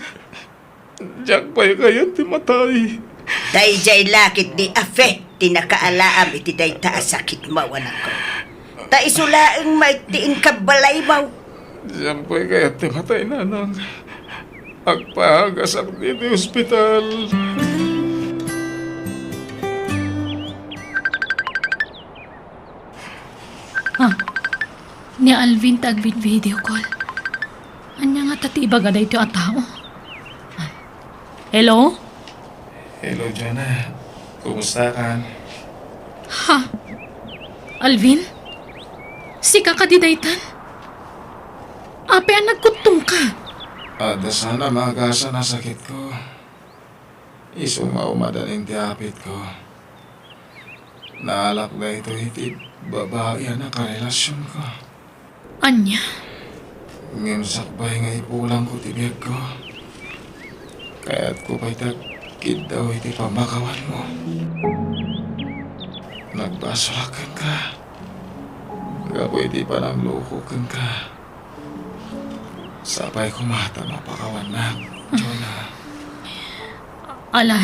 Diak pay kayat ti matay. Daydiay la ketdi a Fe ti nakaalaam iti dayta a sakitmo, anakko. Ta isu laeng met ti inkabbalaymo. Diak pay kayat ti matay, nanang. Agpaagasak ditoy ospital. Ah, Ni Alvin ti agvid-video call. Ania ngata ti ibaga daytoy a tao? Hello? Hello, Jonah. Kumusta ka? Ha? Alvin? Sika kadi daytan? Apay a nagkuttongka? Adda saan a maagasam a sakitko. Isu nga umadan ti apitko. Naalak daytoy iti babai a nakarelasionko. Ania? Ngem sakbay nga ipulangko ti biagko, kayatko pay ti agkiddaw iti pammakawanmo. Nagbasolak kenka gapu iti panangloko kenka. Sapay koma ta mapakawannak, Jonah. Ala,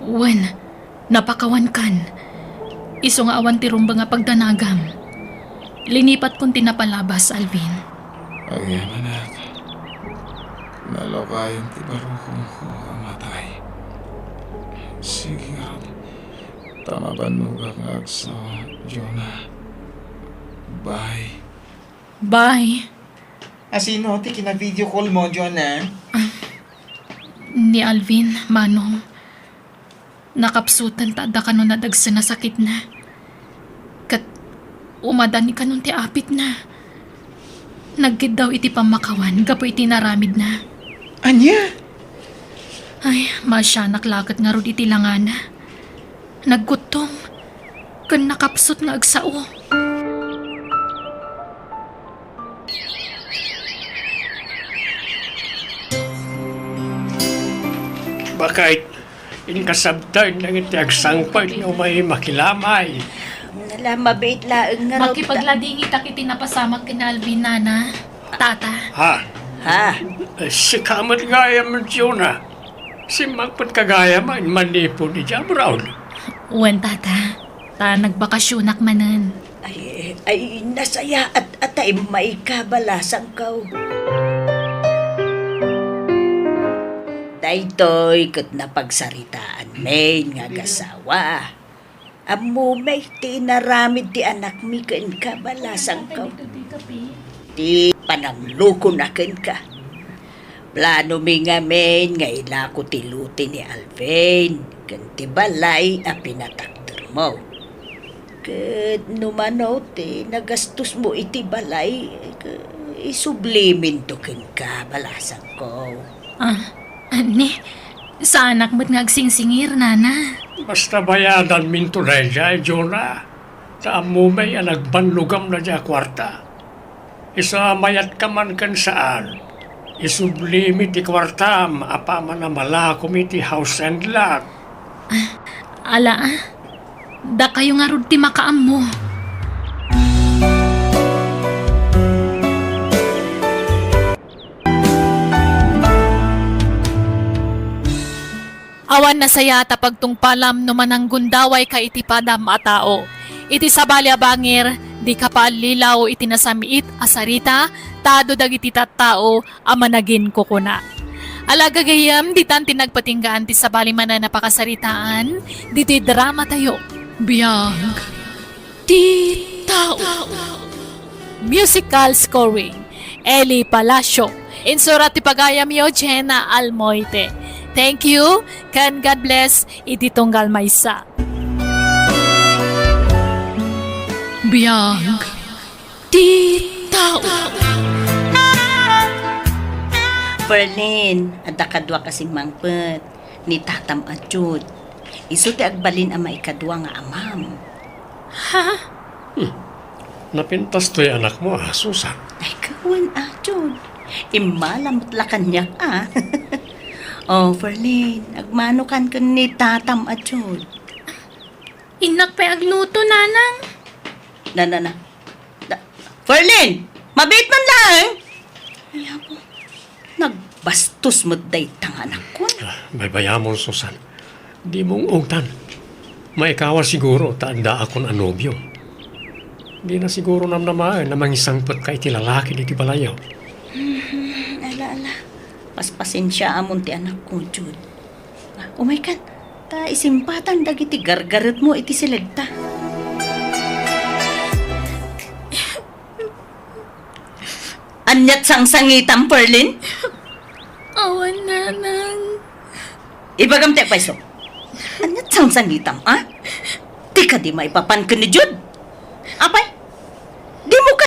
wen, napakawankan. Isu nga awan ti rumbeng a pagdanagam. Linipatkon ti napalabas, Alvin. Agyamanak. Nalukayam ti barukongko a matay. Sige ngarud, ta mabannogak nga agsawa, Jonah. Bye. Bye. A sino ti kina-video call mo, Jonah? Ah, ni Alvin, Manong. Nakapsutan ta adda kano nadagsen a sakitna. Ket umadan ni kanon ti apitna. Nagkiddaw iti pammakawan gapu iti inaramidna. Ania? Ay, maasianak la ket ngarud iti langana. Nagkuttong ken nakapsut nga agsao. Bakit? Inkasabtan dagiti agsangpet nga umay makilamay. Nala, mabiit laeng nga raw ta- Makipagladingitak iti napasamak ken Alvin, Nana. Tata. Ha? Ha? Eh, sika met gayam, Jonah. Simmangpet ka gayam a manipud idiay abroad. Wen, Tata. Ta nagbakasionak manen. Ay, ay, nasayaat a ta immayka, balasangko. Daytoy ket napagsaritaanmi nga agasawa. Ammom ti inaramid ti anakmi kenka, balasangko. Ti pananglokona kenka. Planomi ngamin nga ilako ti lote ni Alvin ken ti balay a pinatakdermo. Ket no mano ti nagastosmo iti balay, isubliminto kenka, balasangko. Ah, anni, saanak met nga agsingsingir, Nana. Basta bayadanminto daydiay, Jonah. Ta ammom a nagbannogam daydiay a kuarta. Isu a mayat ka man ken saan, isublimi ti kuartam apaman a malakom iti house and lot. Ah, ala, ah. Dakayo ngarud ti makaammo. Awan nasayaat a pagtungpalam no mananggundawayka iti padam a tao. Iti sabali a bangir, dika paallilaw iti nasam-it a sarita, ta adu dagiti tattao a managinkukuna. Ala gagayyem, ditan ti nagpatinggaan ti sabali manen a pakasaritaan, ditoy dramatayo. Biag ti tao. Musical scoring, Eli Palacio. Insurat ti pagayamyo, Jenna Almoite. Thank you, ken God bless iti tunggal maysa. Biag ti tao. Perlin, adda kaduak a simmangpet, ni tatam a Jude. Isu ti agbalin a maikadua nga amam. Ha? Hmm. Napintas toy anakmo, a, Susan? Ay, kawan, a, Jude. Immala met la kaniak, a. Oh, Ferlin, agmanokan ken ni tatam a Jude. Innak pay agluto, Nanang. Na, na, na. Na, Ferlin! Mabiit man laeng! Ay, apo. Nagbastos met dayta nga anakkon. Ah, baybayamon, Susan. Dimo ungtan. Maikawa siguro ta addaakon a nobio. Dina siguro namnamaen a mangisangpetka iti lalaki ditoy balayyo. Mhm, ala, ala. Paspasensiaamon ti anakko, Jude. Ah, umaykan, ta isimpatan dagiti gargaretmo iti silegta. Aniat sangsangitam, Perlin? Awan, Nanang. Ibagam ti agpayso. Aniat sangsangitam, a? Ti kadi maipapan ken ni Jude? Apay,